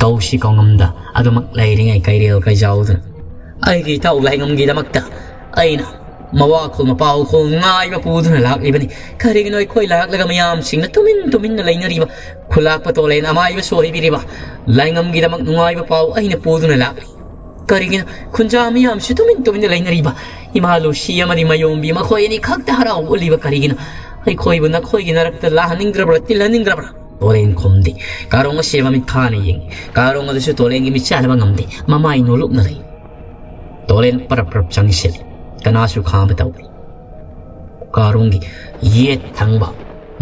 ꯀꯧꯁꯤ ꯀꯧꯉꯝꯗ ꯑꯗꯨꯃꯛ ꯂꯩꯔꯤꯉꯩ ꯀꯩꯔꯦꯜ ꯀꯩꯖꯥꯎꯗꯨꯅ ꯑꯩꯒꯤ ꯏꯇꯥꯎ ꯂꯥꯏꯉꯝꯒꯤꯗꯃꯛꯇ ꯑꯩꯅ ꯃꯋꯥꯈꯣꯜ ꯃꯄꯥꯎꯈꯣꯜ ꯅꯨꯡꯉꯥꯏꯕ ꯄꯨꯗꯨꯅ ꯂꯥꯛꯂꯤꯕꯅꯤ꯫ ꯀꯔꯤꯒꯤꯅꯣ ꯑꯩꯈꯣꯏ ꯂꯥꯛꯂꯒ ꯃꯌꯥꯝꯁꯤꯡꯅ ꯇꯨꯃꯤꯟ ꯇꯨꯃꯤꯟꯅ ꯂꯩꯅꯔꯤꯕ? ꯈꯨꯂꯥꯛꯄ ꯇꯣꯂꯦꯟ ꯑꯃꯥꯏꯕꯁꯨ ꯑꯣꯏꯕꯤꯔꯤꯕ꯫ ꯂꯥꯏꯉꯝꯒꯤꯗꯃꯛ ꯅꯨꯡꯉꯥꯏꯕ ꯄꯥꯎ ꯑꯩꯅ ꯄꯨꯗꯨꯅ ꯂꯥꯛꯂꯤ꯫ ꯀꯔꯤꯒꯤꯅꯣ ꯈꯨꯟꯖꯥ ꯃꯤꯌꯥꯝꯁꯤ ꯇꯨꯃꯤꯟ ꯇꯨꯃꯤꯟꯅ ꯂꯩꯅꯔꯤꯕ? ꯏꯃꯥ ꯂꯨꯁꯤ ꯑꯃꯗꯤ ꯃꯌꯣꯝꯕꯤ ꯃꯈꯣꯏ ꯑꯅꯤ ꯈꯛꯇ ꯍꯔꯥꯎ ꯎꯠꯂꯤꯕ ꯀꯔꯤꯒꯤꯅꯣ? ꯑꯩꯈꯣꯏꯕꯨ ꯅꯈꯣꯏꯒꯤ ꯅꯔꯛꯇ ꯂꯥꯛꯍꯟꯅꯤꯡꯗ꯭ꯔꯕ꯭ꯔꯥ, ꯇꯤꯜꯍꯟꯅꯤꯡꯗ꯭ꯔꯕ꯭ꯔꯥ? ꯇꯣꯂꯦꯟ ꯈꯨꯝꯗꯦ꯫ ꯀꯥꯔꯣꯡ ꯑꯁꯤ ꯃꯃꯤꯠ ꯈꯥꯅ ꯌꯦꯡꯉꯤ꯫ ꯀꯥꯔꯣꯡ ꯑꯗꯨꯁꯨ ꯇꯣꯂꯦꯟꯒꯤ ꯃꯤꯠ ꯆꯥꯅꯕ ꯉꯝꯗꯦ꯫ ꯃꯃꯥꯏ ꯅꯣꯂꯨꯛꯅ ꯂꯩ꯫ ꯇꯣꯂꯦꯟ ꯄꯔꯞ ꯄꯔꯞ ꯆꯪꯁꯤꯜꯂꯤ꯫ ꯀꯅꯥꯁꯨ ꯈꯥꯝꯕ ꯇꯧꯗꯦ꯫ ꯀꯥꯔꯣꯡꯒꯤ ꯌꯦꯠ ꯊꯪꯕ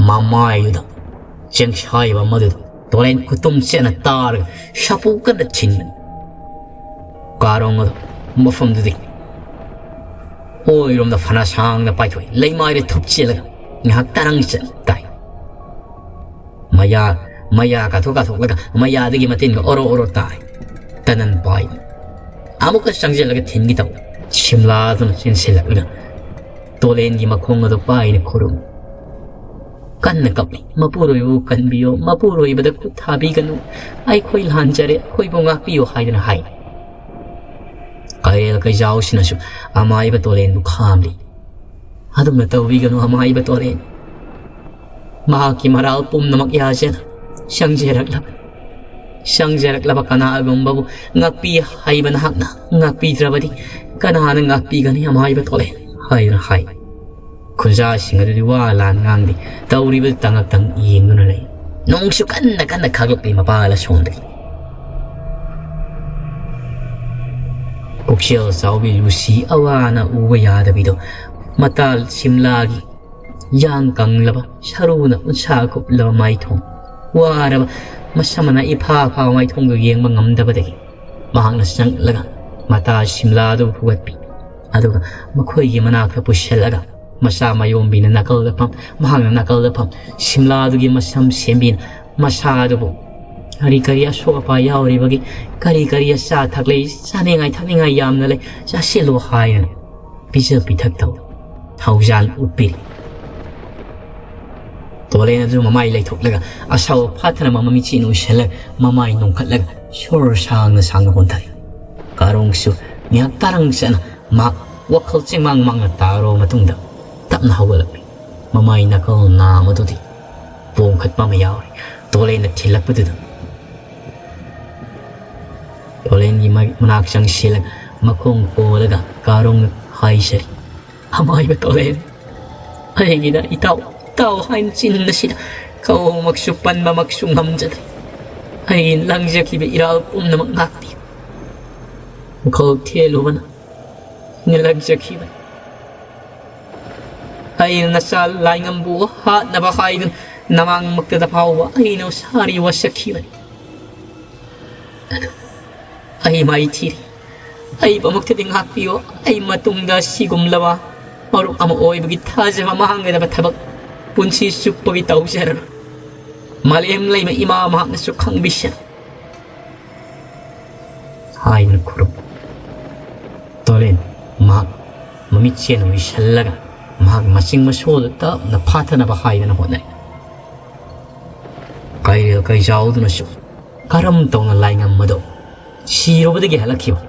ꯃꯃꯥꯏꯗꯨꯗ ꯆꯦꯡꯁꯥꯏꯕ ꯑꯃꯗꯨꯗ ꯇꯣꯂꯦꯟ ꯈꯨꯇꯨꯝ ꯆꯦꯠꯅ ꯇꯥꯔꯒ ꯁꯥꯄꯨ ꯀꯟꯅ ꯊꯤꯟꯕꯅꯤ꯫ ꯀꯥꯔꯣꯡ ꯑꯗꯨ ꯃꯐꯝꯗꯨꯗꯤ ꯑꯣꯏꯔꯣꯝꯗ ꯐꯅ ꯁꯥꯡꯅ ꯄꯥꯏꯊꯣꯛꯏ꯫ ꯂꯩꯃꯥꯏꯗ ꯊꯨꯞꯆꯤꯜꯂꯒ ꯉꯥꯏꯍꯥꯛ ꯇꯔꯪ ꯆꯠ ꯇꯥꯏ꯫ ꯃꯌꯥ, ꯃꯌꯥ ꯀꯥꯊꯣꯛ ꯀꯥꯊꯣꯛꯂꯒ ꯃꯌꯥꯗꯒꯤ ꯃꯇꯤꯟꯒ ꯑꯣꯔꯣ ꯑꯣꯔꯣ ꯇꯥꯏ꯫ ꯇꯅꯟ ꯄꯥꯏ꯫ ꯑꯃꯨꯛꯀ ꯆꯪꯁꯤꯜꯂꯒ ꯊꯤꯟꯒꯦ ꯇꯧ꯫ ꯁꯤꯝꯂꯥꯗꯨꯅ ꯆꯦꯟꯁꯤꯜꯂꯛꯂꯒ ꯇꯣꯂꯦꯟꯒꯤ ꯃꯈꯣꯡ ꯑꯗꯨ ꯄꯥꯏꯅ ꯈꯨꯔꯨꯝ꯫ ꯀꯟꯅ ꯀꯞꯂꯤ꯫ "ꯃꯄꯨꯔꯣꯏꯕꯕꯨ ꯀꯟꯕꯤꯌꯣ, ꯃꯄꯨꯔꯣꯏꯕꯗ ꯈꯨꯠ ꯊꯥꯕꯤꯒꯅꯨ꯫ ꯑꯩꯈꯣꯏ ꯂꯥꯟꯖꯔꯦ, ꯑꯩꯈꯣꯏꯕꯨ ꯉꯥꯛꯄꯤꯌꯨ" ꯍꯥꯏꯗꯨꯅ ꯍꯥꯏ꯫ ꯀꯩꯔꯦꯜ ꯀꯩꯖꯥꯎꯁꯤꯅꯁꯨ ꯑꯃꯥꯏꯕ ꯇꯣꯂꯦꯟꯕꯨ ꯈꯥꯝꯂꯤ꯫ "ꯑꯗꯨꯝꯅ ꯇꯧꯕꯤꯒꯅꯨ ꯑꯃꯥꯏꯕ ꯇꯣꯂꯦꯟ꯫ ꯃꯍꯥꯛꯀꯤ ꯃꯔꯥꯜ ꯄꯨꯝꯅꯃꯛ ꯌꯥꯖꯅ ꯆꯪꯖꯔꯛꯂꯕ, ꯆꯪꯖꯔꯛꯂꯕ ꯀꯅꯥꯒꯨꯝꯕꯕꯨ ꯉꯥꯛꯄꯤ ꯍꯥꯏꯕ ꯅꯍꯥꯛꯅ ꯉꯥꯛꯄꯤꯗ꯭ꯔꯕꯗꯤ ꯀꯅꯥꯅ ꯉꯥꯛꯄꯤꯒꯅꯤ ꯑꯃꯥꯏꯕ ꯇꯣꯂꯦꯟ?" ꯍꯥꯏꯗꯨꯅ ꯍꯥꯏ꯫ ꯈꯨꯟꯖꯥꯁꯤꯡ ꯑꯗꯨꯗꯤ ꯋꯥ ꯂꯥꯟ ꯉꯥꯡꯗꯦ꯫ ꯇꯧꯔꯤꯕꯗꯨ ꯇꯉꯛ ꯇꯉꯛ ꯌꯦꯡꯗꯨꯅ ꯂꯩ꯫ ꯅꯣꯡꯁꯨ ꯀꯟꯅ ꯀꯟꯅ ꯈꯥꯛꯂꯛꯂꯤ ꯃꯄꯥꯜ ꯑꯁꯣꯝꯗꯒꯤ꯫ ꯄꯨꯛꯆꯦꯜ ꯆꯥꯎꯕꯤ ꯂꯨꯁꯤ ꯑꯋꯥꯅ ꯎꯕ ꯌꯥꯗꯕꯤꯗꯣ ꯃꯇꯥꯜ ꯁꯤꯝꯂꯥꯒꯤ ꯌꯥꯡ ꯀꯪꯂꯕ ꯁꯔꯨꯅ ꯎꯟꯁꯥ ꯀꯨꯞꯂꯕ ꯃꯥꯏꯊꯣꯡ, ꯋꯥꯔꯕ ꯃꯁꯝꯅ ꯏꯐꯥ ꯐꯥꯕ ꯃꯥꯏꯊꯣꯡꯗꯨ ꯌꯦꯡꯕ ꯉꯝꯗꯕꯗꯒꯤ ꯃꯍꯥꯛꯅ ꯆꯪꯂꯒ ꯃꯇꯥ ꯁꯤꯝꯂꯥꯗꯨ ꯐꯨꯒꯠꯄꯤ꯫ ꯑꯗꯨꯒ ꯃꯈꯣꯏꯒꯤ ꯃꯅꯥꯛꯇ ꯄꯨꯁꯤꯜꯂꯒ ꯃꯆꯥ ꯃꯌꯣꯝꯕꯤꯅ ꯅꯥꯀꯜꯗ ꯐꯝ, ꯃꯍꯥꯛꯅ ꯅꯥꯀꯜꯗ ꯐꯝ, ꯁꯤꯝꯂꯥꯗꯨꯒꯤ ꯃꯁꯝ ꯁꯦꯝꯕꯤꯅ ꯃꯁꯥ ꯑꯗꯨꯕꯨ ꯀꯔꯤ ꯀꯔꯤ ꯑꯁꯣꯛ ꯑꯄꯥ ꯌꯥꯎꯔꯤꯕꯒꯦ, ꯀꯔꯤ ꯀꯔꯤ ꯑꯆꯥ ꯑꯊꯛ ꯂꯩ, ꯆꯥꯅꯤꯡꯉꯥꯏ ꯊꯛꯅꯤꯡꯉꯥꯏ ꯌꯥꯝꯅ ꯂꯩ, ꯆꯥꯁꯤꯜꯂꯨ ꯍꯥꯏꯗꯅ ꯄꯤꯖ ꯄꯤꯊꯛ ꯇꯧ ꯊꯧꯖꯥꯜ ꯎꯠꯄꯤꯔꯤ꯫ ꯇꯣꯂꯦꯟ ꯑꯗꯨ ꯃꯃꯥꯏ ꯂꯩꯊꯣꯛꯂꯒ ꯑꯁꯥꯎꯕ ꯐꯥꯊꯅ ꯃꯃꯤꯠꯁꯤꯡ ꯎꯏꯁꯤꯜꯂꯒ ꯃꯃꯥꯏ ꯅꯣꯡꯈꯠꯂꯒ ꯁꯣꯔ ꯁꯥꯡꯅ ꯁꯥꯡꯅ ꯍꯣꯟꯊꯔꯤ꯫ ꯀꯥꯔꯣꯡꯁꯨ ꯉꯥꯏꯍꯥꯛ ꯇꯥꯔꯪ ꯆꯠꯅ ꯃꯍꯥꯛ ꯋꯥꯈꯜ ꯆꯦꯡꯃꯥꯡ ꯃꯥꯡꯅ ꯇꯥꯔꯕ ꯃꯇꯨꯡꯗ ꯇꯞꯅ ꯍꯧꯒꯠꯂꯛꯂꯤ꯫ ꯃꯃꯥꯏ ꯅꯥꯀꯜ ꯅꯥꯝꯃꯗꯨꯗꯤ ꯄꯣꯝꯈꯠꯄ ꯑꯃ ꯌꯥꯎꯔꯤ꯫ ꯇꯣꯂꯦꯟꯅ ꯊꯤꯜꯂꯛꯄꯗꯨꯗ ꯇꯣꯂꯦꯟꯒꯤ ꯃ-, ꯃꯅꯥꯛ ꯆꯪꯁꯤꯜꯂꯒ ꯃꯈꯣꯡ ꯀꯣꯜꯂꯒ ꯀꯥꯔꯣꯡꯅ ꯍꯥꯏꯖꯔꯤ, "ꯑꯃꯥꯏꯕ ꯇꯣꯂꯦꯟ, ꯑꯩꯒꯤꯅ ꯏꯇꯥꯎ, ꯏꯇꯥꯎ ꯍꯥꯏꯅ ꯆꯤꯟꯕꯁꯤꯗ ꯀꯧꯕꯃꯛꯁꯨ ꯄꯟꯕꯃꯛꯁꯨ ꯉꯝꯖꯗ꯭ꯔꯦ꯫ ꯑꯩꯒꯤ ꯂꯪꯖꯈꯤꯕ ꯏꯔꯥꯜ ꯄꯨꯝꯅꯃꯛ ꯉꯥꯛꯄꯤꯌꯨ꯫ ꯋꯥꯈꯜ ꯊꯦꯜꯂꯨꯕꯅ ꯅꯤꯜꯂꯛꯆꯈꯤꯕꯅꯤ꯫ ꯑꯩꯅ ꯅꯆꯥ ꯂꯥꯏꯉꯝꯕꯨ ꯍꯥꯠꯅꯕ ꯍꯥꯏꯗꯨꯅ ꯅꯃꯥꯡꯃꯛꯇꯗ ꯐꯥꯎꯕ ꯑꯩꯅ ꯁꯥꯔꯤ ꯋꯥꯁꯛꯈꯤꯕꯅꯤ꯫ ꯑꯗꯨ ꯑꯩ ꯃꯥꯏꯊꯤꯔꯦ꯫ ꯑꯩꯕꯨꯃꯛꯇꯗꯤ ꯉꯥꯛꯄꯤꯌꯨ꯫ ꯑꯩ ꯃꯇꯨꯡꯗ ꯁꯤꯒꯨꯝꯂꯕ ꯃꯔꯨꯞ ꯑꯃ ꯑꯣꯏꯕꯒꯤ ꯊꯥꯖꯕ ꯃꯥꯡꯒꯗꯕ ꯊꯕꯛ ꯄꯨꯟꯁꯤ ꯆꯨꯞꯄꯒꯤ ꯇꯧꯖꯔꯔꯣꯏ꯫ ꯃꯥꯂꯦꯝ ꯂꯩꯃ ꯏꯃꯥ ꯃꯍꯥꯛꯅꯁꯨ ꯈꯪꯕꯤꯁꯅꯨ" ꯍꯥꯏꯗꯨꯅ ꯈꯨꯔꯨꯝ꯫ ꯇꯣꯂꯦꯟ ꯃꯍꯥꯛ ꯃꯃꯤꯠꯁꯦꯟ ꯎꯏꯁꯜꯂꯒ ꯃꯍꯥꯛ ꯃꯆꯤꯡ ꯃꯁꯣꯜ ꯇꯞꯅ ꯐꯥꯊꯅꯕ ꯍꯥꯏꯗꯅ ꯍꯣꯠꯅꯩ꯫ ꯀꯩꯔꯦꯜ ꯀꯩꯖꯥꯎꯗꯨꯅꯁꯨ ꯀꯔꯝ ꯇꯧꯅ ꯂꯥꯏꯉꯝꯕꯗꯣ ꯁꯤꯔꯨꯕꯗꯒꯤ ꯍꯜꯂꯛꯈꯤꯕ,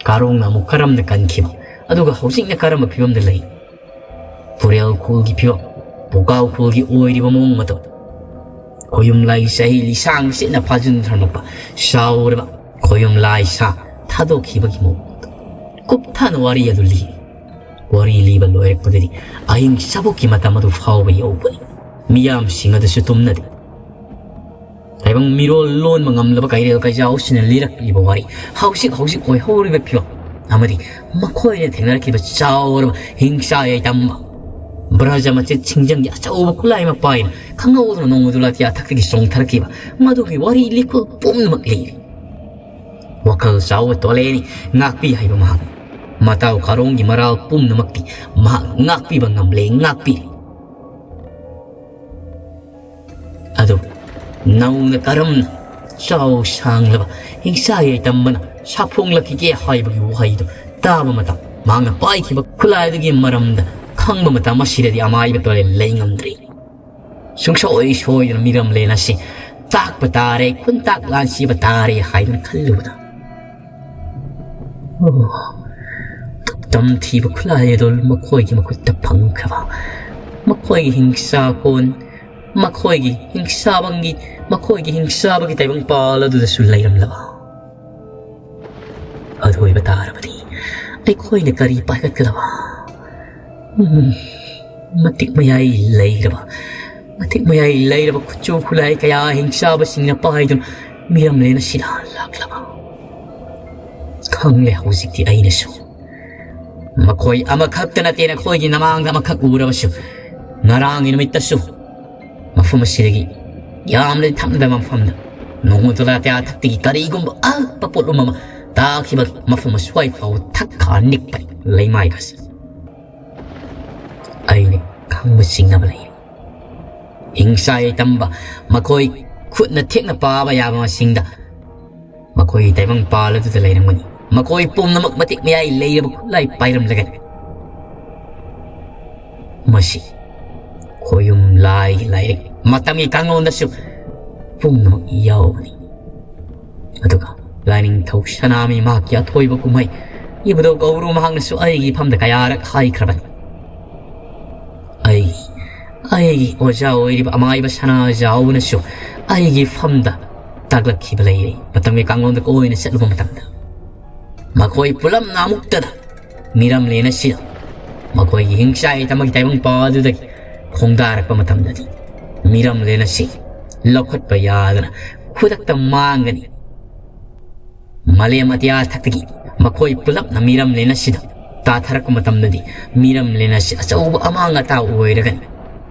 ꯀꯥꯔꯣꯡꯅ ꯑꯃꯨꯛ ꯀꯔꯝꯅ ꯀꯟꯈꯤꯕ, ꯑꯗꯨꯒ ꯍꯧꯖꯤꯛꯅ ꯀꯔꯝꯕ ꯐꯤꯕꯝꯗ ꯂꯩ? ꯄꯨꯔꯦꯜ ꯈꯨꯜꯒꯤ ꯐꯤꯕꯝ, ꯄꯨꯀꯥꯎ ꯈꯨꯜꯒꯤ ꯑꯣꯏꯔꯤꯕ ꯃꯑꯣꯡ ꯃꯇꯧ, ꯈꯣꯌꯨꯝ ꯂꯥꯏ ꯆꯍꯤ ꯂꯤꯁꯥꯡ ꯆꯤꯠꯅ ꯐꯥꯖꯤꯟ ꯊꯝꯂꯛꯄ ꯆꯥꯎꯔꯕ ꯈꯣꯌꯨꯝ ꯂꯥꯏ ꯁꯥ ꯊꯥꯗꯣꯛꯈꯤꯕꯒꯤ ꯃꯑꯣꯡ ꯃꯇꯧ, ꯀꯨꯞꯊꯅ ꯋꯥꯔꯤ ꯑꯗꯨ ꯂꯤ꯫ ꯋꯥꯔꯤ ꯂꯤꯕ ꯂꯣꯏꯔꯛꯄꯗꯗꯤ ꯑꯍꯤꯡ ꯆꯕꯨꯛꯀꯤ ꯃꯇꯝ ꯑꯗꯨ ꯐꯥꯎꯕ ꯌꯧꯕꯅꯤ꯫ ꯃꯤꯌꯥꯝꯁꯤꯡ ꯑꯗꯨꯁꯨ ꯇꯨꯝꯅꯗꯦ꯫ ꯇꯥꯏꯕꯪ ꯃꯤꯔꯣꯜ ꯂꯣꯟꯕ ꯉꯝꯂꯕ ꯀꯩꯔꯦꯜ ꯀꯩꯖꯥꯎꯁꯤꯡꯅ ꯂꯤꯔꯛꯂꯤꯕ ꯋꯥꯔꯤ, ꯍꯧꯖꯤꯛ ꯍꯧꯖꯤꯛ ꯑꯣꯏꯍꯧꯔꯤꯕ ꯐꯤꯕꯝ, ꯑꯃꯗꯤ ꯃꯈꯣꯏꯅ ꯊꯦꯡꯅꯔꯛꯈꯤꯕ ꯆꯥꯎꯔꯕ ꯍꯤꯡꯁꯥ ꯌꯥꯏꯇꯝꯕ, ꯕ꯭ꯔꯖ ꯃꯆꯤꯠ ꯁꯤꯡꯖꯪꯒꯤ ꯑꯆꯧꯕ ꯈꯨꯠꯂꯥꯏ ꯑꯃ ꯄꯥꯏꯅ ꯈꯪꯍꯧꯗꯅ ꯅꯣꯡꯃꯗꯨ ꯂꯥꯊꯤ ꯊꯛꯇꯒꯤ ꯆꯣꯡꯊꯔꯛꯈꯤꯕ, ꯃꯗꯨꯒꯤ ꯋꯥꯔꯤ ꯂꯤꯈꯨꯜ ꯄꯨꯝꯅꯃꯛ ꯂꯤꯔꯤ꯫ ꯋꯥꯈꯜ ꯆꯥꯎꯕ ꯇꯣꯂꯦꯅꯤ ꯉꯥꯛꯄꯤ ꯍꯥꯏꯕ ꯃꯍꯥꯛ꯫ ꯃꯇꯥꯎ ꯀꯥꯔꯣꯡꯒꯤ ꯃꯔꯥꯜ ꯄꯨꯝꯅꯃꯛꯇꯤ ꯃꯍꯥꯛ ꯉꯥꯛꯄꯤꯕ ꯉꯝꯂꯦ, ꯉꯥꯛꯄꯤꯔꯦ꯫ ꯑꯗꯨꯕꯨ ꯅꯧꯅ ꯀꯔꯝꯅ ꯆꯥꯎ ꯁꯥꯡꯂꯕ ꯍꯤꯡꯁꯥ ꯌꯥꯏꯇꯝꯕꯅ ꯁꯥꯐꯣꯡꯂꯛꯈꯤꯒꯦ ꯍꯥꯏꯕꯒꯤ ꯋꯥꯍꯩꯗꯨ ꯇꯥꯕ ꯃꯇꯝ, ꯃꯍꯥꯛꯅ ꯄꯥꯏꯈꯤꯕ ꯈꯨꯠꯂꯥꯏꯗꯨꯒꯤ ꯃꯔꯝꯗ ꯈꯪꯕ ꯃꯇꯝ ꯑꯁꯤꯗꯗꯤ ꯑꯃꯥꯏꯕ ꯇꯣꯂꯦꯟ ꯂꯩ ꯉꯝꯗ꯭ꯔꯤ꯫ ꯁꯨꯡꯁꯣꯏ ꯁꯣꯏꯗꯅ ꯃꯤꯔꯝꯂꯦꯟ ꯑꯁꯤ ꯇꯥꯛꯄ ꯇꯥꯔꯦ, ꯈꯨꯟꯇꯥꯛ ꯂꯥꯟꯁꯤꯕ ꯇꯥꯔꯦ ꯍꯥꯏꯗꯨꯅ ꯈꯜꯂꯨꯕꯗ, ꯑꯣ, ꯇꯝꯊꯤꯕ ꯈꯨꯠꯂꯥꯏ ꯑꯗꯨ ꯃꯈꯣꯏꯒꯤ ꯃꯈꯨꯠꯇ ꯐꯪꯈ꯭ꯔꯕ꯫ ꯃꯈꯣꯏꯒꯤ ꯍꯤꯡꯁꯥꯀꯣꯟ, ꯃꯈꯣꯏꯒꯤ ꯍꯤꯡꯁꯥꯕꯪꯒꯤ, ꯃꯈꯣꯏꯒꯤ ꯍꯤꯡꯁꯥꯕꯒꯤ ꯇꯥꯏꯕꯪ ꯄꯥꯜ ꯑꯗꯨꯗꯁꯨ ꯂꯩꯔꯝꯂꯕ꯫ ꯑꯗꯨ ꯑꯣꯏꯕ ꯇꯥꯔꯕꯗꯤ ꯑꯩꯈꯣꯏꯅ ꯀꯔꯤ ꯄꯥꯏꯈꯠꯀꯗꯕ? ꯎꯝ, ꯃꯇꯤꯛ ꯃꯌꯥꯏ ꯂꯩꯔꯕ, ꯃꯇꯤꯛ ꯃꯌꯥꯏ ꯂꯩꯔꯕ ꯈꯨꯠꯁꯨ ꯈꯨꯠꯂꯥꯏ ꯀꯌꯥ ꯍꯤꯡꯁꯥꯕꯁꯤꯡꯅ ꯄꯥꯏꯗꯨꯅ ꯃꯤꯔꯝꯂꯦꯟ ꯑꯁꯤꯗ ꯂꯥꯛꯂꯕ꯫ ꯈꯪꯂꯦ ꯍꯧꯖꯤꯛꯇꯤ ꯑꯩꯅꯁꯨ꯫ ꯃꯈꯣꯏ ꯑꯃꯈꯛꯇ ꯅꯠꯇꯦ, ꯅꯈꯣꯏꯒꯤ ꯅꯃꯥꯡꯗ ꯑꯃꯈꯛ ꯎꯔꯕꯁꯨ, ꯉꯔꯥꯡꯒꯤ ꯅꯨꯃꯤꯠꯇꯁꯨ ꯃꯐꯝ ꯑꯁꯤꯗꯒꯤ ꯌꯥꯝꯅꯗꯤ ꯊꯝꯗꯕ ꯃꯐꯝꯗ ꯅꯣꯡꯃꯗꯨꯂꯥ ꯇꯌꯥ ꯊꯛꯇꯒꯤ ꯀꯔꯤꯒꯨꯝꯕ ꯑꯜꯄ ꯄꯣꯠꯂꯨꯝ ꯑꯃ ꯇꯥꯈꯤꯕ ꯃꯐꯝ ꯑꯁ꯭ꯋꯥꯏ ꯐꯥꯎꯕ ꯊꯛꯈꯥ ꯅꯤꯛꯄ ꯂꯩꯃꯥꯏꯒꯁꯦ ꯑꯩꯅ ꯈꯪꯕ ꯆꯤꯡꯅꯕ ꯂꯩꯔꯤ꯫ ꯍꯤꯡꯁꯥ ꯌꯥꯏꯇꯝꯕ ꯃꯈꯣꯏ ꯈꯨꯠꯅ ꯊꯦꯛꯅ ꯄꯥꯕ ꯌꯥꯕ ꯃꯁꯤꯡꯗ ꯃꯈꯣꯏꯒꯤ ꯇꯥꯏꯕꯪ ꯄꯥꯜ ꯑꯗꯨꯗ ꯂꯩꯔꯝꯒꯅꯤ꯫ ꯃꯈꯣꯏ ꯄꯨꯝꯅꯃꯛ ꯃꯇꯤꯛ ꯃꯌꯥꯏ ꯂꯩꯔꯕ ꯈꯨꯠꯂꯥꯏ ꯄꯥꯏꯔꯝꯂꯒꯅꯤ꯫ ꯃꯁꯤ ꯈꯣꯌꯨꯝ ꯂꯥꯏꯒꯤ ꯂꯥꯏꯔꯤꯛ ꯃꯇꯝꯒꯤ ꯀꯥꯡꯂꯣꯟꯗꯁꯨ ꯄꯨꯝꯅꯃꯛ ꯌꯥꯎꯕꯅꯤ꯫ ꯑꯗꯨꯒ ꯂꯥꯏꯅꯤꯡꯊꯧ ꯁꯅꯥꯃꯍꯤ ꯃꯍꯥꯛꯀꯤ ꯑꯊꯣꯏꯕ ꯀꯨꯝꯍꯩ ꯏꯕꯨꯙꯧ ꯀꯧꯕ꯭ꯔꯨ ꯃꯍꯥꯛꯅꯁꯨ ꯑꯩꯒꯤ ꯏꯐꯝꯗ ꯀꯌꯥꯔꯛ ꯍꯥꯏꯈ꯭ꯔꯕꯅꯤ꯫ ꯑꯩ, ꯑꯩꯒꯤ ꯑꯣꯖꯥ ꯑꯣꯏꯔꯤꯕ ꯑꯃꯥꯏꯕ ꯁꯅꯥꯖꯥꯎꯕꯅꯁꯨ ꯑꯩꯒꯤ ꯏꯐꯝꯗ ꯇꯥꯛꯂꯛꯈꯤꯕ ꯂꯩꯔꯦ꯫ ꯃꯇꯝꯒꯤ ꯀꯥꯡꯂꯣꯟꯗ ꯀꯣꯏꯅ ꯆꯠꯂꯨꯕ ꯃꯇꯝꯗ ꯃꯈꯣꯏ ꯄꯨꯂꯞꯅ ꯑꯃꯨꯛꯇꯗ ꯃꯤꯔꯝꯂꯦꯟ ꯑꯁꯤꯗ ꯃꯈꯣꯏꯒꯤ ꯍꯤꯡꯆꯥꯏ ꯇꯝꯕꯒꯤ ꯇꯥꯏꯕꯪ ꯄꯥꯗꯨꯗꯒꯤ ꯈꯣꯡꯗꯥꯔꯛꯄ ꯃꯇꯝꯗꯗꯤ ꯃꯤꯔꯝꯂꯦꯟ ꯑꯁꯤ ꯂꯧꯈꯠꯄ ꯌꯥꯗꯅ ꯈꯨꯗꯛꯇ ꯃꯥꯡꯒꯅꯤ꯫ ꯃꯥꯂꯦꯝ ꯑꯇꯤꯌꯥ ꯊꯛꯇꯒꯤ ꯃꯈꯣꯏ ꯄꯨꯂꯞꯅ ꯃꯤꯔꯝꯂꯦꯟ ꯑꯁꯤꯗ ꯇꯥꯊꯔꯛꯄ ꯃꯇꯝꯗꯗꯤ ꯃꯤꯔꯝꯂꯦꯟ ꯑꯁꯤ ꯑꯆꯧꯕ ꯑꯃꯥꯡ ꯑꯇꯥ ꯑꯣꯏꯔꯒꯅꯤ꯫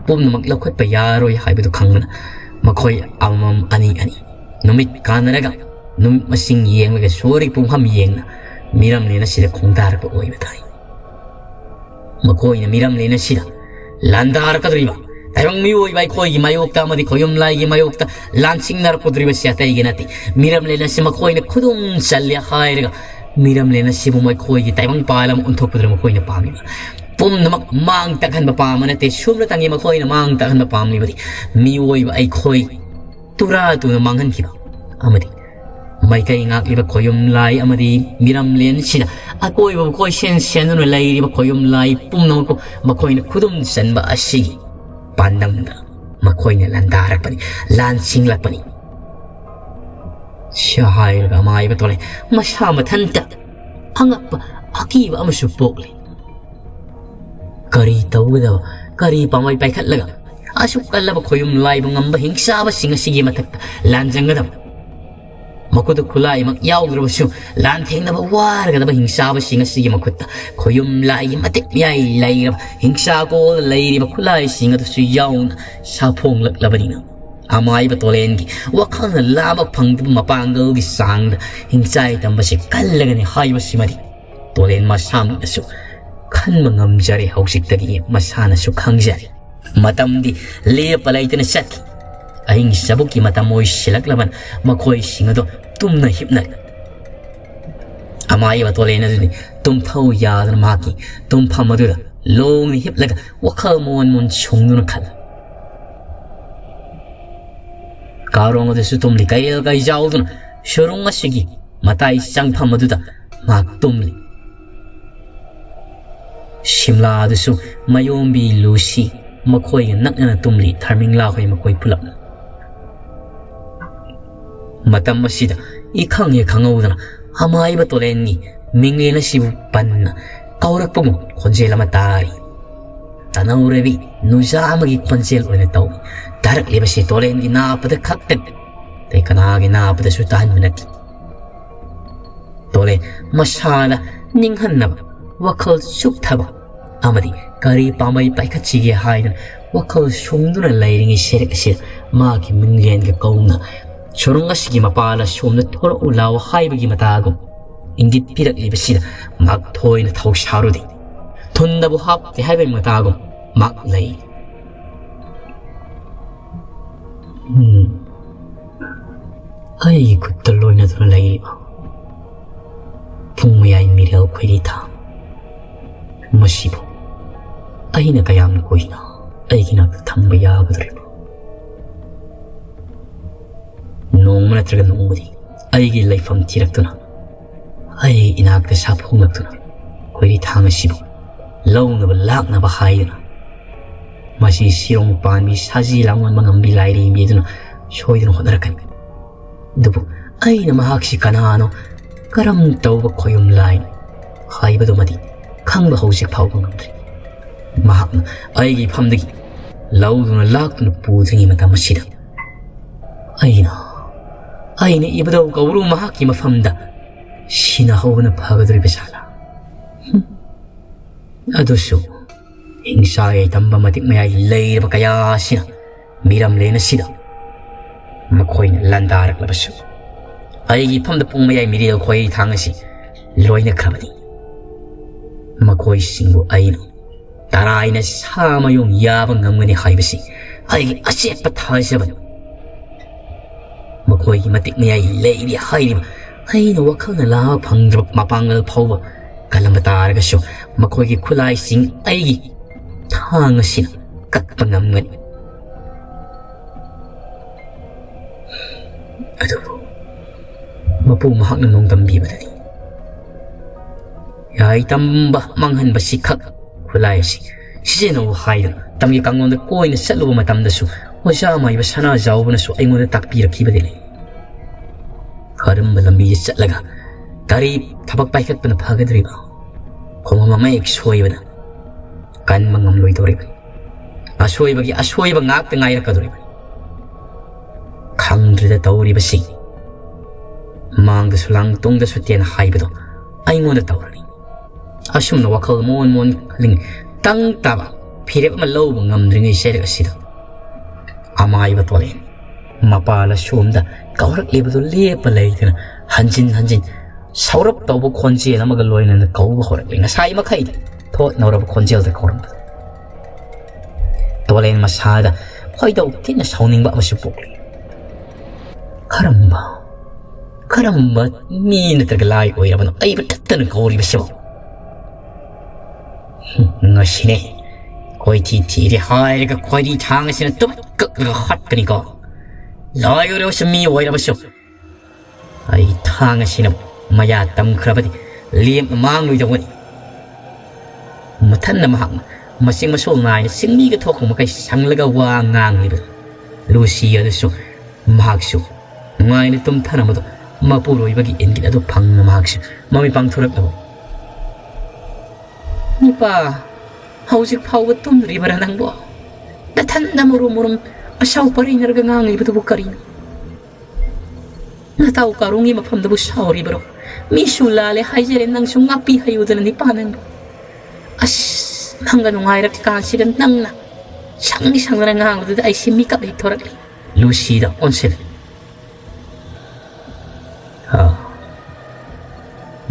ꯄꯨꯝꯅꯃꯛ ꯂꯧꯈꯠꯄ ꯌꯥꯔꯣꯏ ꯍꯥꯏꯕꯗꯨ ꯈꯪꯕꯅ ꯃꯈꯣꯏ ꯑꯃꯃꯝ ꯑꯅꯤ ꯑꯅꯤ ꯅꯨꯃꯤꯠ ꯀꯥꯟꯅꯔꯒ ꯅꯨꯃꯤꯠ ꯃꯁꯤꯡ ꯌꯦꯡꯂꯒ ꯁꯣꯔꯒꯤ ꯄꯨꯡꯐꯝ ꯌꯦꯡꯅ ꯃꯤꯔꯝꯂꯦꯟ ꯑꯁꯤꯗ ꯈꯣꯡꯗꯥꯔꯛꯄ ꯑꯣꯏꯕ ꯇꯥꯏ꯫ ꯃꯈꯣꯏꯅ ꯃꯤꯔꯝꯂꯦꯟ ꯑꯁꯤꯗ ꯂꯥꯟꯗꯥꯔꯛꯀꯗꯧꯔꯤꯕ ꯇꯥꯏꯕꯪ ꯃꯤꯑꯣꯏꯕ ꯑꯩꯈꯣꯏꯒꯤ ꯃꯥꯌꯣꯛꯇ ꯑꯃꯗꯤ ꯈꯣꯌꯨꯝ ꯂꯥꯏꯒꯤ ꯃꯥꯌꯣꯛꯇ ꯂꯥꯟꯁꯤꯡꯅꯔꯛꯀꯗꯧꯔꯤꯕꯁꯤ ꯑꯇꯩꯒꯤ ꯅꯠꯇꯦ꯫ ꯃꯤꯔꯝꯂꯦꯟ ꯑꯁꯤ ꯃꯈꯣꯏꯅ ꯈꯨꯗꯨꯝ ꯆꯜꯂꯦ ꯍꯥꯏꯔꯒ ꯃꯤꯔꯝꯂꯦꯟ ꯑꯁꯤꯕꯨ ꯃꯈꯣꯏꯒꯤ ꯇꯥꯏꯕꯪ ꯄꯥꯜ ꯑꯃ ꯑꯣꯟꯊꯣꯛꯄꯗꯨꯅ ꯃꯈꯣꯏꯅ ꯄꯥꯝꯃꯤꯕ꯫ ꯄꯨꯝꯅꯃꯛ ꯃꯥꯡ ꯇꯥꯛꯍꯟꯕ ꯄꯥꯝꯕ ꯅꯠꯇꯦ, ꯁꯨꯞꯅꯇꯪꯒꯤ ꯃꯈꯣꯏꯅ ꯃꯥꯡ ꯇꯥꯛꯍꯟꯕ ꯄꯥꯝꯂꯤꯕꯗꯤ ꯃꯤꯑꯣꯏꯕ ꯑꯩꯈꯣꯏ ꯇꯨꯔꯥ ꯇꯨꯅ ꯃꯥꯡꯍꯟꯈꯤꯕ ꯑꯃꯗꯤ ꯃꯥꯏꯀꯩ ꯉꯥꯛꯂꯤꯕ ꯈꯣꯌꯨꯝ ꯂꯥꯏ ꯑꯃꯗꯤ ꯃꯤꯔꯝꯂꯦꯟꯁꯤꯗ ꯑꯀꯣꯏꯕꯕꯨ ꯀꯣꯏꯁꯦꯟ ꯁꯦꯟꯗꯨꯅ ꯂꯩꯔꯤꯕ ꯈꯣꯌꯨꯝ ꯂꯥꯏ ꯄꯨꯝꯅꯃꯛꯄꯨ ꯃꯈꯣꯏꯅ ꯈꯨꯗꯨꯝ ꯆꯟꯕ ꯑꯁꯤꯒꯤ ꯄꯥꯟꯗꯝꯗ ꯃꯈꯣꯏꯅ ꯂꯥꯟꯗꯥꯔꯛꯄꯅꯤ, ꯂꯥꯟꯁꯤꯡꯂꯛꯄꯅꯤ꯫ ꯁꯤ ꯍꯥꯏꯔꯒ ꯑꯃꯥꯏꯕ ꯇꯣꯂꯦ ꯃꯁꯥ ꯃꯊꯟꯇ ꯑꯉꯛꯄ ꯑꯀꯤꯕ ꯑꯃꯁꯨ ꯄꯣꯛꯂꯤ꯫ ꯀꯔꯤ ꯇꯧꯒꯗꯕ? ꯀꯔꯤ ꯄꯥꯝꯕꯩ ꯄꯥꯏꯈꯠꯂꯒ ꯑꯁꯨꯛ ꯀꯜꯂꯕ ꯈꯣꯌꯨꯝ ꯂꯥꯏꯕ ꯉꯝꯕ ꯍꯤꯡꯆꯥꯕꯁꯤꯡ ꯑꯁꯤꯒꯤ ꯃꯊꯛꯇ ꯂꯥꯟꯖꯪꯒꯗꯕ? ꯃꯈꯨꯠꯇ ꯈꯨꯠꯂꯥꯏꯃꯛ ꯌꯥꯎꯗ꯭ꯔꯕꯁꯨ ꯂꯥꯟꯊꯦꯡꯅꯕ ꯋꯥꯔꯒꯗꯕ ꯍꯤꯡꯆꯥꯕꯁꯤꯡ ꯑꯁꯤꯒꯤ ꯃꯈꯨꯠꯇ ꯈꯣꯌꯨꯝ ꯂꯥꯏꯒꯤ ꯃꯇꯤꯛ ꯃꯌꯥꯏ ꯂꯩꯔꯕ ꯍꯤꯡꯆꯥ ꯀꯣꯜ ꯂꯩꯔꯤꯕ ꯈꯨꯠꯂꯥꯏꯁꯤꯡ ꯑꯗꯨꯁꯨ ꯌꯥꯎꯅ ꯁꯥꯐꯣꯡꯂꯛꯂꯕꯅꯤꯅ ꯑꯃꯥꯏꯕ ꯇꯣꯂꯦꯟꯒꯤ ꯋꯥꯈꯜꯅ ꯂꯥꯕ ꯐꯪꯗꯕ ꯃꯄꯥꯡꯒꯜꯒꯤ ꯆꯥꯡꯗ ꯍꯤꯡꯆꯥꯏ ꯇꯝꯕꯁꯤ ꯀꯜꯂꯒꯅꯤ ꯍꯥꯏꯕꯁꯤꯃꯗꯤ ꯇꯣꯂꯦꯟ ꯃꯁꯥꯃꯛꯅꯁꯨ ꯈꯟꯕ ꯉꯝꯖꯔꯦ꯫ ꯍꯧꯖꯤꯛꯇꯒꯤ ꯃꯁꯥꯅꯁꯨ ꯈꯪꯖꯔꯦ꯫ ꯃꯇꯝꯗꯤ ꯂꯦꯞꯄ ꯂꯩꯇꯅ ꯆꯠꯈꯤ꯫ ꯑꯍꯤꯡ ꯆꯕꯨꯛꯀꯤ ꯃꯇꯝ ꯑꯣꯏꯁꯤꯜꯂꯛꯂꯕꯅ ꯃꯈꯣꯏꯁꯤꯡ ꯑꯗꯨ ꯇꯨꯝꯅ ꯍꯤꯞꯅꯔꯦ꯫ ꯑꯃꯥꯏꯕ ꯇꯣꯂꯦꯟ ꯑꯗꯨꯅꯤ ꯇꯨꯝꯊꯧ ꯌꯥꯗꯅ ꯃꯍꯥꯛꯀꯤ ꯇꯨꯝꯐꯝ ꯑꯗꯨꯗ ꯂꯣꯡꯅ ꯍꯤꯞꯂꯒ ꯋꯥꯈꯜ ꯃꯣꯟ ꯃꯣꯟ ꯁꯨꯡꯗꯨꯅ ꯈꯜꯂꯤ꯫ ꯀꯥꯔꯣꯡ ꯑꯗꯨꯁꯨ ꯇꯨꯝꯂꯤ꯫ ꯀꯩꯔꯦꯜ ꯀꯩꯖꯥꯎꯗꯨꯅ ꯁꯨꯔꯨꯡ ꯑꯁꯤꯒꯤ ꯃꯇꯥꯏ ꯆꯪꯐꯝ ꯑꯗꯨꯗ ꯃꯍꯥꯛ ꯇꯨꯝꯂꯤ꯫ ꯁꯤꯝꯂꯥ ꯑꯗꯨꯁꯨ ꯃꯌꯣꯝꯕꯤ ꯂꯨꯁꯤ ꯃꯈꯣꯏꯒ ꯅꯛꯅꯅ ꯇꯨꯝꯂꯤ꯫ ꯊꯔꯃꯤꯡꯂꯥ ꯍꯣꯏ ꯃꯈꯣꯏ ꯄꯨꯂꯞꯅ꯫ ꯃꯇꯝ ꯑꯁꯤꯗ ꯏꯈꯪ ꯍꯦꯛ ꯈꯪꯍꯧꯗꯅ ꯑꯃꯥꯏꯕ ꯇꯣꯂꯦꯟꯒꯤ ꯃꯤꯡꯂꯦꯟ ꯑꯁꯤꯕꯨ ꯄꯟꯅ ꯀꯧꯔꯛꯄꯒꯨꯝ ꯈꯣꯟꯖꯦꯜ ꯑꯃ ꯇꯥꯔꯤ꯫ ꯇꯅꯧꯔꯕꯤ ꯅꯨꯖꯥ ꯑꯃꯒꯤ ꯈꯣꯟꯖꯦꯜ ꯑꯣꯏꯅ ꯇꯧꯏ꯫ ꯇꯥꯔꯛꯂꯤꯕꯁꯤ ꯇꯣꯂꯦꯟꯒꯤ ꯅꯥꯄꯗ ꯈꯛꯇꯅꯤ꯫ ꯑꯇꯩ ꯀꯅꯥꯒꯤ ꯅꯥꯄꯗꯁꯨ ꯇꯥꯍꯟꯕ ꯅꯠꯇꯦ꯫ ꯇꯣꯂꯦꯟ ꯃꯁꯥꯗ ꯅꯤꯡꯍꯟꯅꯕ ꯋꯥꯈꯜ ꯆꯨꯞꯊꯕ ꯑꯃꯗꯤ ꯀꯔꯤ ꯄꯥꯝꯕꯩ ꯄꯥꯏꯈꯠꯁꯤꯒꯦ ꯍꯥꯏꯗꯨꯅ ꯋꯥꯈꯜ ꯁꯨꯡꯗꯨꯅ ꯂꯩꯔꯤꯉꯩ ꯁꯦꯔꯦꯛ ꯑꯁꯤꯗ ꯃꯥꯒꯤ ꯃꯤꯡꯂꯦꯟꯒ ꯀꯧꯅ ꯁꯣꯔꯨꯡ ꯑꯁꯤꯒꯤ ꯃꯄꯥꯗ ꯁꯣꯝꯗ ꯊꯣꯔꯛꯎ ꯂꯥꯎ ꯍꯥꯏꯕꯒꯤ ꯃꯇꯥꯒꯨꯝ ꯏꯪꯒꯤꯠ ꯄꯤꯔꯛꯂꯤꯕꯁꯤꯗ ꯃꯍꯥꯛ ꯊꯣꯏꯅ ꯊꯧꯁꯥꯔꯨꯗꯦ꯫ ꯊꯨꯟꯗꯕꯨ ꯍꯥꯞꯇꯦ ꯍꯥꯏꯕꯒꯤ ꯃꯇꯥꯒꯨꯝ ꯃꯍꯥꯛ ꯂꯩ꯫ ꯎꯝ꯫ ꯑꯩꯒꯤ ꯈꯨꯠꯇ ꯂꯣꯏꯅꯗꯨꯅ ꯂꯩꯔꯤꯕ ꯄꯨꯡ ꯃꯌꯥꯏ ꯃꯤꯔꯦꯜ ꯈꯣꯏꯔꯤ ꯊꯥꯡ ꯃꯁꯤꯕꯨ ꯑꯩꯅ ꯀꯌꯥꯝ ꯀꯨꯏꯅ ꯑꯩꯒꯤ ꯅꯥꯛꯇ ꯊꯝꯕ ꯌꯥꯒꯗꯧꯔꯤꯕ? ꯅꯣꯡꯃ ꯅꯠꯇ꯭ꯔꯒ ꯅꯣꯡꯃꯗꯤ ꯑꯩꯒꯤ ꯂꯩꯐꯝ ꯊꯤꯔꯛꯇꯨꯅ, ꯑꯩꯒꯤ ꯏꯅꯥꯛꯇ ꯁꯥꯐꯣꯡꯂꯛꯇꯨꯅ, ꯈꯣꯏꯔꯤ ꯊꯥꯡ ꯑꯁꯤꯕꯨ ꯂꯧꯅꯕ ꯂꯥꯛꯅꯕ ꯍꯥꯏꯗꯨꯅ, ꯃꯁꯤ ꯁꯤꯔꯣꯡ ꯄꯥꯟꯕꯤ ꯁꯥꯖꯤ ꯂꯥꯡꯑꯣꯟ ꯃꯉꯝꯕꯤ ꯂꯥꯏꯔꯦꯝꯕꯤ ꯑꯗꯨꯅ ꯁꯣꯏꯗꯅ ꯍꯣꯠꯅꯔꯛꯀꯅꯤ꯫ ꯑꯗꯨꯕꯨ ꯑꯩꯅ ꯃꯍꯥꯛꯁꯤ ꯀꯅꯥꯅꯣ, ꯀꯔꯝ ꯇꯧꯕ ꯈꯣꯌꯨꯝ ꯂꯥꯏꯅꯣ ꯍꯥꯏꯕꯗꯨꯃꯗꯤ ꯈꯪꯕ ꯍꯧꯖꯤꯛ ꯐꯥꯎꯕ ꯉꯝꯗ꯭ꯔꯤ꯫ ꯃꯍꯥꯛꯅ ꯑꯩꯒꯤ ꯏꯐꯝꯗꯒꯤ ꯂꯧꯗꯨꯅ ꯂꯥꯛꯇꯨꯅ ꯄꯨꯗ꯭ꯔꯤꯉꯩ ꯃꯇꯝ ꯑꯁꯤꯗ ꯑꯩꯅ, ꯑꯩꯅ ꯏꯕꯨꯙꯧ ꯀꯧꯕ꯭ꯔꯨ ꯃꯍꯥꯛꯀꯤ ꯃꯐꯝꯗ ꯁꯤꯟꯅꯍꯧꯕꯅ ꯐꯒꯗꯧꯔꯤꯕ ꯖꯥꯠꯂꯥ? ꯍꯨꯝ꯫ ꯑꯗꯨꯁꯨ ꯍꯤꯡꯁꯥ ꯌꯥꯏꯇꯝꯕ ꯃꯇꯤꯛ ꯃꯌꯥꯏ ꯂꯩꯔꯕ ꯀꯌꯥ ꯑꯁꯤꯅ ꯃꯤꯔꯝꯂꯦꯟ ꯑꯁꯤꯗ ꯃꯈꯣꯏꯅ ꯂꯥꯟꯗꯥꯔꯛꯂꯕꯁꯨ, ꯑꯩꯒꯤ ꯏꯐꯝꯗ ꯄꯨꯡ ꯃꯌꯥꯏ ꯃꯤꯔꯦꯜ ꯈꯣꯏꯔꯤ ꯊꯥꯡ ꯑꯁꯤ ꯂꯣꯏꯅꯈ꯭ꯔꯕꯅꯤ꯫ ꯃꯈꯣꯏꯁꯤꯡꯕꯨ ꯑꯩꯅ ꯇꯔꯥꯏꯅ ꯁꯥ ꯃꯌꯣꯡ ꯌꯥꯕ ꯉꯝꯒꯅꯤ ꯍꯥꯏꯕꯁꯤ ꯑꯩꯒꯤ ꯑꯆꯦꯠꯄ ꯊꯥꯖꯕꯅꯤ꯫ ꯃꯈꯣꯏꯒꯤ ꯃꯇꯤꯛ ꯃꯌꯥꯏ ꯂꯩꯔꯤ ꯍꯥꯏꯔꯤꯕ ꯑꯩꯅ ꯋꯥꯈꯜꯅ ꯂꯥꯝꯕ ꯐꯪꯗ꯭ꯔꯕ ꯃꯄꯥꯡꯒꯜ ꯐꯥꯎꯕ ꯀꯜꯂꯝꯕ ꯇꯥꯔꯒꯁꯨ, ꯃꯈꯣꯏꯒꯤ ꯈꯨꯠꯂꯥꯏꯁꯤꯡ ꯑꯩꯒꯤ ꯊꯥꯡ ꯑꯁꯤꯅ ꯀꯛꯄ ꯉꯝꯒꯅꯤ꯫ ꯑꯗꯨꯕꯨ ꯃꯄꯨ ꯃꯍꯥꯛꯅ ꯅꯣꯡꯗꯝꯕꯤꯕꯗꯗꯤ, ꯌꯥꯏꯇꯝꯕ ꯃꯥꯡꯍꯟꯕꯁꯤ ꯈꯛ ꯈꯨꯠꯂꯥꯏ ꯑꯁꯤ ꯁꯤꯖꯤꯟꯅꯧ ꯍꯥꯏꯗꯨꯅ ꯇꯝꯒꯤ ꯀꯥꯡꯂꯣꯟꯗ ꯀꯣꯏꯅ ꯆꯠꯂꯨꯕ ꯃꯇꯝꯗꯁꯨ ꯑꯣꯖꯥ ꯃꯥꯏꯕ ꯁꯅꯥꯖꯥꯎꯕꯅꯁꯨ ꯑꯩꯉꯣꯟꯗ ꯇꯥꯛꯄꯤꯔꯛꯈꯤꯕꯗꯤ ꯂꯩ꯫ ꯀꯔꯝꯕ ꯂꯝꯕꯤꯗ ꯆꯠꯂꯒ ꯀꯔꯤ ꯊꯕꯛ ꯄꯥꯏꯈꯠꯄꯅ ꯐꯒꯗꯧꯔꯤꯕ? ꯈꯣꯡꯐꯝ ꯑꯃ ꯍꯦꯛ ꯁꯣꯏꯕꯗ ꯀꯟꯕ ꯉꯝꯂꯣꯏꯗꯧꯔꯤꯕꯅꯤ꯫ ꯑꯁꯣꯏꯕꯒꯤ ꯑꯁꯣꯏꯕ ꯉꯥꯛꯇ ꯉꯥꯏꯔꯛꯀꯗꯧꯔꯤꯕꯅꯤ꯫ ꯈꯪꯗ꯭ꯔꯤꯗ ꯇꯧꯔꯤꯕꯁꯤ꯫ ꯃꯥꯡꯗꯁꯨ ꯂꯥꯡ, ꯇꯨꯡꯗꯁꯨ ꯇꯦꯟ ꯍꯥꯏꯕꯗꯣ ꯑꯩꯉꯣꯟꯗ ꯇꯧꯔꯅꯤ꯫ ꯑꯁꯨꯝꯅ ꯋꯥꯈꯜ ꯃꯣꯟ ꯃꯣꯟ ꯈꯜꯂꯤꯉꯩ ꯇꯪ ꯇꯥꯕ ꯐꯤꯔꯦꯞ ꯑꯃ ꯂꯧꯕ ꯉꯝꯗ꯭ꯔꯤꯉꯩ ꯆꯩꯔꯛ ꯑꯁꯤꯗ ꯑꯃꯥꯏꯕ ꯇꯣꯂꯦꯟ ꯃꯄꯥꯜ ꯑꯁꯣꯝꯗ ꯀꯧꯔꯛꯂꯤꯕꯗꯨ ꯂꯦꯞꯄ ꯂꯩꯇꯅ ꯍꯟꯖꯤꯟ ꯍꯟꯖꯤꯟ ꯁꯧꯔꯞ ꯇꯧꯕ ꯈꯣꯟꯖꯦꯜ ꯑꯃꯒ ꯂꯣꯏꯅꯅ ꯀꯧꯕ ꯍꯧꯔꯛꯂꯤ꯫ ꯉꯁꯥꯏ ꯃꯈꯩꯗꯤ ꯊꯣꯠ ꯅꯧꯔꯕ ꯈꯣꯟꯖꯦꯜꯗ ꯀꯧꯔꯝꯕꯗꯨ ꯇꯣꯂꯦꯟ ꯃꯁꯥꯗ ꯈꯣꯏꯗꯧ ꯊꯤꯅ ꯁꯥꯎꯅꯤꯡꯕ ꯑꯃꯁꯨ ꯄꯣꯛꯂꯤ꯫ ꯀꯔꯝꯕ, ꯀꯔꯝꯕ ꯃꯤ ꯅꯠꯇ꯭ꯔꯒ ꯂꯥꯏ ꯑꯣꯏꯔꯕꯅꯣ ꯑꯩꯕꯨ ꯇꯠꯇꯅ ꯀꯧꯔꯤꯕꯁꯤꯕꯨ? ꯍꯨꯝ, ꯉꯁꯤꯅꯦ ꯀꯣꯏꯊꯤ ꯊꯤꯔꯦ ꯍꯥꯏꯔꯒ ꯈꯣꯏꯔꯤ ꯊꯥꯡ ꯑꯁꯤꯅ ꯇꯨꯃꯤꯠ ꯀꯛꯂꯒ ꯍꯥꯠꯀꯅꯤꯀꯣ꯫ ꯂꯥꯏ ꯑꯣꯏꯔꯕꯁꯨ ꯃꯤ ꯑꯣꯏꯔꯕꯁꯨ ꯑꯩ ꯊꯥꯡ ꯑꯁꯤꯅ ꯃꯌꯥ ꯇꯝꯈ꯭ꯔꯕꯗꯤ ꯂꯦꯝꯅ ꯃꯥꯡꯂꯣꯏꯗꯧꯕꯅꯤ꯫ ꯃꯊꯟꯅ ꯃꯍꯥꯛꯅ ꯃꯆꯤꯡ ꯃꯁꯣꯜ ꯅꯥꯏꯅ ꯆꯤꯡꯃꯤꯒ ꯊꯣꯛꯄ ꯃꯈꯩ ꯁꯪꯂꯒ ꯋꯥ ꯉꯥꯡꯂꯤꯕ ꯂꯨꯁꯤ ꯑꯗꯨꯁꯨ ꯃꯍꯥꯛꯁꯨ ꯅꯨꯡꯉꯥꯏꯅ ꯇꯨꯝꯊꯔꯝꯕꯗꯣ ꯃꯄꯨꯔꯣꯏꯕꯒꯤ ꯏꯪꯒꯤꯠ ꯑꯗꯨ ꯐꯪꯅ ꯃꯍꯥꯛꯁꯨ ꯃꯃꯤꯠ ꯄꯥꯡꯊꯣꯔꯛꯂꯕ꯫ "ꯅꯤꯄꯥ, ꯍꯧꯖꯤꯛ ꯐꯥꯎꯕ ꯇꯨꯝꯗ꯭ꯔꯤꯕꯔꯥ ꯅꯪꯕꯣ? ꯅꯊꯟꯗ ꯃꯔꯨꯝ ꯃꯔꯨꯝ ꯑꯁꯥꯎ ꯄꯔꯩꯅꯔꯒ ꯉꯥꯡꯂꯤꯕꯗꯨꯕꯨ ꯀꯔꯤꯅꯣ? ꯅꯇꯥꯎ ꯀꯥꯔꯣꯡꯒꯤ ꯃꯐꯝꯗꯕꯨ ꯁꯥꯎꯔꯤꯕꯔꯣ? ꯃꯤꯁꯨ ꯂꯥꯜꯂꯦ ꯍꯥꯏꯖꯔꯦ, ꯅꯪꯁꯨ ꯉꯥꯛꯄꯤ ꯍꯩꯌꯨꯗꯅ ꯅꯤꯄꯥ ꯅꯪꯕꯨ꯫ ꯑꯁ, ꯅꯪꯒ ꯅꯨꯡꯉꯥꯏꯔꯛꯀꯥꯟꯁꯤꯗ ꯅꯪꯅ ꯁꯪꯗꯤ ꯁꯪꯗꯅ ꯉꯥꯡꯕꯗꯨꯗ ꯑꯩꯁꯤ ꯃꯤꯀꯞ ꯍꯦꯛ ꯊꯣꯔꯛꯂꯤ꯫" ꯂꯨꯁꯤꯗ ꯑꯣꯟꯁꯤꯜꯂꯤ꯫ "ꯑꯥ,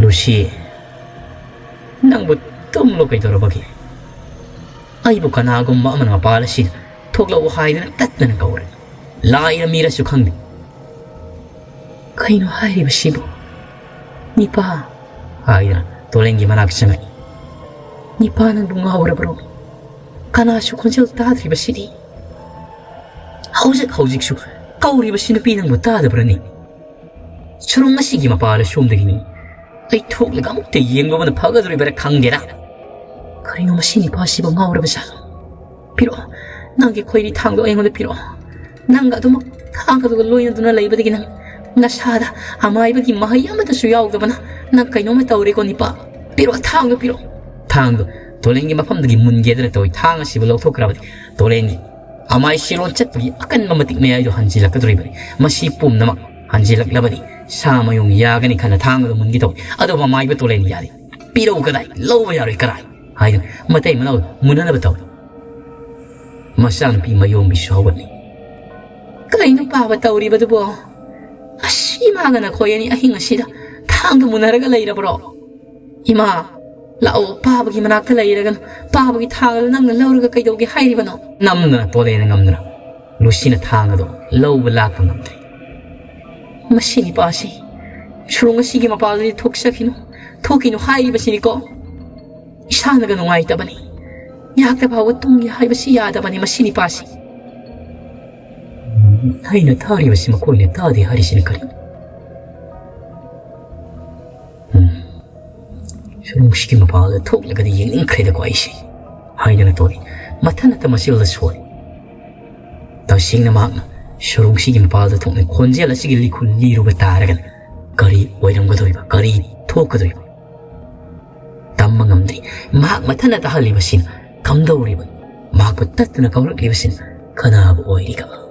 ꯂꯨꯁꯤ, ꯅꯪꯕꯨ ꯇꯨꯝꯂꯣ ꯀꯩꯗꯧꯔꯕꯒꯦ? ꯑꯩꯕꯨ ꯀꯅꯥꯒꯨꯝꯕ ꯑꯃꯅ ꯃꯄꯥꯜ ꯑꯁꯤꯗ ꯊꯣꯛꯂꯛꯎ ꯍꯥꯏꯗꯨꯅ ꯇꯠꯇꯅ ꯀꯧꯔꯦ꯫ ꯂꯥꯏꯔ ꯃꯤꯔꯁꯨ ꯈꯪꯗꯦ꯫" "ꯀꯩꯅꯣ ꯍꯥꯏꯔꯤꯕꯁꯤꯕꯨ? ꯅꯤꯄꯥ!" ꯍꯥꯏꯗꯨꯅ ꯇꯣꯂꯦꯟꯒꯤ ꯃꯅꯥꯛ ꯆꯪꯉꯛꯏ꯫ "ꯅꯤꯄꯥ, ꯅꯪꯕꯨ ꯉꯥꯎꯔꯕ꯭ꯔꯣ? ꯀꯅꯥꯁꯨ ꯈꯣꯟꯖꯦꯜ ꯇꯥꯗ꯭ꯔꯤꯕꯁꯤꯗꯤ? ꯍꯧꯖꯤꯛ ꯍꯧꯖꯤꯛꯁꯨ ꯀꯧꯔꯤꯕꯁꯤ ꯅꯨꯄꯤ ꯅꯪꯕꯨ ꯇꯥꯗꯕ꯭ꯔꯅꯤ? ꯁꯨꯔꯨꯡ ꯑꯁꯤꯒꯤ ꯃꯄꯥꯜ ꯑꯁꯣꯝꯗꯒꯤꯅꯤ꯫ ꯑꯩ ꯊꯣꯛꯂꯒ ꯑꯃꯨꯛꯇ ꯌꯦꯡꯂꯨꯕꯅ ꯐꯒꯗꯧꯔꯤꯕꯔꯥ ꯈꯪꯗꯦꯗ꯫ ꯀꯔꯤꯅꯣ ꯃꯁꯤ ꯅꯤꯄꯥꯁꯤꯕꯨ ꯉꯥꯎꯔꯕ ꯖꯥꯠꯂꯣ? ꯄꯤꯔꯛꯑꯣ, ꯅꯪꯒꯤ ꯈꯣꯏꯔꯤ ꯊꯥꯡꯗꯣ ꯑꯩꯉꯣꯟꯗ ꯄꯤꯔꯛꯑꯣ꯫ ꯅꯪꯒ ꯑꯗꯨꯃꯛ ꯊꯥꯡꯒꯗꯨꯒ ꯂꯣꯏꯅꯗꯨꯅ ꯂꯩꯕꯗꯒꯤ ꯅꯪ ꯅꯁꯥꯗ ꯑꯃꯥꯏꯕꯒꯤ ꯃꯍꯩ ꯑꯃꯠꯇꯁꯨ ꯌꯥꯎꯗꯕꯅ ꯅꯪ ꯀꯩꯅꯣꯝꯃ ꯇꯧꯔꯦꯀꯣ ꯅꯤꯄꯥ꯫ ꯄꯤꯔꯛꯑꯣ, ꯊꯥꯡꯗꯣ ꯄꯤꯔꯛꯑꯣ꯫" ꯊꯥꯡꯗꯣ ꯇꯣꯂꯦꯟꯒꯤ ꯃꯐꯝꯗꯒꯤ ꯃꯨꯟꯒꯦꯗꯅ ꯇꯧꯏ꯫ ꯊꯥꯡ ꯑꯁꯤꯕꯨ ꯂꯧꯊꯣꯛꯈ꯭ꯔꯕꯗꯤ ꯇꯣꯂꯦꯟꯒꯤ ꯑꯃꯥꯏ ꯁꯤꯔꯣꯟ ꯆꯠꯄꯒꯤ ꯑꯀꯟꯕ ꯃꯇꯤꯛ ꯃꯌꯥꯏꯗꯨ ꯍꯟꯖꯤꯜꯂꯛꯀꯗꯧꯔꯤꯕꯅꯤ꯫ ꯃꯁꯤ ꯄꯨꯝꯅꯃꯛ ꯍꯟꯖꯤꯜꯂꯛꯂꯕꯅꯤ꯫ ꯁꯥ ꯃꯌꯨꯡ ꯌꯥꯒꯅꯤ ꯈꯟꯅ ꯊꯥꯡ ꯑꯗꯨ ꯃꯨꯟꯒꯦ ꯇꯧꯏ꯫ ꯑꯗꯨꯕꯨ ꯑꯃꯥꯏꯕ ꯇꯣꯂꯦꯟ ꯌꯥꯗꯦ꯫ "ꯄꯤꯔꯛꯎ ꯀꯗꯥꯏ? ꯂꯧꯕ ꯌꯥꯔꯣꯏ ꯀꯔꯥꯏ?" ꯍꯥꯏꯗꯨꯅ ꯃꯇꯩ ꯃꯅꯥꯎ ꯃꯨꯟꯅꯅꯕ ꯇꯧꯏ꯫ ꯃꯆꯥꯅꯨꯄꯤ ꯃꯌꯣꯝꯕꯤꯁꯨ ꯍꯧꯒꯠꯂꯤ꯫ "ꯀꯩꯅꯣ ꯄꯥꯕ ꯇꯧꯔꯤꯕꯗꯨꯕꯣ? ꯑꯁ, ꯏꯃꯥꯒ ꯅꯈꯣꯏ ꯑꯅꯤ ꯑꯍꯤꯡ ꯑꯁꯤꯗ ꯊꯥꯡꯗꯨ ꯃꯨꯟꯅꯔꯒ ꯂꯩꯔꯕ꯭ꯔꯣ? ꯏꯃꯥ, ꯂꯥꯛꯑꯣ, ꯄꯥꯕꯒꯤ ꯃꯅꯥꯛꯇ ꯂꯩꯔꯒꯅꯨ꯫ ꯄꯥꯕꯒꯤ ꯊꯥꯡ ꯑꯗꯨ ꯅꯪꯅ ꯂꯧꯔꯒ ꯀꯩꯗꯧꯒꯦ ꯍꯥꯏꯔꯤꯕꯅꯣ?" ꯅꯝꯗꯅ ꯇꯣꯂꯦꯟꯅ ꯉꯝꯗꯅ ꯂꯨꯁꯤꯅ ꯊꯥꯡ ꯑꯗꯨ ꯂꯧꯕ ꯂꯥꯛꯄ ꯉꯝꯗ꯭ꯔꯦ꯫ "ꯃꯁꯤ ꯅꯤꯄꯥꯁꯤ ꯁꯨꯔꯨꯡ ꯑꯁꯤꯒꯤ ꯃꯄꯥꯗꯗꯤ ꯊꯣꯛꯆꯈꯤꯅꯨ, ꯊꯣꯛꯈꯤꯅꯨ ꯍꯥꯏꯔꯤꯕꯁꯤꯅꯤꯀꯣ꯫ ꯏꯁꯥꯅꯒ ꯅꯨꯡꯉꯥꯏꯇꯕꯅꯤ꯫ ꯌꯥꯛꯇ ꯐꯥꯎꯕ ꯇꯨꯝꯒꯦ ꯍꯥꯏꯕꯁꯤ ꯌꯥꯗꯕꯅꯤ ꯃꯁꯤ ꯅꯤꯄꯥꯁꯤ꯫" ꯑꯩꯅ ꯊꯥꯔꯤꯕꯁꯤ ꯃꯈꯣꯏꯅ ꯇꯥꯗꯦ ꯍꯥꯏꯔꯤꯁꯤꯅ ꯀꯔꯤ? ꯁꯨꯔꯨꯡꯁꯤꯒꯤ ꯃꯄꯥꯜꯗ ꯊꯣꯛꯂꯒꯗꯤ ꯌꯦꯡꯅꯤꯡꯈ꯭ꯔꯦꯗꯀꯣ ꯑꯩꯁꯦ," ꯍꯥꯏꯗꯅ ꯇꯣꯅꯤ ꯃꯊꯟꯅꯇ ꯃꯆꯤꯜꯗ ꯁꯣꯜꯂꯤ꯫ ꯇꯁꯦꯡꯅ ꯃꯍꯥꯛꯅ ꯁꯨꯔꯨꯡꯁꯤꯒꯤ ꯃꯄꯥꯜꯗ ꯊꯣꯛꯅ ꯈꯣꯟꯖꯦꯜ ꯑꯁꯤꯒꯤ ꯂꯤꯈꯨꯜ ꯂꯤꯔꯨꯕ ꯇꯥꯔꯒꯅ ꯀꯔꯤ ꯑꯣꯏꯔꯝꯒꯗꯧꯔꯤꯕ, ꯀꯔꯤ ꯊꯣꯛꯀꯗꯧꯔꯤꯕ? ꯇꯝꯕ ꯉꯝꯗ꯭ꯔꯤ꯫ ꯃꯍꯥꯛ ꯃꯊꯟꯅ ꯇꯥꯍꯜꯂꯤꯕꯁꯤꯅ ꯀꯝꯗꯧꯔꯤꯕ? ꯃꯍꯥꯛꯄꯨ ꯇꯠꯇꯅ ꯀꯧꯔꯛꯂꯤꯕꯁꯤꯅ ꯀꯅꯥꯕꯨ ꯑꯣꯏꯔꯤꯒꯕ?